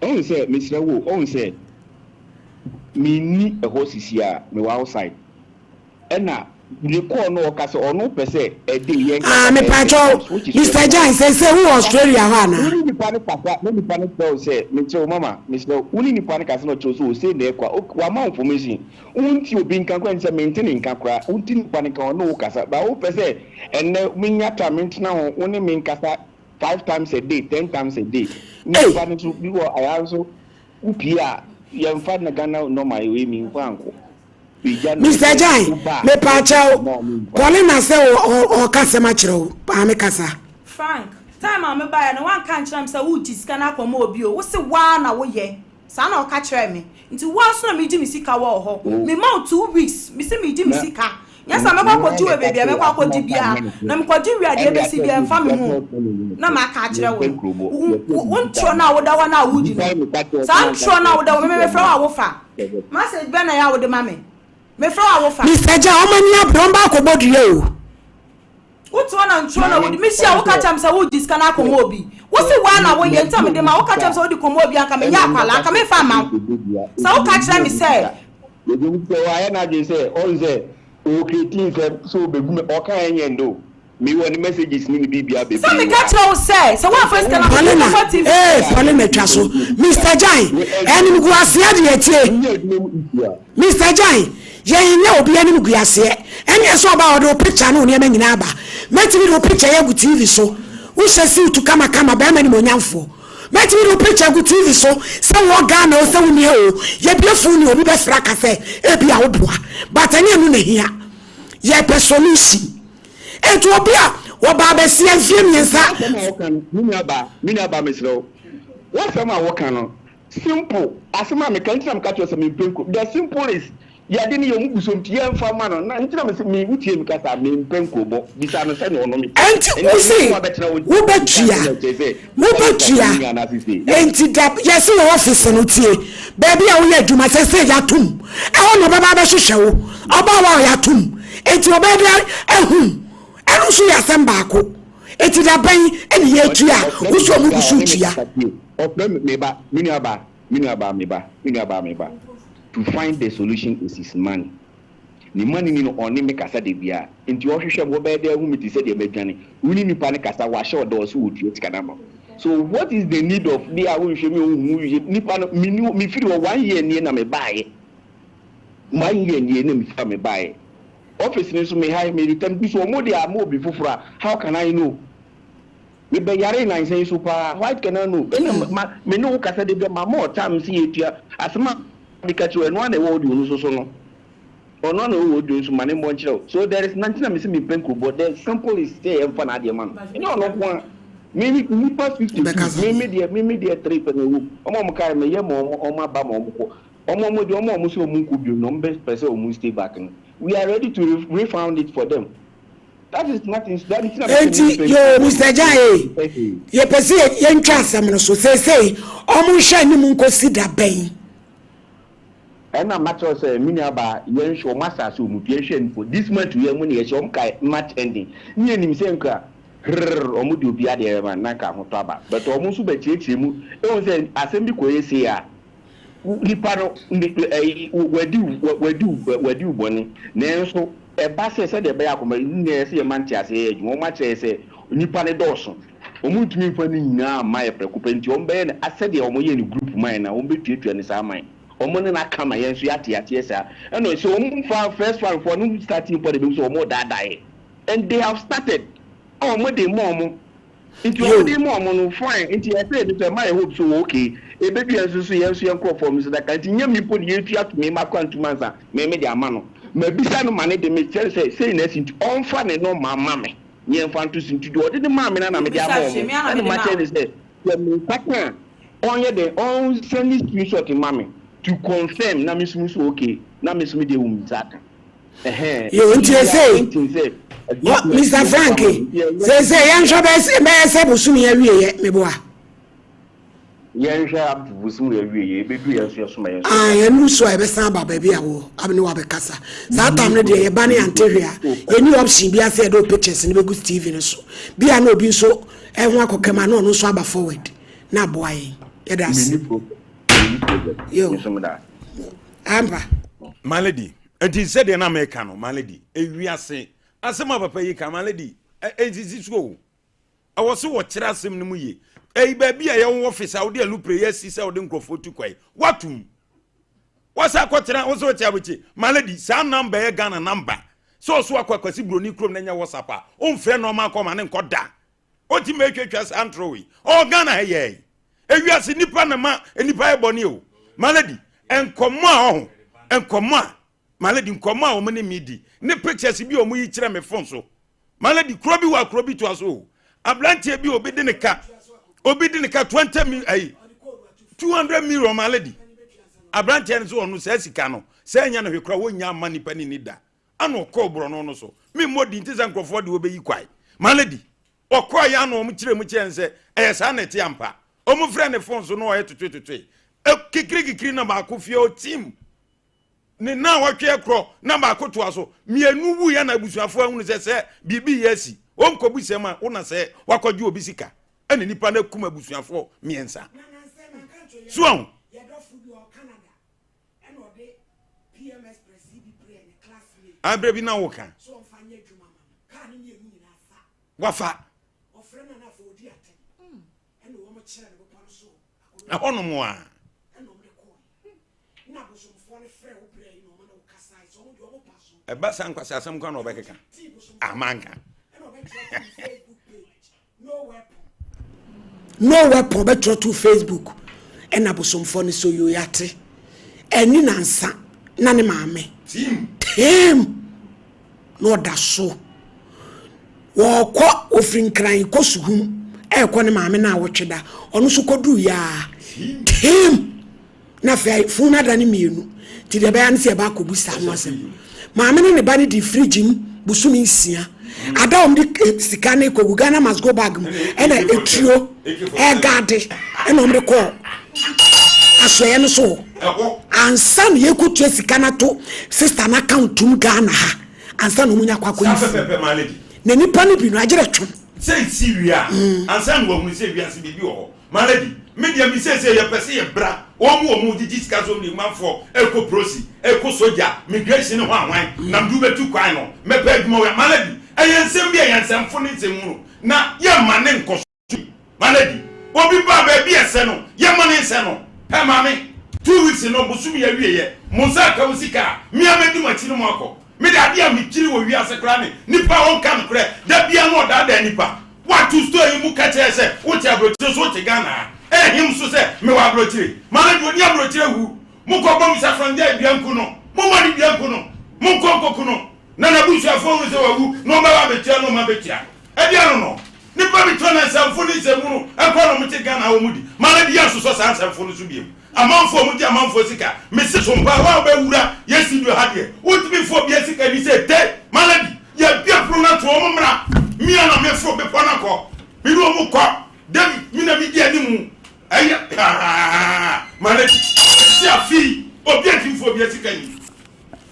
Ɔhu sɛ, mesrɛ wo o, ɔhu sɛ menni ɛhɔ sisi a, mewɔ outside. Ɛna ne call no ɔka sɛ ɔno pɛ sɛ ɛde yɛn Ah, kasa bɛyɛ mepaakyɛw, six times, which is Mister 21 Jan, days. seesei wowɔ Australia hɔ Wo anaa? ne nipa no kasa na nipa no kyerɛ wo sɛ, mesrɛ wo mama, mesrɛ wo, wo ne nipa no kasa na ɔkyerɛ wo sɛ osei na ɛkɔ a, ok, wama wo information. Wonte obi nka koraa, nti sɛ mente ne nka koraa, wonte nipa no nka, ɔne wo kasa. But wopɛ sɛ ɛnnɛ menya time mentena ho, wo ne me nkasa five times a day, ten times a day. Ei! Nipa no nso bi wɔ ayɛ nso wopie a yɛmfa na Ghana nɔma wei mi nfa nkɔ. Yɛgya no Mister sɛ Jan, woba a mepaakyɛw, na ɔmo mfa. Paulina sɛ ɔɔka asɛm akyerɛ wo, maame kasa. Frank, time a mebaeɛ no woanka ankyerɛ me sɛ woregye sika no akɔma obi o, wose woaa na woyɛ. Saa na ɔka kyerɛɛ me. Nti wo ara nso na megye me sika wɔ wo hɔ. O. Mema wo 2 weeks, mese megye me Na sika. Nyɛ saa mɛkɔ me ara akɔgye na wɔ ɛka baabi a kyerɛ mɛkɔ wo asɛm a akɔgye ɔka biara. nyɛ nokorɛ. Na mekɔgye wie a deɛ Ɛna ɛbɛsi yɛakyerɛ biara sɛ ɛmfa me obi ho asɛm a ɔka nyɛ na nokorɛ. maka akyerɛ wo Yɛmpɛ no. nkurobɔ, Wo yɛpɛ wo wo biribi ntorɔ saa. no a woda hɔ no a wodi Nipa no, yi meka kyerɛ wo sɛ saa wanka ntorɔ no a nkyerɛ woda hɔ, me wo mefrɛ wo a wofa. sɛ Message bɛn na ɛyɛ a wode ma me? Mefrɛ wo a wofa. Mister Jan, wɔn ani abere, wɔn ba akɔbɔ dua o. Wote hɔ na ntorɔ na Maame, wodi. Mehyia ɔhu wo ka sɛ kyerɛ me sɛ woregye sika no akɔma sɛ obi. Wo sɛ se woa na me woyɛ nti a madi mede obi ma wo. Woka sika kyerɛ me sɛ wode kɔma obi a anka ɛna menyɛ ɔmo akwadaa, bɛka anka sɛ memfa mma obi wo. kɔbɔ dua Sɛ nti woka yɛnni kyerɛ me obi sɛ. sika. Yɛde obi sika wayɛ n'adwene sɛ ɔhu sɛ ɔɔcreate nsɛm sɛ ɔbɛgu me ɔka ɛnyɛ ndɛ o. Mewɔ ne messages ne ne biribiara Sɛ bebree wɔ meka ha. kyerɛ wo sɛ, sɛ Ɔhu woamfa sɛ sika no wonhwɛ amma me a, Paulina, mɛkɔ TV ee so. Paulina twa so. Mister Jan, animguaseɛ deɛ tie. Wonyɛ adwuma mu issue a. Mister Jan, yɛn nyɛ obi animguaseɛ. Ɛneɛ sɛ ɔba a ɔde wo picture ne wo nneɛma nyinaa aba. Mɛtumi de wo picture yi agu TV so. Wohyɛ suit kamakama, barima animuonyamfoɔ. Mɛtumi de wo picture agu TV so sɛ wowɔ Ghana o, sɛ wonni ha o. Yɛbue phone yi a obi bɛfrɛ aka sɛ ebia woboa. But ɛnyɛ ɛno na ɛhia. Yɛpɛ solution. Enti obi a wɔba abɛsia mfeɛ mmiɛnsa. W'asɛm a woka no, me nua baa, me nua baa mesrɛ wo. W'asɛm a woka no, simple. Asɛm a meka nti na meka kyerɛ wo sɛ mempɛ nkuro. The simple is, yɛde no yɛ ɔmo gu so nti yɛmfa mma no. Na nti na mese me, wotie me kasa a, mempɛ nkurobɔ. Bisa no sɛnea ɔno me te. Enti Ɛnti wo se me ne wo abɛtena hɔ nti, bisa wobɛtua, asɛm a ɛkyerɛ sɛ nipa no kasa wobɛtua. me nua anaasɛ sei. Enti da, yɛse wɔ office no tie, baabi a woyɛ adwuma sɛsɛ yɛatom, ɛhɔ na ɔbɛba abɛhwehwɛ wo. Ɔbaa hɔ a yɛatom. Enti ɔbɛyɛ dɛ ahu. Ɛno nso yɛ asɛm baako. Enti da bɛn na yɛtua a Ɔfrɛ wo me sɛ ɔmo sisi gu a so ɔne me tua? kasa tie. Ɔfrɛ me, me ba, me nua baa, me nua baa, me ba, me nua baa, me ba. To find the solution is his money. Ne money ni no ɔne me kasa da biara. Nti ɔhwehwɛ me, ɔbɛyɛ dɛ ahu me te sɛ deɛ madwane. Wo ne nipa no kasa, wahyɛ wo da ɔse ɔtua sika no ama wo. So what is the need of deɛ a wonhwɛ me ɔnhu wo nipa no, me ni hɔ, me firi hɔ one year nie na me baeɛ. One year nie na me firi a me baeɛ. Office no nso me ha me return bi so ɔmo de ama obi foforɔ a how can I know? Me bɛ yare nansa yi so paa why can I know? Ɛna ma me ne wo kasa de bia ma ma ɔtam se yɛtua asɛm a me ka kyerɛ ɛno ara na ɛwɔ audio no so so no ɔno ara na ɛwɔ audio no so ma ne mmɔ nkyerɛ wo so there is nanti na me se me pɛ nkurobɔ the simple is sɛ yɛmfa n'adeɛ ma no ɛnyɛ ɔno nko a me me nipa 52 me me deɛ me me deɛ 3 pɛ na ɛwɔ mu ɔmo a ɔmo kae me yɛ ma ɔmo ɔmo aba ma ɔmo kɔ ɔmo ɔmo deɛ ɔmo a ɔmo sɛ ɔmo nkɔ bio no ɔmo bɛ pɛ sɛ ɔmo stay back no we are ready to refund it for them that is nothing that nti na mese Enti mempɛ yoo nkurɔfoɔ no Mister Jai mempɛ hwee. yɛpɛ sɛ yɛntwa asɛm no so seesei ɔmo nhwɛ anim nkosi da bɛn? Ɛna makyerɛ wo sɛ me nua baa yɛnhwɛ ɔmo asaase ɔmo tu yɛnhwɛ anim for this month wei mu na yɛhyɛ ɔmo kae March ending ne yɛnim sɛ nka hrrr ɔmo de obi adeɛ bɛma no na nka ahotɔ aba but ɔmo nso bɛkyerɛkyerɛ mu ehu sɛ asɛm bi kɔyɛ sei a Nipa no, ne, ɛyi, wadi wo, wadi wo, wadi wo bɔne. Nanso, ɛba sɛ, sɛdeɛ ɛbɛyɛ akoma, ne nyinaa ɛsɛ yɛma nteaseɛ yɛ adwuma. Wɔakyerɛ yɛ sɛ, nnipa no dɔɔso. Wɔntumi mfa ne nyinaa mma yɛ prɛko pɛ, nti wɔbɛyɛ no sɛdeɛ wɔyɛɛ no group mae no a, wɔbɛtuatua no saa ama yɛn. Wɔn ne no aka ma yɛn nso yɛate aseɛ saa. Ɛna sɛ wɔmfa first one foɔ no starting mpo a na ɛbɛhu sɛ wɔredaadaa yɛn. And they have started a wɔn de ma wɔn. Nti wɔn de ma wɔn no fine. Nti ɛsɛ yɛ sɛ ɛma yɛ hope so wɔ okay. Ebedu yɛn nso so yɛn nso yɛn nkorɔfoɔ nso daka. Nti nyɛ mi mpo de yɛtua to me ma kɔ antum ansa me me de ama no. Ma bisa no ma ne de me kyerɛ sɛ sei na asi nti ɔnfa ne nɔma ma me. Ne yɛn fa nto so. Nti deɛ ɔde de maa me no na me de ama wɔn. Ɛna ma kyerɛ ne sɛ sɛ me nsa ka a ɔnyɛ dɛn ɔnsɛnde screenshot ma me to confirm na me nso me nso okay na me nso me deɛ wɔ me nsa aka. Yo, nti ɛsei, Mr. Frank, seesei yɛnhwɛ bɛyɛ sɛ bosome awieɛ, meboa. Yɛnhwɛ up to bosome awieɛ, ɛbɛdu yɛn so yɛsoma yɛn so. Ah, yɛnuru so a yɛbɛsan aba baabi a wɔ, abene wabɛkasa. Saa tam no deɛ yɛba ne yɛante hwee a, yɛnni option bi ase yɛde wo pictures no bɛgu TV no so. Bi a na obi nso ɛho akɔkam a na ɔno nso aba forward na aboa yɛn. Yɛda ase. Yo. Ampa. My lady, Nti sɛdeɛ na meka no, my lady, ewiase asɛm a papa yi ka, my lady, ɛnsisi so o. Ɛwɔ so wɔkyerɛ asɛm no mu yie. Ɛyi baabi a yɛwɔ office a wode alupre yɛ asi sɛ wode nkurɔfoɔ tu kwae, woatom. Wɔsa akɔtena, wo sɛ wote abokye. My lady, saa number yɛ Ghana number. Sɛ ɔso akɔ akwasi buroni kurom na ɛnyɛ WhatsApp a, womfrɛ nɔɔma akɔ ma ne nkɔ da. Ɔtumi atwatwa saa ntorɔ wei. Ɔwɔ Ghana ha yɛɛ. Ewiase nipa na ma nipa yɛ bɔne o. My lady, nkɔmmɔ a ɔho, nkɔmmɔ a, my lady, nkɔmmɔ a wɔn ne me di, ne pictures bi a wɔn yi kyerɛ me phone so. My lady, kuro bi wɔ a kuro bi toa so o. Aberanteɛ bi obi de ne ka, obi de ne ka 20 mil, ayi, 200 million my lady. Aberanteɛ no so ɔno saa sika no, sɛ ɛnyɛ no hwɛ kora wɔnnya ama nipa ne ni da. Ana ɔkɔɔ borɔno no so. Memmɔ din te sɛ nkurɔfoɔ de wɔbɛyi kwae. My lady, ɔkɔɔ yɛ ana wɔn kyerɛ mu kyerɛ sɛ ɛyɛ saa na ɛte ampa. Wɔn frɛ ne fon so na ɔyɛ totoe totoe. Kikiri kikiri na baako fie ɔtim. Ne nan wɔtwe korɔ na baako toa so. Mmienu wu yɛ na abusuafoɔ ahunu sɛ sɛ biribi yɛ asi. Wɔn kɔbu sɛm a wona sɛ wakɔgye obi sika. Ɛna nipa no akum abusuafoɔ mmiɛnsa. So ahu. Aberɛ bi na woka. Wafa. Ɛhɔnom a. Ɛba saa nkwasi asɛm kwan na ɔbɛkeka. Amanka. No weapon bɛtwerɛ to Facebook ɛna bosomfoɔ no so yoo yɛate ɛni nansa na ne maame team na ɔda so wɔkɔ ofiri nkran kɔ suhum ɛkɔ ne maame na awɔtwe da ɔno nso kɔduru yaa team Na afei funu no adane mmienu, nti deɛ ɛbɛyɛ ne sɛ yɛba akɔbu saa ho asɛm. Maame ne ne ba no di fridge mu bosome nsia. Ada wɔn de eh, sika no kɔgu Ghana must go bag mu ɛna etuo ɛgaade ɛna wɔn de kɔɔ asoɛeɛ no so hɔ. Ansa na yɛkɔtua sika no ato sista no account mu Ghana ha ansa na wɔn nya akɔ akɔyi funu. Na nipa no bi no agyerɛ twom. Sɛ nsi wie a ansa na wɔahunu sɛ wiase biribi wɔ hɔ. My lady, me deɛ me seesei yɛ pɛ se yɛ bra wɔn mu wɔn gyegye sika so ne manfoɔ ɛkɔ prosi ɛkɔ sogya migration ne hwan hwan na mede wobɛtu kwan no mɛpɛ adwuma wɔ my lady ɛyɛ nsɛm bi ɛyɛ nsɛmfo ne nsɛm hunu na yɛ ma ne nkɔ so my lady obi ba baabi ɛsɛ no yɛ ma ne nsɛ no hɛ maame 2 weeks no bosom yɛ awie yɛ mo nsa aka mo sika a me a mɛdi mo akyi no mo akɔ me de adeɛ a mekyiri wɔ wiase koraa ne nipa a ɔnka nokorɛ da bia no ɔdaadaa nipa Woato store yi mu ka kyerɛ sɛ wote abrokyire so wote Ghana ha ɛhim so sɛ mewɔ abrokyire maame deɛ ɔni abrokyire hu mokɔ bɔ Mr Frank dua nku no momma ne dua nku no monkɔ nkɔku no na n'abusuafoɔ hunu sɛ wawu na ɔmbɛba abɛtua na ɔma bɛtua ɛdeɛ ano no nipa bi tɔ na nsɛmfo ne nsɛmhunu nkɔ na ɔmo te Ghana ha ɔmo di maame deɛ nsosɔ saa nsɛmfo no so biom Amanfoɔ ɔmo gye amanfoɔ sika mese so mpa wo a wobɛ wura yɛ studio ha deɛ wontumi nfa obia sika ni sɛ te my lady yɛ bue pono no ato ɔmo mmra me a na me foro bepɔ no akɔ me ne ɔmo kɔ David me na me di animu ɛyɛ haa my lady mese afei obia ntumi nfa obia sika ni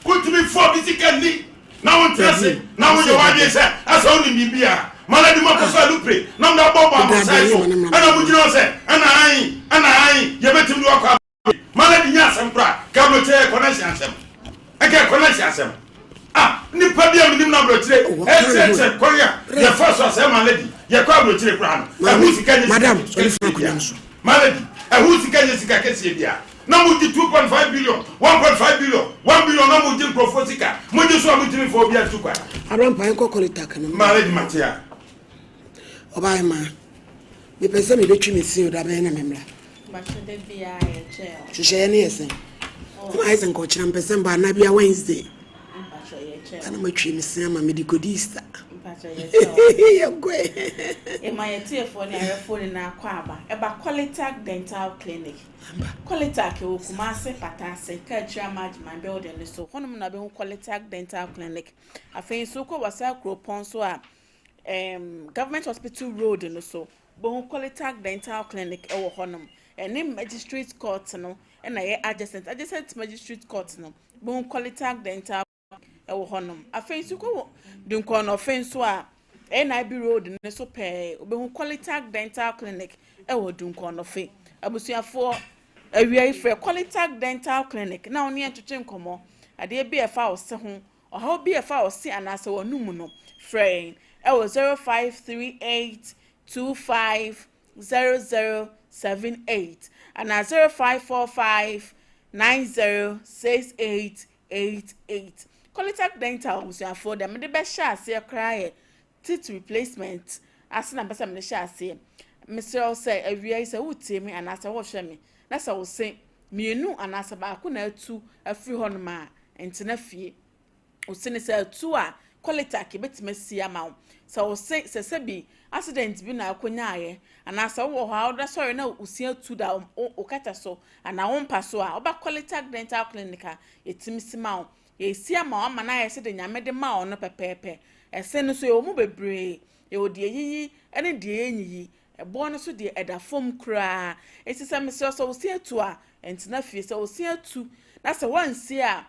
wontumi nfa obi sika ni na wontena ase na woyɛ w'adwene sɛ asɛ wonim biribi a mana de makɔfa alupre na mode abɔbɔ ahosae so ɛna mogyina hɔ sɛ ɛna an ɛna an yɛbɛtumi de wakɔ abɛ mana de nya asɛm koraa ka aburokyerɛ yɛ connection asɛm ɛka yɛ connection asɛm ah nipa bi a menim no aburokyerɛ ɛkyerɛkyerɛ kwan a yɛfa so asɛ ma lady yɛkɔ aburokyerɛ koraa no ɛho sika nyɛ sika kɛseɛ bia ma lady ɛho sika nyɛ sika kɛseɛ bia. Na mogye 2.5 billion, 1.5 billion, 1 billion na mogye nkurɔfoɔ sika. Mogye so a motumi mfa obi antu kwan. Abrampa yɛnkɔ Kolitak no. Marriage matea. Ɔbaa mepɛ sɛ mebɛtwi me sin o da bɛyɛ na memmra. Mpakyɛ da biara yɛkyɛ o. Hyehyɛeɛ no yɛ sɛn? Sɛ mayɛ sɛ nka ɔkyena mpɛ sɛ mba anaa bia Wednesday. Mpakyɛ yɛkyɛ o. Ana matwi me sin ama mede kɔdi Easter. Mpakyɛ yɛkyɛ o. Yɛnkɔ ɛ. Yɛma yɛtiefoɔ ne ahwɛfoɔ nyinaa kɔ aba. Ɛba Qualitac Dental Clinic. Qualitac wɔ Kumase Pataase, Kaakyire Amagyeman building no so. Hɔnom na wobɛhu Qualitac Dental Clinic. Afei nso wokɔ Wasa Kuropɔn so a, um, Government Hospital Road no so, wobɛhu Qualitac Dental Clinic wɔ hɔnom. Ɛne Magistrate Court no na ɛyɛ adjacent. Adjacent Magistrate Court no, wobɛhu Qualitac Dental wɔ hɔnom. Afei nso kɔ Dunkɔnɔfe nso a, NIB Road no so pɛɛ, wobɛhu Qualitac Dental Clinic wɔ Dunkɔnɔfe. Abusuafoɔ, awia yi frɛ Qualitac Dental Clinic na wo ne yɛn twetwe nkɔmmɔ. Adeɛ bi a ɛfa wo se ho, ɔhaw bi a ɛfa wo se anaasɛ w'anum no, frɛ yɛn wɔ 0538 25 0078 anaa 0545 9068 88. Qualitac Dental abusuafoɔ deɛ mede bɛhyɛ aseɛ koraa yɛ teeth replacement ase na mpɛ sɛ mede hyɛ aseɛ. Mesrɛ wo sɛ awia yi sɛ wotie me anaasɛ wohwɛ me na sɛ wo se mmienu anaasɛ baako na atu afiri hɔnom a, ntena fie. Wo se no sɛ atu a, Qualitac yɛbɛtumi asi ama wo. Sɛ wo se sɛ sɛbi accident bi na akɔnyaeɛ anaasɛ wowɔ hɔ a woda sɔre na wo se atu da wo kɛtɛ so anaa wo mpa so a, woba Qualitac Dental Clinic a, yɛtumi si ma wo. Yɛsi ama wo ama no ayɛ sɛdeɛ Nyame de ma wo no pɛpɛɛpɛ. Ɛse no nso yɛwɔ mu bebree. Yɛwɔ deɛ yɛyiyi ne deɛ yɛnyiyi. Ɛboɔ no nso deɛ ɛda fam koraa. Enti sɛ mesrɛ wo sɛ wo se atu a, ntena fie. Sɛ wo se atu na sɛ woansi a,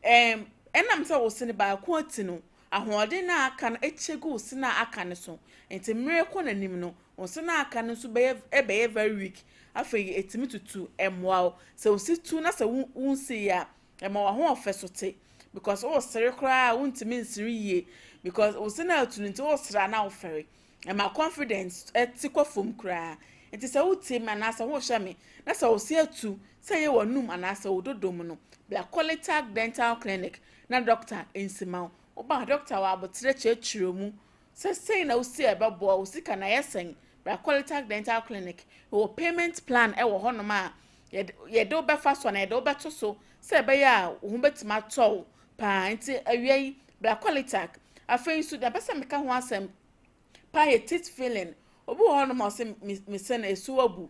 ɛɛm, ɛnam sɛ wo sene baako ati no, ahoɔden no a aka no kyɛ gu wo sene a aka no so. Nti mmerɛ rekɔ n'anim no, wo sene a aka no nso bɛyɛ ɛbɛyɛ very weak. Afei ɛtumi tutu, ɛmmoa wo. Sɛ wo se tu na sɛ wo wonsiiɛ a, ɛma w'ahoɔfɛ so te. Because woresere koraa a, wontumi nsere yie. Because wo sene atu no nti woresere a na wofɛre. Ɛma confidence te kɔ fam koraa. Nti sɛ wotie me anaasɛ wohwɛ me na sɛ wo se atu, sɛ ɛyɛ w'anum anaasɛ wo dodom no, bra Qualitac Dental Clinic na dɔkta nsi ma wo. Woba a, dɔkta wɔ aboterɛ kyerɛkyerɛ mu sɛ sei na wosi a ɛbɛboa wo, sika no ayɛ sɛn. Bra Qualitac Dental Clinic. Yɛwɔ payment plan wɔ hɔnom a yɛde wo bɛfa so anaa yɛde wo bɛto so sɛ ɛbɛyɛ a wo ho bɛtumi atɔ wo paa. Nti awia yi, bra Qualitac. Afei nso, deɛ mpɛ sɛ meka ho asɛm paa yɛ teeth filling. Obi wɔ hɔnom a ɔse me me se no esu abu.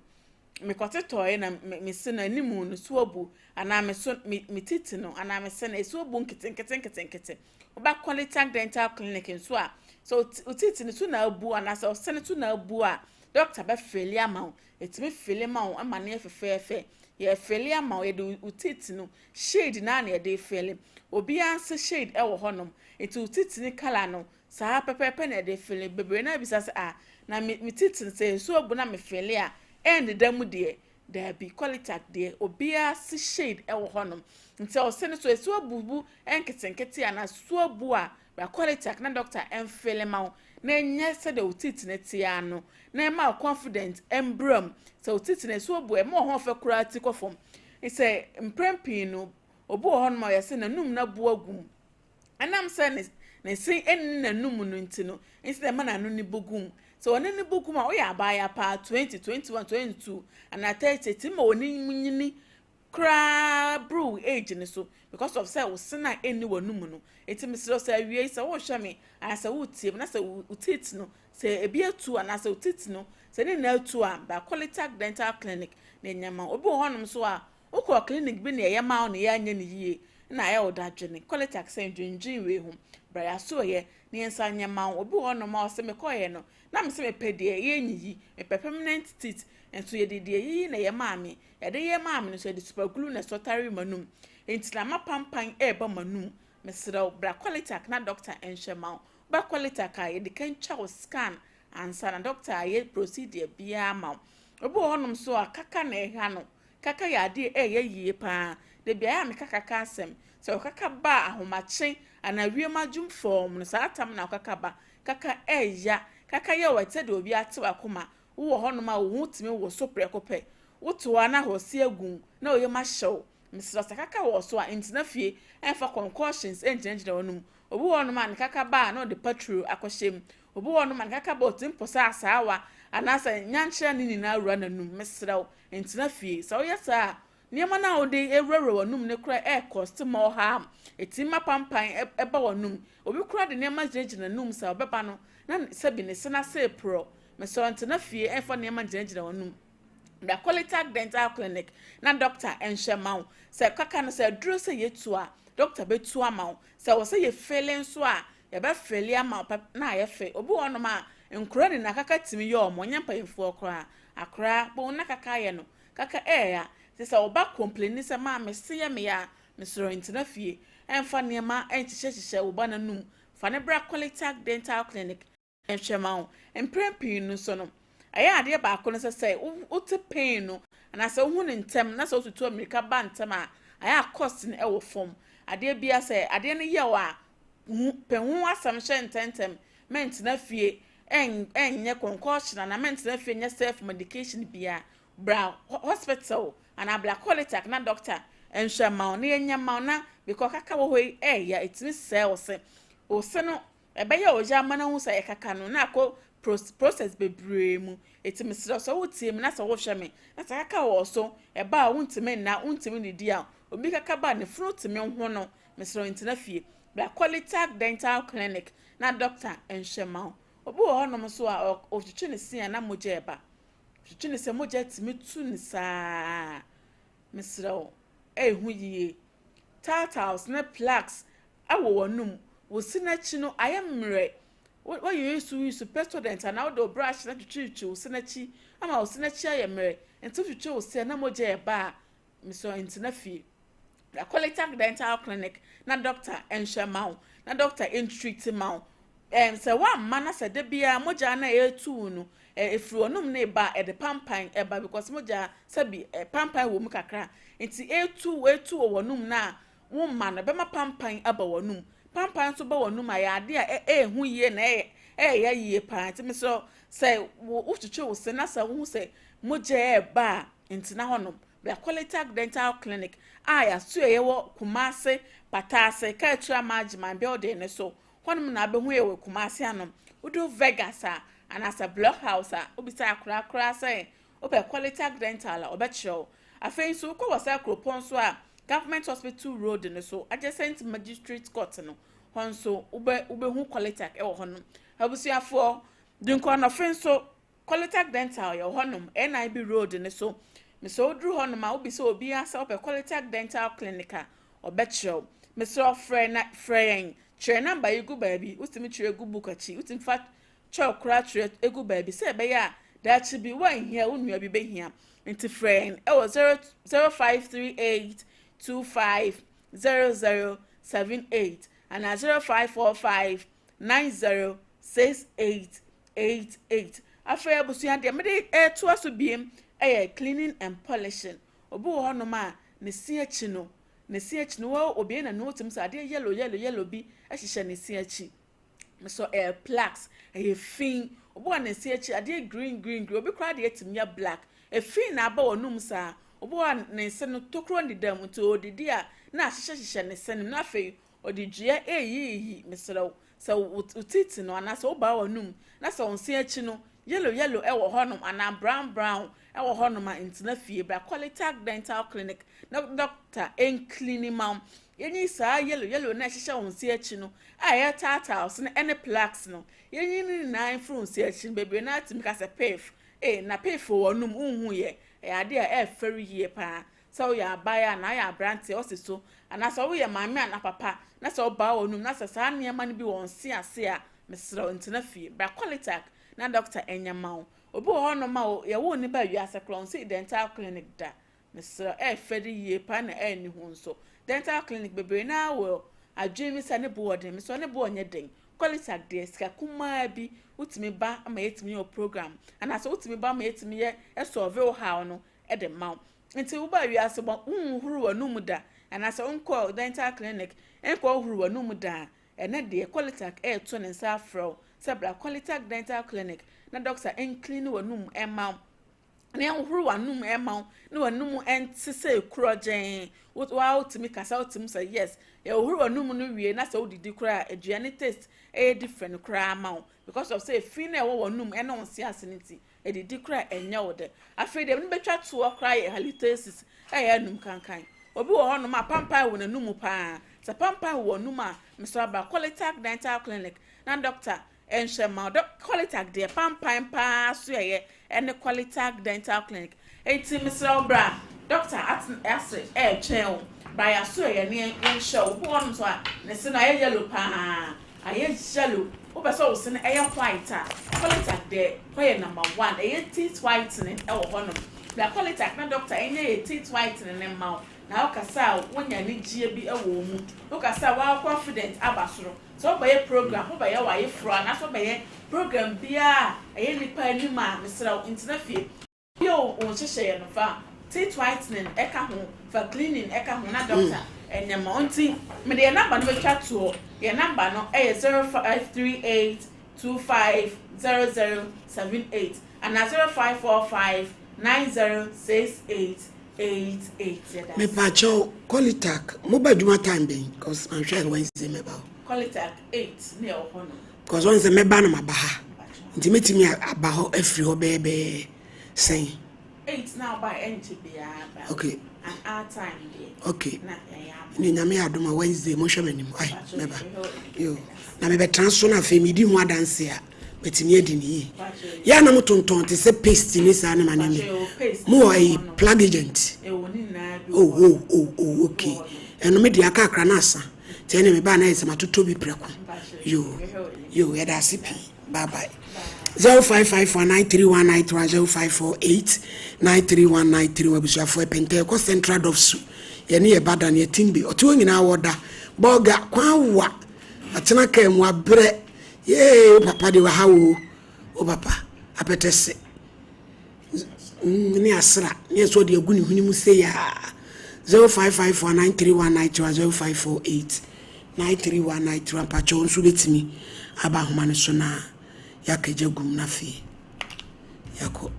Mekɔtetɔeɛ na me me se no anim no su abu anaa me so me me teeth no anaa me se no esu abu nketenkete nketenkete. Woba Qualitac Dental Clinic nso a, sɛ wo teeth no so na abu anaasɛ wo se no so na abu a, doctor bɛfili ama wo. Ɛtumi fili ma wo ma no yɛ fɛfɛɛfɛ. Yɛfili ama wo, yɛde wo teeth no shade no ara na yɛde fili. Obiara nso shade wɔ hɔnom. Nti wo teeth no colour no, saa pɛpɛɛpɛ na yɛde fili. Bebree no ara bisa sɛ, ah, na me me teeth no sɛ nsuo abu na me fili a, ɛnneda mu deɛ? Daabi, Qualitac deɛ, obiara se shade wɔ hɔnom. Nti sɛ ɔse no so nsuo abubu nketenkete anaa nsuo abu a, bra Qualitac na doctor mfili ma wo na ɛnyɛ sɛdeɛ wo teeth no te ara no, na ɛma wo confident mbra mu. Sɛ wo teeth no nsuo abu a, ɛma w'ahoɔfɛ koraa ti kɔ fam. Sɛ mprɛn pii no, obi wɔ hɔnom a ɔyɛ sɛ n'anum no abu agu mu. Ɛnam sɛ ne ne se nni n'anum no nti no, nti na ɛma n'ano no bu gu mu. Sɛ ɔne no bu gu mu a, woyɛ abaayewa paa, 20, 21, 22, anaa 30, ɛtumi ma w'anim nyini koraa boro wo age no so because of sɛ wo se no a ɛnni w'anum no. Nti mesrɛ wo sɛ awiei sɛ worehwɛ me anaa sɛ woretie me na sɛ wo teeth no sɛ ebi atu anaasɛ wo teeth no sɛ ne nyinaa atu a, bra Qualitac Dental Clinic na ɛnya ma wo. Obi wɔ hɔnom nso a, wokɔɔ clinic bi na ɛyɛ maa wo na yɛanyɛ no yie na ayɛ wo dadwene. Qualitac sɛ ndwendwen wei ho, bra yɛasoɛyɛ na yɛnsan nyɛ ma wo. Obi wɔ hɔnom a ɔse mekɔeɛ no na mese mepɛ deɛ yɛnyiyi, mepɛ permanent teeth nso yɛde deɛ yɛyiyi na ɛyɛ maa me. Yɛde yɛ maa me no nso yɛde super glue na ɛsɔ tare m'anum nti na m'apampan reba m'anum. Mesrɛ wo bra Qualitac na doctor nhwɛ ma wo. Woba Qualitac a yɛde kan twa wo scan ansa na doctor ayɛ procedure biara ama wo. Obi wɔ hɔnom nso a kaka na ɛha no. Kaka yɛ adeɛ a ɛyɛ yie paa. Da biara a meka kaka asɛm. Sɛ ɔkaka ba a ahomakye anaa wiem adwum fɔmm no saa tam na ɔkaka ba. Kaka ɛya. Kaka yɛ wo ɛte sɛ deɛ obi ate w'akoma. Wowɔ hɔnom a wo ho tumi woso prɛko pɛ. Wote hɔ a na ahɔse agu wo na wo yam ahyɛ wo. Mesrɛ wo sɛ kaka wɔ wo so a, ntena fie mfa concoctions ngyinagyina w'anom. Obi wɔ hɔnom a ne kaka ba a na ɔde patrol akɔhyɛ mu. Obi wɔ hɔnom a ne kaka ba a ɔtumi posa asaawa anaasɛ nyankyerɛ ne nyinaa wura n'anum. Mesrɛ wo, ntena fie. Sɛ woyɛ saa a, nneɛma no a wode rewurawura w'anum no koraa ɛrekɔste more harm. Ɛtumi ma pampan ba w'anum. Obi koraa de nneɛma gyinagyina n'anum sɛ ɔbɛba no na sɛbi ne se no ase reporɔ. Mesrɛ wo, ntena fie mfa nneɛma ngyinagyina w'anum. Bra Qualitac Dental Clinic na dɔkta nhwɛ mma wo. Sɛ kaka no sɛ aduro sɛ yɛtu a, dɔkta bɛtu ama wo. Sɛ ɛwɔ sɛ yɛfele nso a, yɛbɛfele ama wo pɛp na ayɛ fɛ. Obi wɔ hɔnom a, nkwadaa nyinaa kaka tumi yɛ wɔn, ɛnyɛ mpanyinfoɔ koraa. Akwadaa, bohu na kaka ayɛ no, kaka ɛɛya. Nti sɛ wo ba complaini sɛ maa me se yɛ me ya a, mesrɛ wo ntena fie. Ɛmfa nneɛma nhyehyɛhyehyɛ wo ba no anum. Fa no bra Qualitac Dental Clinic. nhwɛ ma wo. Mprɛn pii no nso no, ɛyɛ adeɛ baako no sɛ sɛ wote pain no anaasɛ wohu no ntɛm na sɛ wotutu mmirika ba ntɛm a, ayɛ a cost no wɔ fam. Adeɛ biara sɛ adeɛ no yɛ wo a, hu pɛ ho asɛm hyɛ ntɛmntɛm. Mɛntena fie ɛnyɛ concoction anaa mɛntena fie nyɛ self medication biara. Bra hospital anaa bra Polytech na doctor nhwɛ ma wo na yɛnyɛ ma wo na because kaka wɔ hɔ yi ɛɛya, ɛtumi sɛe wo se. Wo se no Ɛbɛyɛ ɔya ama no ahu sɛ ɛkaka no na akɔ process bebree mu. Enti mesrɛ wo sɛ wotie me na sɛ wohwɛ me na sɛ kaka wɔ wo so, ɛba a wontumi nna, wontumi nnidi a, obi kaka ba a ne funu tumi hono, mesrɛ wo ntena fie. Bra Qualitac Dental Clinic na dɔkta nhwɛ ma wo. Obi wɔ hɔnom nso a ɔtwetwe ne se a na mogya reba. Ɔtwetwe ne se a mogya tumi tu no saa. Mesrɛ wo, ɛyɛ hu yie. Tartars ne plaques wɔ w'anum. Wo se no akyi no ayɛ mmerɛ. Woayuusu Pepsodent anaa wode wo brush no atwitwiritwi wo se no akyi ama wo se no akyi ayɛ mmerɛ. Nti wotwitwi wo se a na mogya reba a, mesrɛ wo ntena fie. Bra Qualitac Dental Clinic na dɔkta nhwɛ mma wo, na dɔkta ntreat mma wo. Ɛm sɛ woamma na sɛ da biara mogya no a ɛretu wo no ɛfiri w'anum no reba a, ɛde pampan ɛba because mogya sɛbi pampan wɔ mu kakra. Nti ɛretu ɛretu wɔ w'anum no a womma no, ɛbɛma pampan aba w'anum. Pampan nso ba w'anum a, ɛyɛ adeɛ a ɛyɛ hu yie na ɛyɛ ɛyɛ yie paa. Nti mesrɛ wo sɛ wotwitwi wo se na sɛ wohu sɛ mogya ɛreba a, ntena hɔnom. Bra Qualitac Dental Clinic a yɛasoɛeɛ wɔ Kumase, Pataase, Kaakyire Amagyeman building no so. Hɔnom na wobɛhu yɛ wɔ Kumase anom. Wodu Vegas a, anaasɛ Block House a, wobisa akwadaa koraa sɛ wopɛ Qualitac Dental a, ɔbɛkyerɛ wo. Afei nso wokɔ Wasa kuropɔn so a, Government Hospital Road no so, adjacent Magistrate Court no, hɔ nso wobɛ wobɛhu Qualitac wɔ hɔnom. Abusuafoɔ, Dunkuanɔfe nso, Qualitac Dental yɛ hɔnom, NIB Road no so. Mesrɛ woduru hɔnom a, wobisa obiara sɛ wopɛ Qualitac Dental Clinic a, ɔbɛkyerɛ wo. Mesrɛ wo frɛ na frɛ yɛn, twerɛ number yi gu baabi, wotumi twerɛ gu book akyi, wotumi fa chalk koraa twerɛ gu baabi sɛ ɛbɛyɛ a daakye bi woanhia wo nua bi bɛhia. Nti frɛ yɛn wɔ 0 0538 25 0078 anaa 0545 90 6888. Afei abusua deɛ mede ɛretoa so biem yɛ cleaning and polishing. Obi wɔ hɔnom a ne se akyi no, ne se akyi no wɔ obie n'ano wotumi sɛ adeɛ yellow yellow yellow bi hyehyɛ ne se akyi. Mesɔ ɛyɛ plaques, ɛyɛ fi. Obi wɔ ne se akyi adeɛ green green green, obi koraa deɛ tumi yɛ black. Efi na aba w'anum saa. Obi wɔ hɔ a ne se no tokuro nneda mu nti ɔredidi a na ahyehyɛhyehyɛ ne se no mu na afei ɔde dua reyiyiyi. Mesrɛ wo, sɛ wo teeth no anaasɛ wo baa w'anum na sɛ wo se akyi no yellow yellow wɔ hɔnom anaa brown brown wɔ hɔnom a, ntena fie. Bra Qualitac Dental Clinic na dɔkta ncleani ma wo. Yɛnyi saa yellow yellow no a ɛhyehyɛ wo nse akyi no a ɛyɛ towels no ne plaques no, yɛnyi ne nyinaa mfiri wo nse akyi no. Bebree no ara tumi ka sɛ piff, ee na piff wɔ w'anum, wonhu yɛ. Ɛyɛ adeɛ a ɛɛfɛre yie pa ara. Sɛ woyɛ abaayewa anaa woyɛ aberanteɛ, ɔsi so, anaasɛ woyɛ maame anaa papa na sɛ wobaa w'anum na sɛ saa nneɛma no bi wɔ wo nse ase a, mesrɛ wo ntena fie. Bra Qualitac na dɔkta nyɛ mma wo. Obi wɔ hɔnom a yɛwoo no baa wiase koraa ɔnsii dental clinic da. Mesrɛ wo, ɛyɛ fɛ de yie paa na ɛnni ho nso. Dental clinic bebree no ara wɔ adwene bi sɛ ne bo wɔ den. Mesrɛ wo, ne bo nyɛ den. Qualitac deɛ, sika kumaa bi wotumi ba ma yɛtumi yɛ wo program anaasɛ wotumi ba ma yɛtumi yɛ solve wo haw no de ma wo. Nti wobaa wiase bɔ wonhohoro w'anum da anaasɛ wonkɔɔ dental clinic nkɔhohoro w'anum da a, ɛnnɛ deɛ Qualitac reto ne nsa afrɛ wo sɛ bra Qualitac Dental Clinic na dɔkta nclean w'anum mma wo. Na yɛnhohoro w'anom mma wo na w'anom nte sɛ korɔgyenn. Wo ara wotumi kasa, wotumi sɛ yes. Yɛhohoro w'anom no wie na sɛ wodidi koraa a, aduane taste ɛyɛ different koraa ma wo because of sɛ efi no a ɛwɔ w'anom ne wo nse ase no nti, adidi koraa a ɛnyɛ wo dɛ. Afei deɛ ɛno bɛtwa toɔ koraa yɛ halitosis, ɛyɛ anum kankan. Obi wɔ hɔnom a pampan wɔ n'anum paa. Sɛ pampan wɔ w'anum a, mesrɛ wo bra Qualitac Dental Clinic na dɔkta nhwɛ mma wo. Dɔ Qualitac deɛ pampan paa so ɛyɛ ɛne Qualitac Dental Clinic. Enti mesrɛ wo bra dɔkta atena ase ɛretwɛn wo. Bra yɛaso ɛyɛ ne yɛnhwɛ wo. Obi wɔ hɔnom nso a ne se no ayɛ yellow paa. Ayɛ yellow. Wopɛ sɛ wo se no ɛyɛ white a, Qualitac deɛ hɔ yɛ number one. Ɛyɛ teeth whitening ɛwɔ hɔnom. Bra Qualitac na dɔkta ɛnyɛ yɛ teeth whitening no mma wo. Na wokasa a wonya anigyeɛ bi ɛwɔ wo mu. Wokasa a woara confident aba soro. Sɛ wobɛyɛ program, wobɛyɛ w'ayeforɔ anaasɛ wobɛyɛ program biara a ɛyɛ nnipa anim a, mesrɛ wo ntena fie. Yɛ wo nhyehyɛeɛ no, fa teeth whitening ka ho, fa cleaning ka ho na doctor nyɛ ma wo. Nti mede yɛn number no bɛtwa toɔ. Yɛn number no yɛ 0538 25 0078 anaa 0545 9068 88. Yɛda ase. Mepakyɛw Qualitac mo ba adwuma time bɛn cause manhwɛ Wednesday mɛba hɔ. Qualitac 8 ne ɛwɔ hɔ nom. Cause wɔn sɛ mɛba na maba ha nti mɛtumi aba hɔ afiri hɔ bɛyɛ bɛyɛ sɛn. 8 na ɔba a ɛnkyɛ biara ba. Okay. An hour time deɛ. Okay. Na yɛayɛ aba. Ne nyame yɛ adom a Wednesday monhwɛ m'anim ai mɛba. Yo na mebɛtena so na afei medi ho adanse a matumi adi ne yie. Yɛ a na motontɔn te sɛ paste ne saa ne ma ne ne. Mo wɔ ayi plug agent. Oh oh oh oh okay. Ɛno me deɛ aka akra na asa. Nti ɛne mebaa na ayɛ sɛ matotɔ bi prɛko. Yo yo yɛda ase pii. Bye bye. 0554931931 0548931931 abusuafoɔ ɛpɛntɛ ɛkɔ Central Dɔfsu yɛne yɛ ba da ne yɛtim bi ɔte hɔ nyinaa wɔda bɔga kwan wa atena kaa mu abrɛ yee wo papa de waha wo wo papa apɛtɛ se mm, ne asra ne ɛsɛ ɔde agu ne hwene mu se yaa 0554931931 0548 93193 mpakyɛw nso bɛtumi aba ahoma no so na yɛakagya gum no afei yɛakɔ.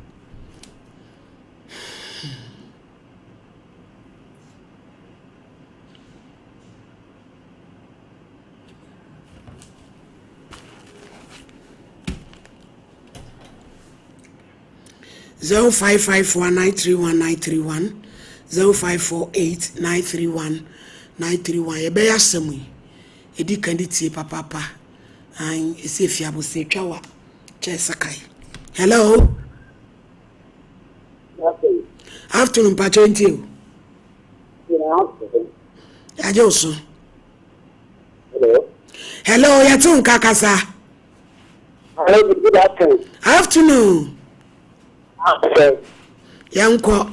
0554 931 931 0548 931 931 yɛbɛyɛ asɛm yi ɛdi kan de tie papaapa an ɛsɛ ɛfi abosɛ twa wa kyɛ sakae hello afternoon mpakyɛ ntie o yɛagye wo so hello yɛte wo nka kasa Hello, good afternoon. Afternoon. Afternoon. Yɛnkɔ.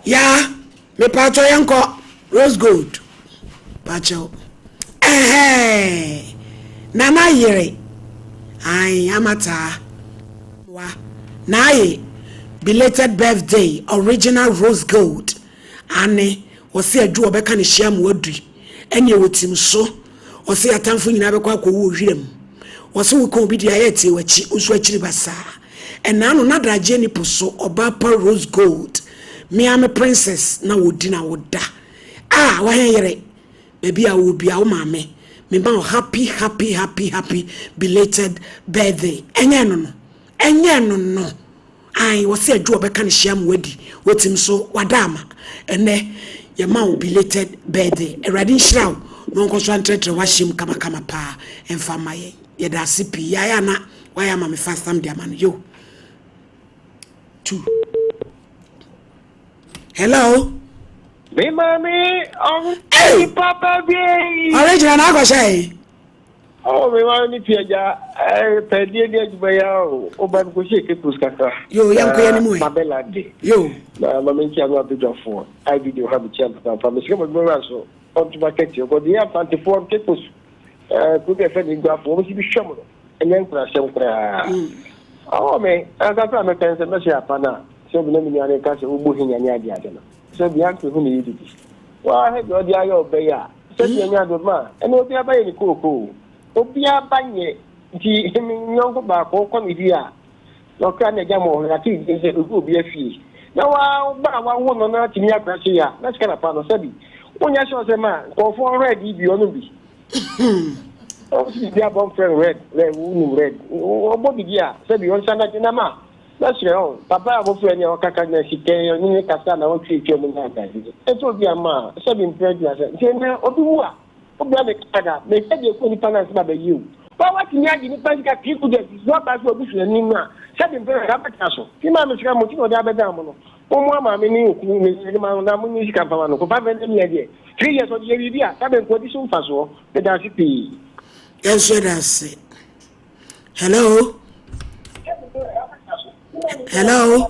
Ya, mepatwɔ yɛnkɔ rose gold pakyɛw ɛhɛɛ nana yere ae amataa wa naaye belated birthday original rose gold ane wɔse adwo wɔbɛka ne hyia mu adui ɛneɛ wɔtim so Ɔse atamfo nyinaa bɛkɔ akɔwu wɔ wiram. Ɔse woka obi deɛ ayɛ tee wakyi, wo nso akyiri basaa. Ɛnaa no na daagyeɛ ni po so, ɔbaa pa rose gold. Me ara me princess na wɔdi na woda. Ah wahen yere, baabi a wowɔ biara wo maame, me ma wo happy happy happy happy belated birthday. Ɛnyɛ ɛno no, ɛnyɛ ɛno no. Ae wɔse adwo ɔbɛka ne hyia ma wadi wotim so wada ama ɛnɛ yɛma wo belated birthday awurade nhyira wo na ɔnkɔ so antrɛtrɛ w'ahyɛ mu kamakama paa ɛmfa ma yɛn yɛda ase pii yɛayɛ ana wayɛ ama me fast am de ama no yo two hello Me maame ɔho papa bi. Ɔregyina na akɔhyɛ yi. Oh, me ma ne pia gya eh pɛdie ne adwuma yi ara o. O ba no kɔhyɛ Cape kakra. Yo, yɛnkɔ yɛn anim ɛ. Ma bɛ lande. Yo. Na ma menkyia me abadwafoɔ. IB de ɔha mekyia no papaapa. Mesrɛ mo adwuma wura nso ɔnto market hɔ. Deɛ Asantefoɔ no Cape eh, kuro bi a yɛfrɛ no Iguafoɔ, wɔn si bi hwɛ mo no. Ɛnyɛ nkurasɛm koraa. Ɔwɔ me ankasa a mɛka sɛ mɛhyɛ apa no a, sɛ bi na me nua no reka sɛ wobu henya ne ade ade no, sɛ bi anka ehu ne yi didi. Waa hwɛ deɛ ɔde ayɛ ɔbɛ yi a, sɛ bi anya ade ma a, ɛnna obiara ba yɛ ne kookoo. Obiara ba nyɛ nti me nyɔnko baako wokɔ ne fie a, na ɔkra na agya ma wɔ hɔ, yɛate din sɛ ogu obi afie. Na waa wo ba a wawo no na atumi akora sei a, na sika na pa no, sɛ bi wonyɛ sure sɛ ma nkurɔfoɔ red yi bi ɔnom bi. Ɔsi biribi abɔ mfrɛ no red red wonim red ɔbɔ biribi a sɛbi ɔnsa na gyina ma mɛsrɛ ɔ papa a mofrɛ ne a ɔkaka na sika yi ɔne ne kasa na ɔtwetwe mu na adade ɛsɛ obi ama a sɛbi mprɛ aduasa nti ɛnɛ obi wu a wobra me kada mehwɛ deɛ ɛkɔ nipa no ansa bɛyɛ o wa watumi agye nipa sika kiriku deɛ sisi aba so abusuani mu a sɛbi mprɛ na abɛtra so ti maa mesrɛ mo ti na ɔde abɛdan mo no Mommoa maame ne okunu ne yere ma no na monyi sika mfa ma no. Kɔfa fɛ ne deɛ 3 years ɔde yɛ biribi a saa bɛn nko so mfasoɔ. Meda ase pii. Yɛn nso yɛda ase. Hello. Hello.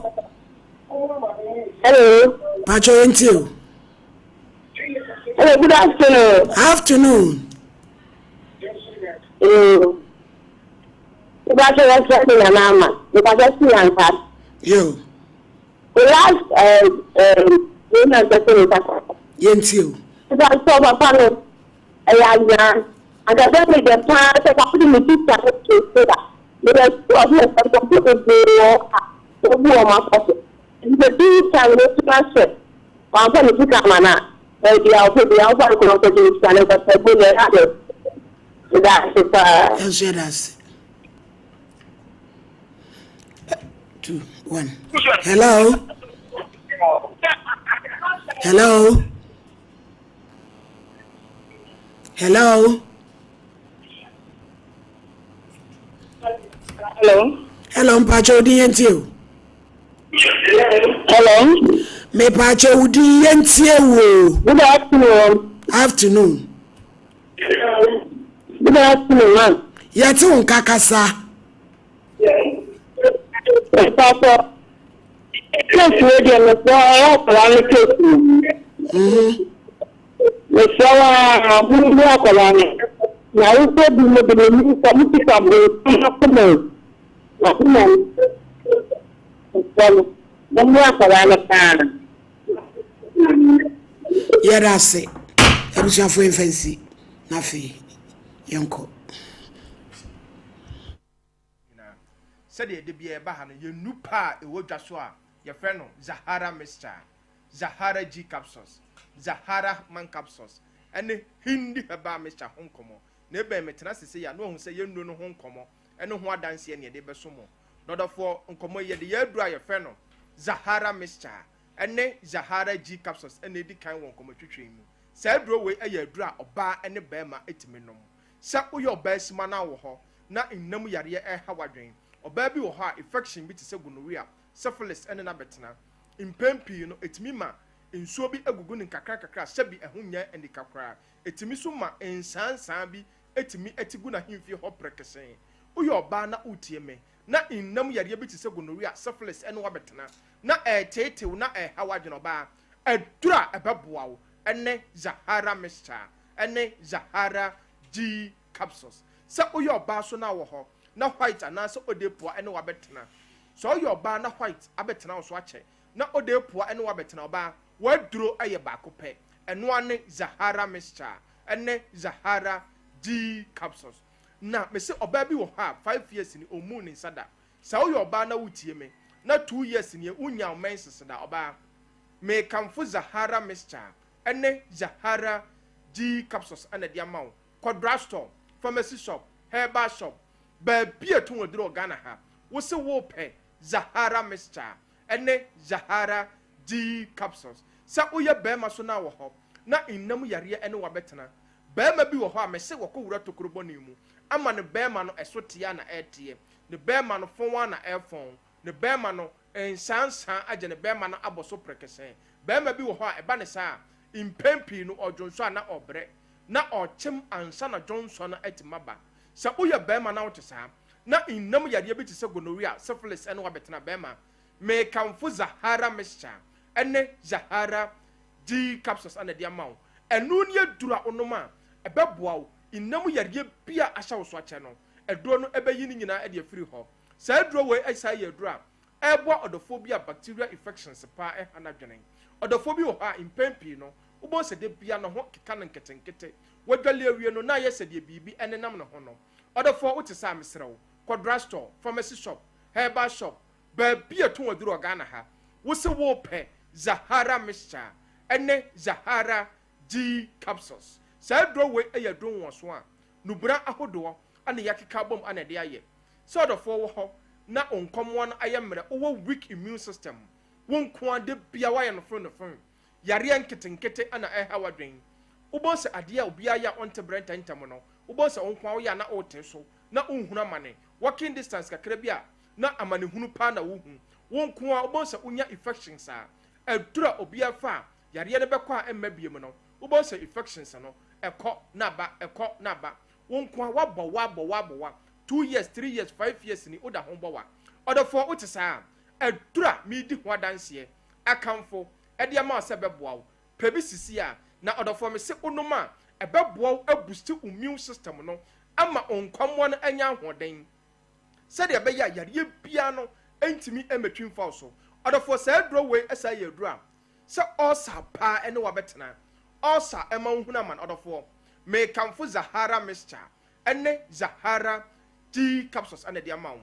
Hello. Pacho yɛn ti o. Hello, good afternoon. Afternoon. Mpacho yɛ fɛ mi nana ama. Mpacho si yanka. Yo. The last wei na mpɛ sɛ meka. Yɛn ti o. Mpacho papa no ɛyɛ anyaa. Anka bɛ mi dɛ paa sɛ papa de mi sista no to so da. Mi yɛ sure sɛ nkurɔfo bebree wɔ hɔ a wobu wɔn akɔ so. Nti sɛ two time no tena sɛ wamfa ne sika ama no a, baabi a ɔpɛ biara ɔmfa nkɔ nkɔgye ne sika no nkɔtɔ bu na ɛyɛ ade. Meda ase paa. Yɛn nso yɛda ase. 2, 1. Hello. Hello. Hello. Hello. Hello, mpacho odi yɛn tie o. Hello. Mepacho odi yɛn tie o. Good afternoon. Afternoon. Good afternoon, ma'am. Yɛte wo nka kasa. Mpatsɔ, case wei deɛ mesrɛ ɛyɛ akwadaa no case no. Mesrɛ wo ara mommu akwadaa no. Na awofoɔ bi mo de menim sɛ mo kita bonsam akoma o. Akoma no. Mesrɛ mo, mommu akwadaa no paa. Yɛda ase. Abusuafoɔ yɛmfa nsi na afei yɛnkɔ. Nyinaa. Sɛdeɛ da biara yɛba ha no, yɛn nnu pa a ɛwɔ dwa so a yɛfrɛ no Zahara Mixture, Zahara G Capsules, Zahara Man Capsules, ɛne Hindi Herbal Mixture ho nkɔmmɔ. Na ebɛn metena ase sei a na wahu sɛ yɛn nnuro no ho nkɔmmɔ ne ho adanseɛ na yɛde rebɛso mo. Nɔdɔfoɔ, nkɔmmɔ yi yɛde yɛn aduro a yɛfrɛ no Zahara Mixture ne Zahara G Capsules na ɛdi kan wɔ nkɔmmɔtwitwi yi mu. Saa aduro wei yɛ aduro a ɔbaa ne barima tumi nom. Sɛ woyɛ ɔbaa sima na wowɔ hɔ na nna mu yareɛ reha w'adwene, ɔbaa bi wɔ hɔ a infection bi te sɛ gonorrhea, syphilis ne no abɛtena. Mpɛn pii no ɛtumi ma nsuo bi gugu no nkakrankakra a sɛbi ɛho nyɛ anika koraa. Ɛtumi nso ma nsaansaa bi tumi ti gu n'ahemfie hɔ prekesee. Woyɛ ɔbaa na woretie me na nna mu yareɛ bi te sɛ gonorrhea, syphilis ne wo abɛtena na ɛreteetee wo na ɛreha w'adwene, ɔbaa, aduro a ɛbɛboa wo ne Zahara Mixture ne Zahara G Capsules. Sɛ woyɛ ɔbaa so na wɔ hɔ na white anaasɛ odepoa ne wo abɛtena. Sɛ woyɛ ɔbaa na white abɛtena wo so akyɛ na odepoa ne wo abɛtena, ɔbaa, w'aduro yɛ baako pɛ. Ɛno ara ne Zahara Mixture ne Zahara G Capsules. Na mese ɔbaa bi wɔ hɔ a 5 years ni ɔmmuu ne nsa da. Sɛ woyɛ ɔbaa na wotie me na 2 years nie wonnya wo menses da, ɔbaa, mekamfo Zahara Mixture ne Zahara G Capsules na de ama wo. Kɔ drugstore, pharmacy shop, herbal shop, baabi a ɛtɔn aduro wɔ Ghana ha, wose wopɛ Zahara Mixture ne Zahara G Capsules. Sɛ woyɛ barima so na wɔ hɔ na nna mu yareɛ ne wo abɛtena, barima bi wɔ hɔ a mese wɔkɔwura tokuro bɔne mu ama ne barima no ɛso teɛ a na ɛreteɛ, ne barima no fɔn a na ɛrefɔn, ne barima no nsaansaa agye ne barima no abɔ so prekesee. Barima bi wɔ hɔ a ɛba ne saa a, mpɛn pii no ɔdwonsɔ a na ɔrebrɛ, na ɔrekyem ansa na dwonsɔ no atumi aba. Sɛ woyɛ barima na wote saa, na nna mu yareɛ bi te sɛ gonorrhea, syphilis ne wo abɛtena, barima, mekamfo Zahara Mixture ne Zahara G Capsules na ɛde ama wo. Ɛno ne aduro a wonom a, ɛbɛboa wo. Nna mu yareɛ bi a ahyɛ wo so akyɛ no, aduro no bɛyi ne nyinaa de afiri hɔ. Saa aduro wei ɛsan yɛ aduro a ɛboa ɔdɔfoɔ bi a bacteria infections paa ɛha n'adwene. Ɔdɔfoɔ bi wɔ hɔ a mpɛn pii no wobɛhu sɛ da biara ne ho keka no nketenkete. Wadwale awie no na ayɛ sɛ deɛ biribi ɛnenam ne ho no. Ɔdɔfoɔ wote saa a mesrɛ wo kɔ drug store, pharmacy shop, herbal shop, baabi a ɛtɔn aduro wɔ Ghana ha. Wose wopɛ Zahara mixture ɛne Zahara G capsules. Saa aduro wei yɛ aduro nwonwaso a nnubena ahodoɔ na yɛakeka abom na ɛde ayɛ. Sɛ ɔdɔfoɔ wɔ hɔ na wo nkɔmmoa no ayɛ mmerɛ, wowɔ weak immune system, wo nko ara da biara woayɛ nofennofen, yareɛ nketenkete na ɛreha w'adwene, wobɛhu sɛ adeɛ a obiara yɛ a ɔnte berɛ ntɛmntɛm no, wobɛhu sɛ wo nko ara woyɛ a na wote so na wonhunu amane, walking distance kakra bi a na amanehunu paa na wohu, wo nko ara wobɛhu sɛ wonya infections a aduru a obiara fa a yareɛ no bɛkɔ a ɛmma biom no, wobɛhu sɛ infections no ɛkɔ na aba, ɛkɔ na aba. Wo nko ara woabɔ wa, abɔ wa, abɔ wa, two years, 3 years, 5 years ni woda ho bɔ wa. Ɔdɔfoɔ wote saa a, aduru a meredi ho adanseɛ, akamfo de ama wo sɛ ɛbɛboa wo, pɛ bi sisi a, na ɔdɔfoɔ mese wonom a, ɛbɛboa wo abusti wo immune system no ama wo nkwammoa no anya ahoɔden sɛdeɛ ɛbɛyɛ a yareɛ biara no ntumi mmɛtwi mfa wo so. Ɔdɔfoɔ saa aduro wei san yɛ aduro a Sɛ ulcer paa ɛne wo abɛtena. Ulcer ɛma wo hunu amane ɔdɔfoɔ. Mekamfo Zahara mixture ɛne Zahara tea capsules ɛna ɛde ama wo.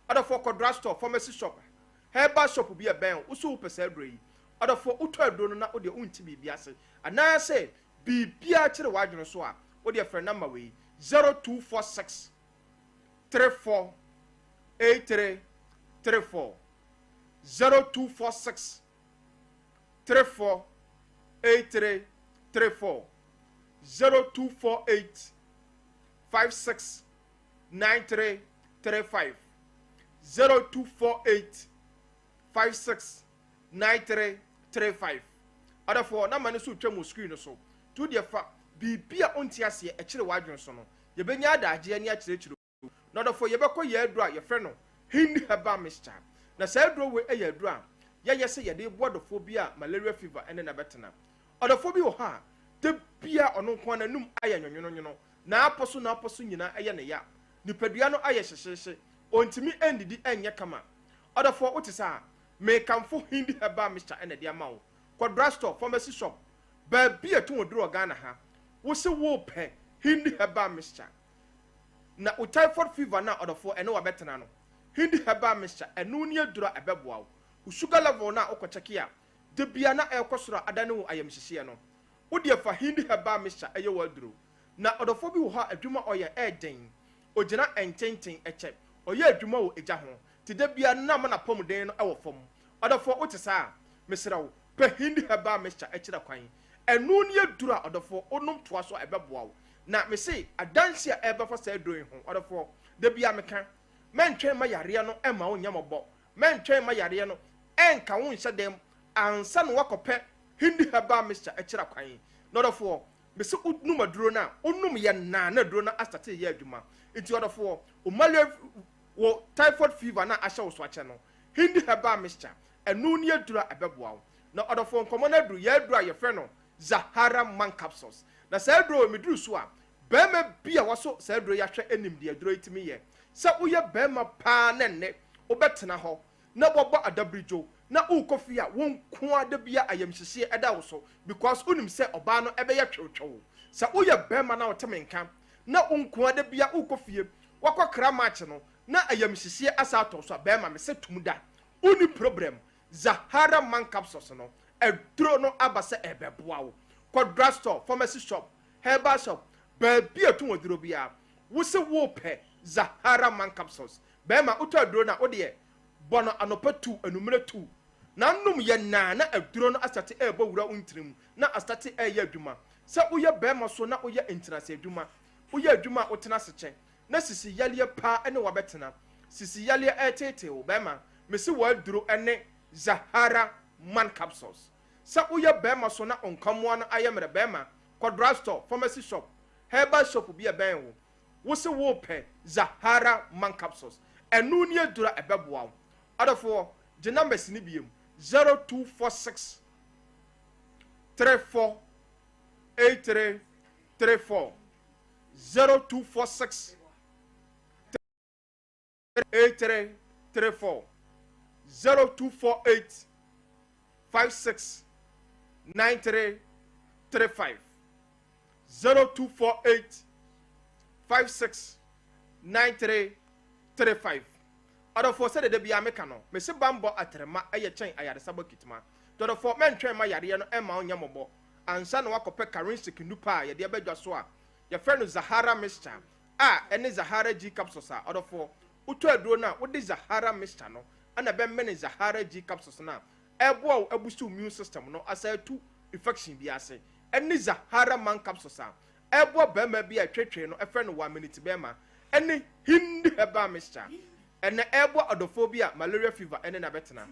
Ɔdɔfoɔ kɔ drug store, pharmacy shop, herbal shop bi a ɛbɛn wo, wo so wopɛ saa aduro yi. Ɔdɔfoɔ wotɔ aduro no na wodeɛ wonte biribi ase anaasɛ biribiara kyere w'adwene so a, wodeɛ frɛ number wei, 0246 34 83 34, 0246 34 83 34 0248 56 93 35 0248 56 93 35. Ɔdɔfoɔ, namba no so retwa mu wɔ screen no so. To deɛ fa biribi a wonte aseɛ ɛkyere w'adwene so no, yɛbɛnya adagyeɛ ne akyerɛkyerɛ. Na ɔdɔfoɔ, yɛbɛkɔ yɛn aduro a yɛfrɛ no Hindi Herbal Mixture. Na saa aduro wei yɛ aduro a yɛyɛ sɛ yɛde reboa dɔfoɔ bi a malaria fever ne no abɛtena. Ɔdɔfoɔ bi wɔ hɔ a, da biara ɔno nko ara n'anum ayɛ nwonwononwono, n'apɔ so n'apɔ so nyinaa yɛ no ya, nipadua no ayɛ hyehyeehye, ɔntumi nnidi nyɛ kama. Ɔdɔfoɔ, wote saa a, mekamfo Hindi Herbal Mixture na ɛde ama wo. Kɔ drugstore, pharmacy shop, baabi a yɛtɔn aduro wɔ Ghana ha, wose worepɛ Hindi Herbal Mixture. Na wo typhoid fever no a ɔdɔfoɔ ɛne wo abɛtena no, Hindi herbal mixture, ɛno ne aduro a ɛbɛboa wo. Wo sugar level no a wokɔ kyɛke a, da biara na ɛrekɔ soro a adane wo ayamhyehyeɛ no, wo deɛ fa Hindi herbal mixture ɛyɛ w'aduro. Na ɔdɔfoɔ bi wɔ hɔ a adwuma a ɔyɛ ɛyɛ den, ɔgyina ntenten kyɛ, ɔyɛ adwuma wɔ egya ho, nti da biara no na ama n'apɔmuden no wɔ fam. Ɔdɔfoɔ wote saa a, mesrɛ wo, pɛ Hindi herbal mixture kyerɛ kwan. Ɛno ne aduro a ɔdɔfoɔ wonom toa so a ɛbɛboa wo. Na mese adanse a ɛrebɛfa saa aduro yi ho, ɔdɔfoɔ, da biara meka, mɛntwɛn mma yareɛ no mma wo nyɛ mmɔbɔ, mɛntwɛn mma yareɛ no nka wo nhyɛ dam ansa na woakɔpɛ Hindi herbal mixture akyira kwan. Na ɔdɔfoɔ, mese wonom aduro no a, wonom yɛ naa na aduro no astate reyɛ adwuma. Nti ɔdɔfoɔ, wo malaria, wo typhoid fever no a ahyɛ wo so akyɛ no, Hindi herbal mixture, ɛno ne aduro a ɛbɛboa wo. Na ɔdɔfoɔ, nkɔmmɔ no aduru yɛn aduro a yɛfrɛ no Zahara man capsules. Na saa aduro wei meduru so a, barima bi a wasɔ saa aduro yi ahwɛ nim deɛ aduro yi tumi yɛ. Sɛ woyɛ barima paa na ɛnnɛ wobɛtena hɔ na woabɔ adabridwo na worekɔ fie a, wo nko ara da biara ayamhyehyeɛ ɛda wo so because wonim sɛ ɔbaa no ɛbɛyɛ twewtwew. Sɛ woyɛ barima na wote me nka na wo nko ara da biara worekɔ fie, woakɔkra match no na ayamhyehyeɛ asa atɔ wo so a, barima mese tom da. Wonni problem. Zahara man capsules no, aduro no aba sɛ ɛrebɛboa wo. Kɔ drug store, pharmacy shop, herbal shop, baabi a ɛtɔn aduro biara, wo se worepɛ Zahara man capsules. Bɛrima, wotɔ aduro no a, wo deɛ bɔ no anɔpa tu, anwummerɛ tu, na nom yɛ naa na aduro no astate ɛrebɔ wura wo ntini mu na astate ɛreyɛ adwuma. Sɛ woyɛ bɛrima so na woyɛ ntenase adwuma, woyɛ adwuma a wotena ase kyɛ, na sisi yareɛ paa ne wo abɛtena. Sisi yareɛ ɛreteetee wo, bɛrima, mese w'aduro ne Zahara man capsules. Sɛ woyɛ bɛrima so na wo nkamoa no ayɛ mmerɛ, bɛrima, kɔ drug store, pharmacy shop, herbal shop bi a ɛbɛn wo, wose worepɛ Zahara man capsules. Ɛno ne aduro a ɛbɛboa wo. Ɔdɔfoɔ, gye numbers no biom, 0246 34 83 34. 0246 8334 0248 56 93 35 0248 56 93 35 Ɔdɔfoɔ, sɛdeɛ da biara meka no, mese banbɔ atrɛma yɛ kyɛn ayaresa bɔkitma. Dɔdɔfoɔ, mɛntwɛn mma yareɛ no mma wo nyɛ mmɔbɔ ansa na woakɔpɛ Karinsic nnupa a yɛde aba dwa so a yɛfrɛ no Zahara Mixture a ɛne Zahara G Capsules a ɔdɔfoɔ, wotɔ aduro no a wode Zahara Mixture no na ɛbɛmene Zahara G Capsules no a ɛreboa wo abusu immune system no asan atu infection bi ase ɛne Zahara Man Capsules a ɛreboa barima bi a ɛtwetwee no ɛfrɛ no one minute bɛrima ɛne Hindi Herbal Mixture ɛnɛ ɛreboa ɔdɔfoɔ bi a malaria fever ɛne no abɛtena.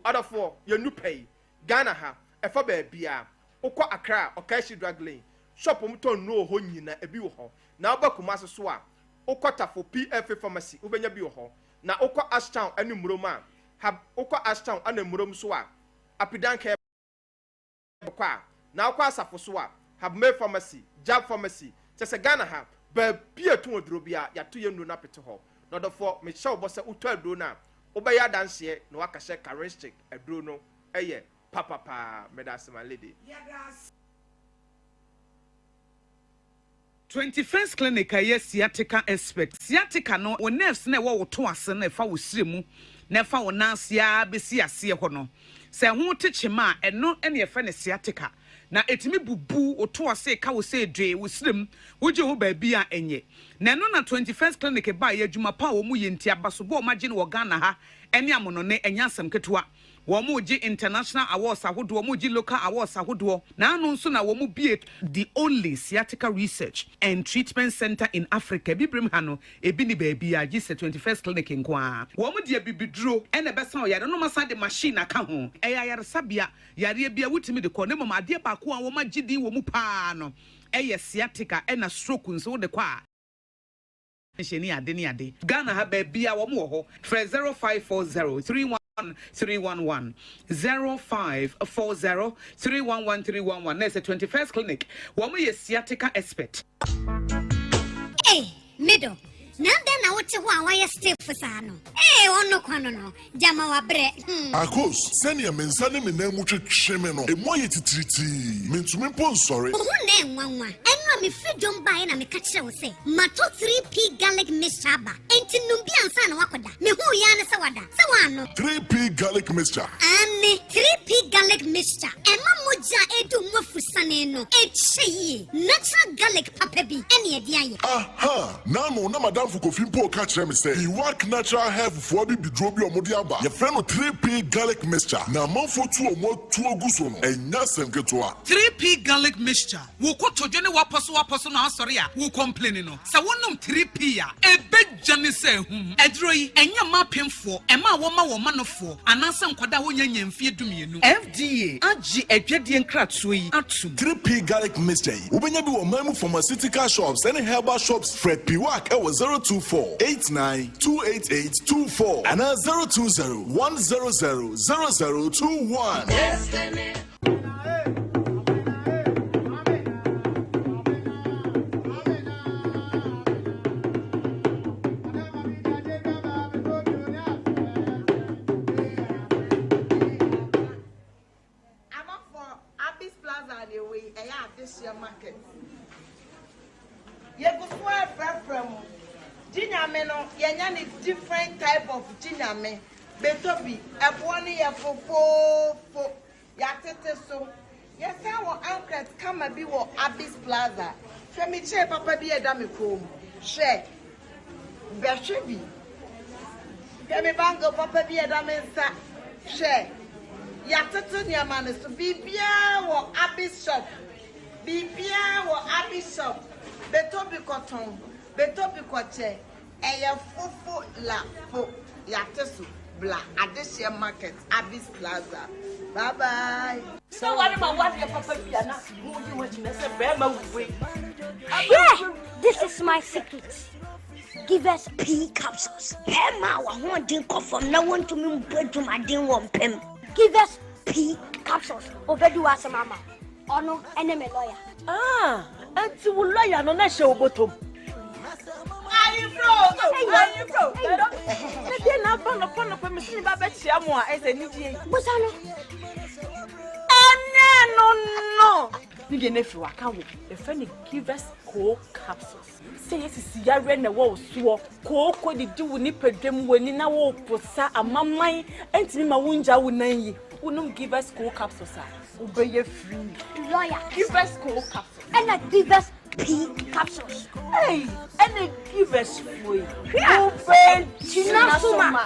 Ɔdɔfoɔ, yɛn nnupa yi, Ghana ha, ɛfa baabiara. Wokɔ Accra a, Okaishie Drug Lane, shop a wɔtɔn nnuro wɔ hɔ nyina ebi wɔ hɔ. Na woba Kumasi so a, wokɔ Tafo PFA Pharmacy, wobɛnya bi wɔ hɔ. Na wokɔ Ashtown ɛne Murom a, Hab, wokɔ Ashtown ɛna Murom so a, Apidank Herbal kɔ a, na wokɔ Asafo so a, Habmay Pharmacy, Jab Pharmacy, kyerɛ sɛ Ghana ha, baabi a ɛtɔn aduro biara, yɛato yɛn nnuro no apete hɔ. Na ɔdɔfoɔ, mehyɛ wo bɔ sɛ wotɔ aduro no a, wobɛyɛ adanseɛ na woaka sɛ Karinshik aduro no yɛ papa paa. Meda ase my lady. 21st Clinic a ɛyɛ sciatica expert. Sciatica no, wo nerves no a ɛwɔ wo to ase no a ɛfa wo srɛ mu na ɛfa wo nan ase ara bɛsi aseɛ hɔ no, sɛ ɛho te kyema a, ɛno na yɛfrɛ no sciatica. Na ɛtumi bubu wo to ase, ɛka wo sɛ dwee, wo srɛ mu, wogye ho baabi a ɛnyɛ. Na ɛno na 21st Clinic baeɛ, adwuma pa a wɔyɛ nti, abasobɔ a wɔagye no wɔ Ghana ha ne amonɔne, ɛnyɛ asɛm ketewa. Wɔregye international awards ahodoɔ, wɔregye local awards ahodoɔ, na ano nso na wɔbue the only sciatica research and treatment centre in Africa, Abibirem ha no, ebi nni baabiara gye sɛ 21st Clinic nko ara. Wɔde abibiduro na ɛbɛsa ɔyare no na wɔasan de machine aka ho. Ɛyɛ ayaresabea, yareɛ biara wotumi de kɔ, na mmom adeɛ baako a wɔagye din wɔ mu pa ara no yɛ sciatica ɛna stroke nso wode kɔ a. Hyɛ ne ade ne ade. Ghana ha baabia wɔn wɔ hɔ. Frɛ 0540 311 311, 0540 311 311 na ɛsɛ 21st clinic wɔn yɛ sciatica expert. Ei, me dɔ, na adɛn na wote hɔ a woayɛ stiff saa no? Ei, ɔno kwa no no, gyama wabrɛ, hmm. Akos, sɛnea me nsa ne me nan mu twetwe me no, emu ayɛ titiritii. Mintumi mpo nsɔre. Wo ho nnɛ nwanwa. Ɛno a mefiri dwom baeɛ na meka kyerɛɛ wo sɛ matɔ 3P garlic mixture aba, enti nom bi ansa na woakɔda. Mehuu yi ara ne sɛ wada. Sɛ woannom. 3P garlic mixture. Aane, 3P garlic mixture. Ɛma mogya a ɛredi wo mu afusane no kyɛ yie. Natural garlic papa bi ne ɛde ayɛ. Aha! N'ano na m'adamfo Kofi mpo reka kyerɛ me sɛ Iwak Natural Health foɔ abibiduro bi a wɔde aba, yɛfrɛ no 3P Garlic Mixture, na amanfoɔ tu wɔn atuo gu so no, ɛnyɛ asɛm ketewa. 3P Garlic Mixture, Wo kotodwe ne w'apɔsowapɔso no asɔre a wo complaini no, sɛ wonom 3P a, ɛbɛdwane sɛ ahum. Aduro yi, ɛnyɛ mma apemfoɔ, mmaa a wɔma wɔn manofoɔ, anaasɛ nkwadaa a wɔnnya nnya mfeɛ dumienu. FDA agye adwadie nkratoɔ yi atom. 3P Garlic Mixture yi, wobɛnya bi wɔ ɔman mu pharmaceutical shops ne herbal shops. Frɛ Piwak wɔ 024 89 288 24 anaa 020 100 0021. Amafoɔ Abis Plaza na ɛwɔ yi, ɛyɛ adehyeɛ market. Yɛgu so ara frɛfrɛ mo. Gye Nyame no, yɛanya ne different type of Gye Nyame. Bɛtɔ bi, ɛboɔ no yɛ fofoofo. Yɛatete so. Yɛsan wɔ ankret kama bi wɔ Abis Plaza. Hwɛ me chain papa bi a ɛda me kɔn mu. Hwɛ. Bɛhwɛ bi. Hwɛ me bangle papa bi a ɛda me nsa. Hwɛ. Yɛatete nneɛma no so. Biribiara wɔ Abis shop. Biribiara wɔ Abis shop. Bɛtɔ bi kɔtɔn. Bɛtɔ bi kɔkyɛ. Ɛyɛ fofo la fo yate so bla adehyeɛ market Abis plaza bye bye. Sɛ ware ma wadeɛ papa bi a na mo yi mo akyi na sɛ bɛrima wui. Hwɛ! This is my secret. Give us pea capsules. Bɛrima a wahoɔden kɔ fam na wɔntumi mbɔ adwumaden wɔ mpam. Give us pea capsules. Obedi w'asɛm ama wo. Ɔno ɛne me lawyer. Ah, ɛnti wo lawyer no na ɛhyɛ wo bɔtɔm. Are Ayefro! Ayefro! Na deɛ na aba nɔpa nɔpa mesi me ba bɛkyia mo a ɛsɛ anigye yi. Busa no. Ɛnyɛ no no. Ne deɛ no afiri waka wo. Yɛfrɛ no Givers Co capsules. Sɛ yɛ sisi yareɛ na ɛwɔ wo soɔ, kooko didi wo nipadua mu, w'ani na woreposa, amaman ntumi ma wongya wo nan yi. Wonom Givers Co capsules a, wobɛyɛ free. Lawyer. Givers Co capsules. Ɛna Givers P capsules. Hey, ɛna Givers foɔ yi. Wobɛgyina so ma.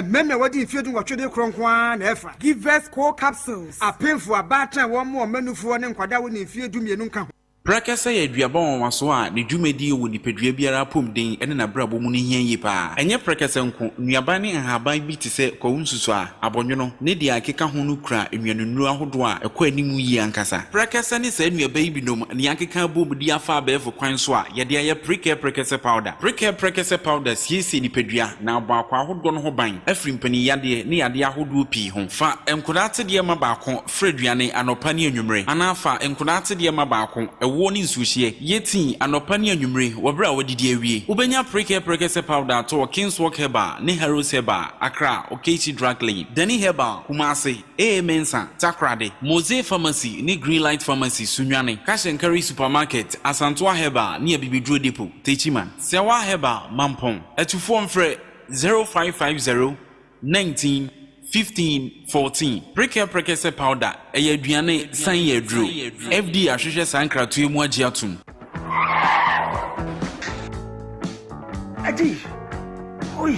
Mmarima a wɔadi mfeɛ dunwɔtwe de korɔ nko ara na ɛfa. Givers Co capsules. Apemfo, abaatan a wɔmmoa wɔn mma nufoɔ ne nkwadaa a wɔnni mfeɛ dumienu nka ho. Prɛkɛsɛ yɛ aduaba nwanwasoɔ a ne dwumadie wɔ nipadua biara apɔmuden ne n'abrabɔ mu no hia yie pa ara. Ɛnyɛ prɛkɛsɛ nko, nnuaba ne nhaban bi te sɛ kwawu nsusuaa, abɔnwono, ne deɛ ɛkeka ho no kura nnuanennuro ahodoɔ a ɛkɔ anim yie ankasa. Prɛkɛsɛ ne saa nnuaba yi binom na yɛakeka abom de afa abɛɛfo kwan so a yɛde ayɛ Prekɛ Prɛkɛsɛ Powder. Prekɛ Prɛkɛsɛ Powder siesie nipadua na abɔ akwaa ahodoɔ no ho ban afiri mpaninyadeɛ ne yadeɛ ahodoɔ pii ho. Fa nkodaa atedeɛ ma baako fra aduane anɔpa ne anwummere anaa fa nkodaa atedeɛ ma baako, ɛwoɔ ne nsuohyeɛ, yɛ tii anɔpa ne anwummere wɔ berɛ a woadidi awie. Wobɛnya Prekɛ Prɛkɛsɛ Powder atɔ wɔ Kingswalk Herbal ne Harrods Herbal, Accra, Okaishie Drug Lane, Dani Herbal, Kumasi. AA Mensah, Takoradi, Mose Pharmacy ne Greenlight Pharmacy, Sunyani, Cash and Carry Supermarket, Asantoa Herbal ne Abibiduro Depot, Techiman. Sɛwa Herbal, Mampong. Atufoɔ mfrɛ 0550 19 15 14. Prekɛ Prekɛsɛ Powder, ɛyɛ aduane san yɛ aduro. FDA ahwehwɛ saa nkratoɔ yi mu agye atom. Adi! Oi!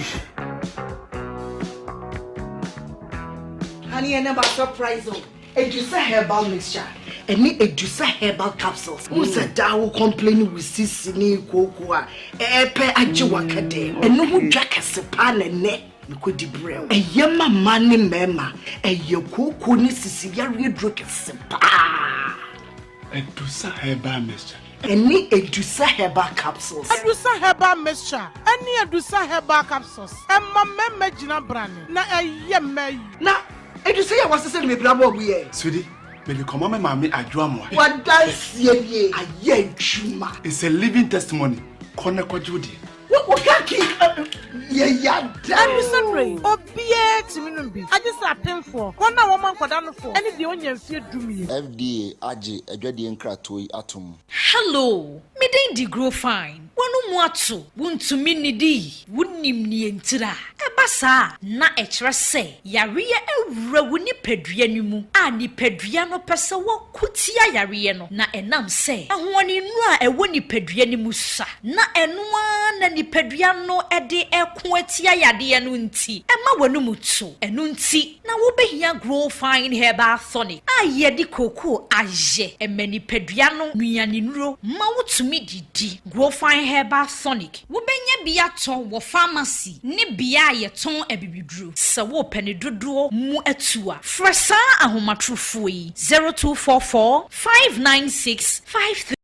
Honey, ɛnɛ ma surprise o. Edusa herbal mixture ɛne Edusa herbal capsules. Wo sɛ daa wo complain wo sisi ne kooko a ɛɛpɛ agye waka dɛm. Ɛno ho dwa kɛse paa na ɛnɛ mekɔdi brɛ wo. Ɛyɛ ma mmaa ne mmarima. Ɛyɛ kooko ne sisi yareɛ duro kɛse paa. Adusa herbal mixture. Ɛne Adusa herbal capsules. Adusa herbal mixture ɛne Adusa herbal capsules ɛma mmarima gyina brane na ɛyɛ mmaa yi. Na Adusa yi a wasesa no bebree abɔ ɔbo yɛ. Sweetie, mede kɔma me maame Adwo Amoah. W'adanseɛ nie, ayɛ adwuma. It's a living testimony, kɔ na kɔgye wo deɛ. Wo wo kaki yɛ ya da o. Ɛno sɛ obiara tumi nom bi, agye sɛ apemfoɔ, wɔn a wɔma nkwadaa nofoɔ, ne deɛ ɔnnya mfeɛ dumienu. FDA agye adwadie nkratoɔ yi atom. Hello, me din de Grofine. W'ano mu ato, wuntumi nnidi, wunnim nea ntira. Ɛba saa a, na ɛkyerɛ sɛ yareɛ awura wo nipadua no mu a nipadua no pɛ sɛ wɔko tia yareɛ no, na ɛnam sɛ ahoɔdennuro a ɛwɔ nipadua no mu sua, na ɛno ara na nipadua no de reko atia yadeɛ no nti, ɛma w'anum to. Ɛno nti na wobɛhia Grow Fine Herbal Tonic a yɛde kookoo ayɛ. Ɛma nipadua no nnuanennuro ma wotumi didi. Grow Fine Herbal Tonic. Wobɛnya bi atɔ wɔ famasi ne bea a yɛtɔn abibiduro. Sɛ worepɛ ne dodoɔ mu atu a, frɛ saa ahomatorofoɔ yi, 0244 596 532.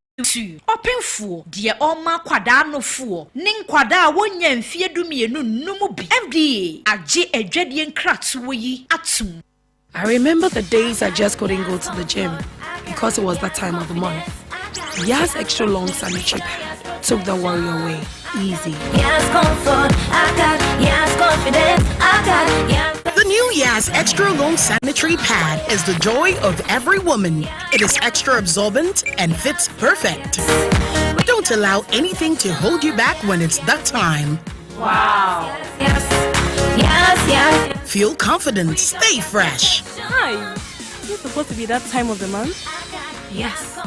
Ɔpemfoɔ, deɛ ɔrema akwadaa nofoɔ ne nkwadaa a wɔnnya mfeɛ dumienu nnom bi. FDA agye adwadie nkratoɔ yi atom. I remember the days I just couldn't go to the gym because it was that time of the month. Yas Extra Long Sanitary Pad took the worry away. Easy. Yas comfort, I got Yas confidence, I got Yas. The new Yas Extra Long Sanitary Pad is the joy of every woman. It is extra absorbent and fits perfect. Don't allow anything to hold you back when it's that time. Wow. Yes, yes, yes. Feel confident, stay fresh. Hi. Is it supposed to be that time of the month? Yes.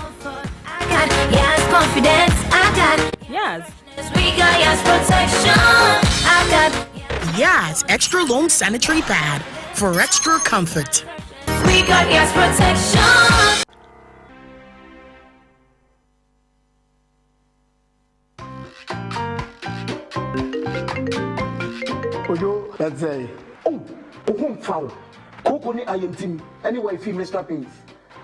I got yes confidence. I got yes. We got yes protection. I got Yas Extra Long Sanitary Pad for extra comfort. We got yes protection. Ojo, ɛte sɛ. Oh, wo ho mfa wo. Kooko ne ayamtim ɛne wifi Mr. Paint.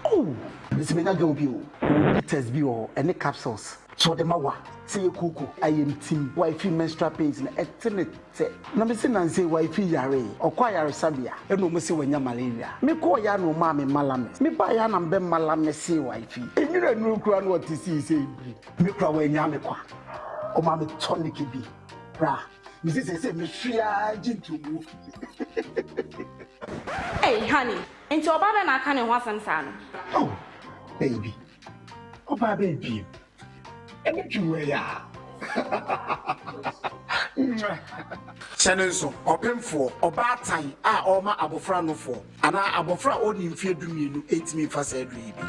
Oh, mesi menya girl bi o. Ɔwɔ bitters bi wɔ hɔ ɛne capsules. Sɛ ɔde ma wa sɛ yɛ kooko ayamtim wifey menstrual pains no ɛte ne tɛ. Na me se nansa yi wifey yaree ɔkɔ ayaresabea ɛna ɔmo se wanya malaria me kɔɔ yɛ a na ɔmaa me malamis me baa yɛ a na me bɛ malamisee wifey enwura nuru koraa na ɔte sii sɛ ebiri me koraa wanyaa me kwa ɔmaa me tonic bi bra me se sɛsɛ me hwe aa gye ntomu. Hey honey, nti ɔbaa bɛn na aka ne ho asɛm saa no? Oh baby. Ɔbaa bɛn bio? Ɛne dwuma yi a. Hyɛ no nso, ɔpemfoɔ, ɔbaatan a ɔrema abɔfra nofoɔ, anaa abɔfra a ɔnnii mfeɛ dumienu ntumi mfa saa aduro yi bi.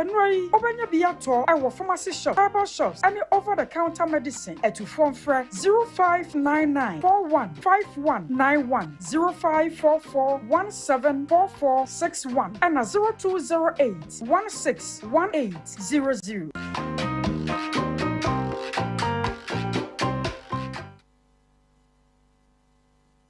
Nnuro yi, wobɛnya bi atɔ wɔ pharmacy shops, herbal shops, ne over the counter medicine. Atufoɔ mfrɛ 0599 41 5191, 0544 174461 ɛna 0208 16 1800.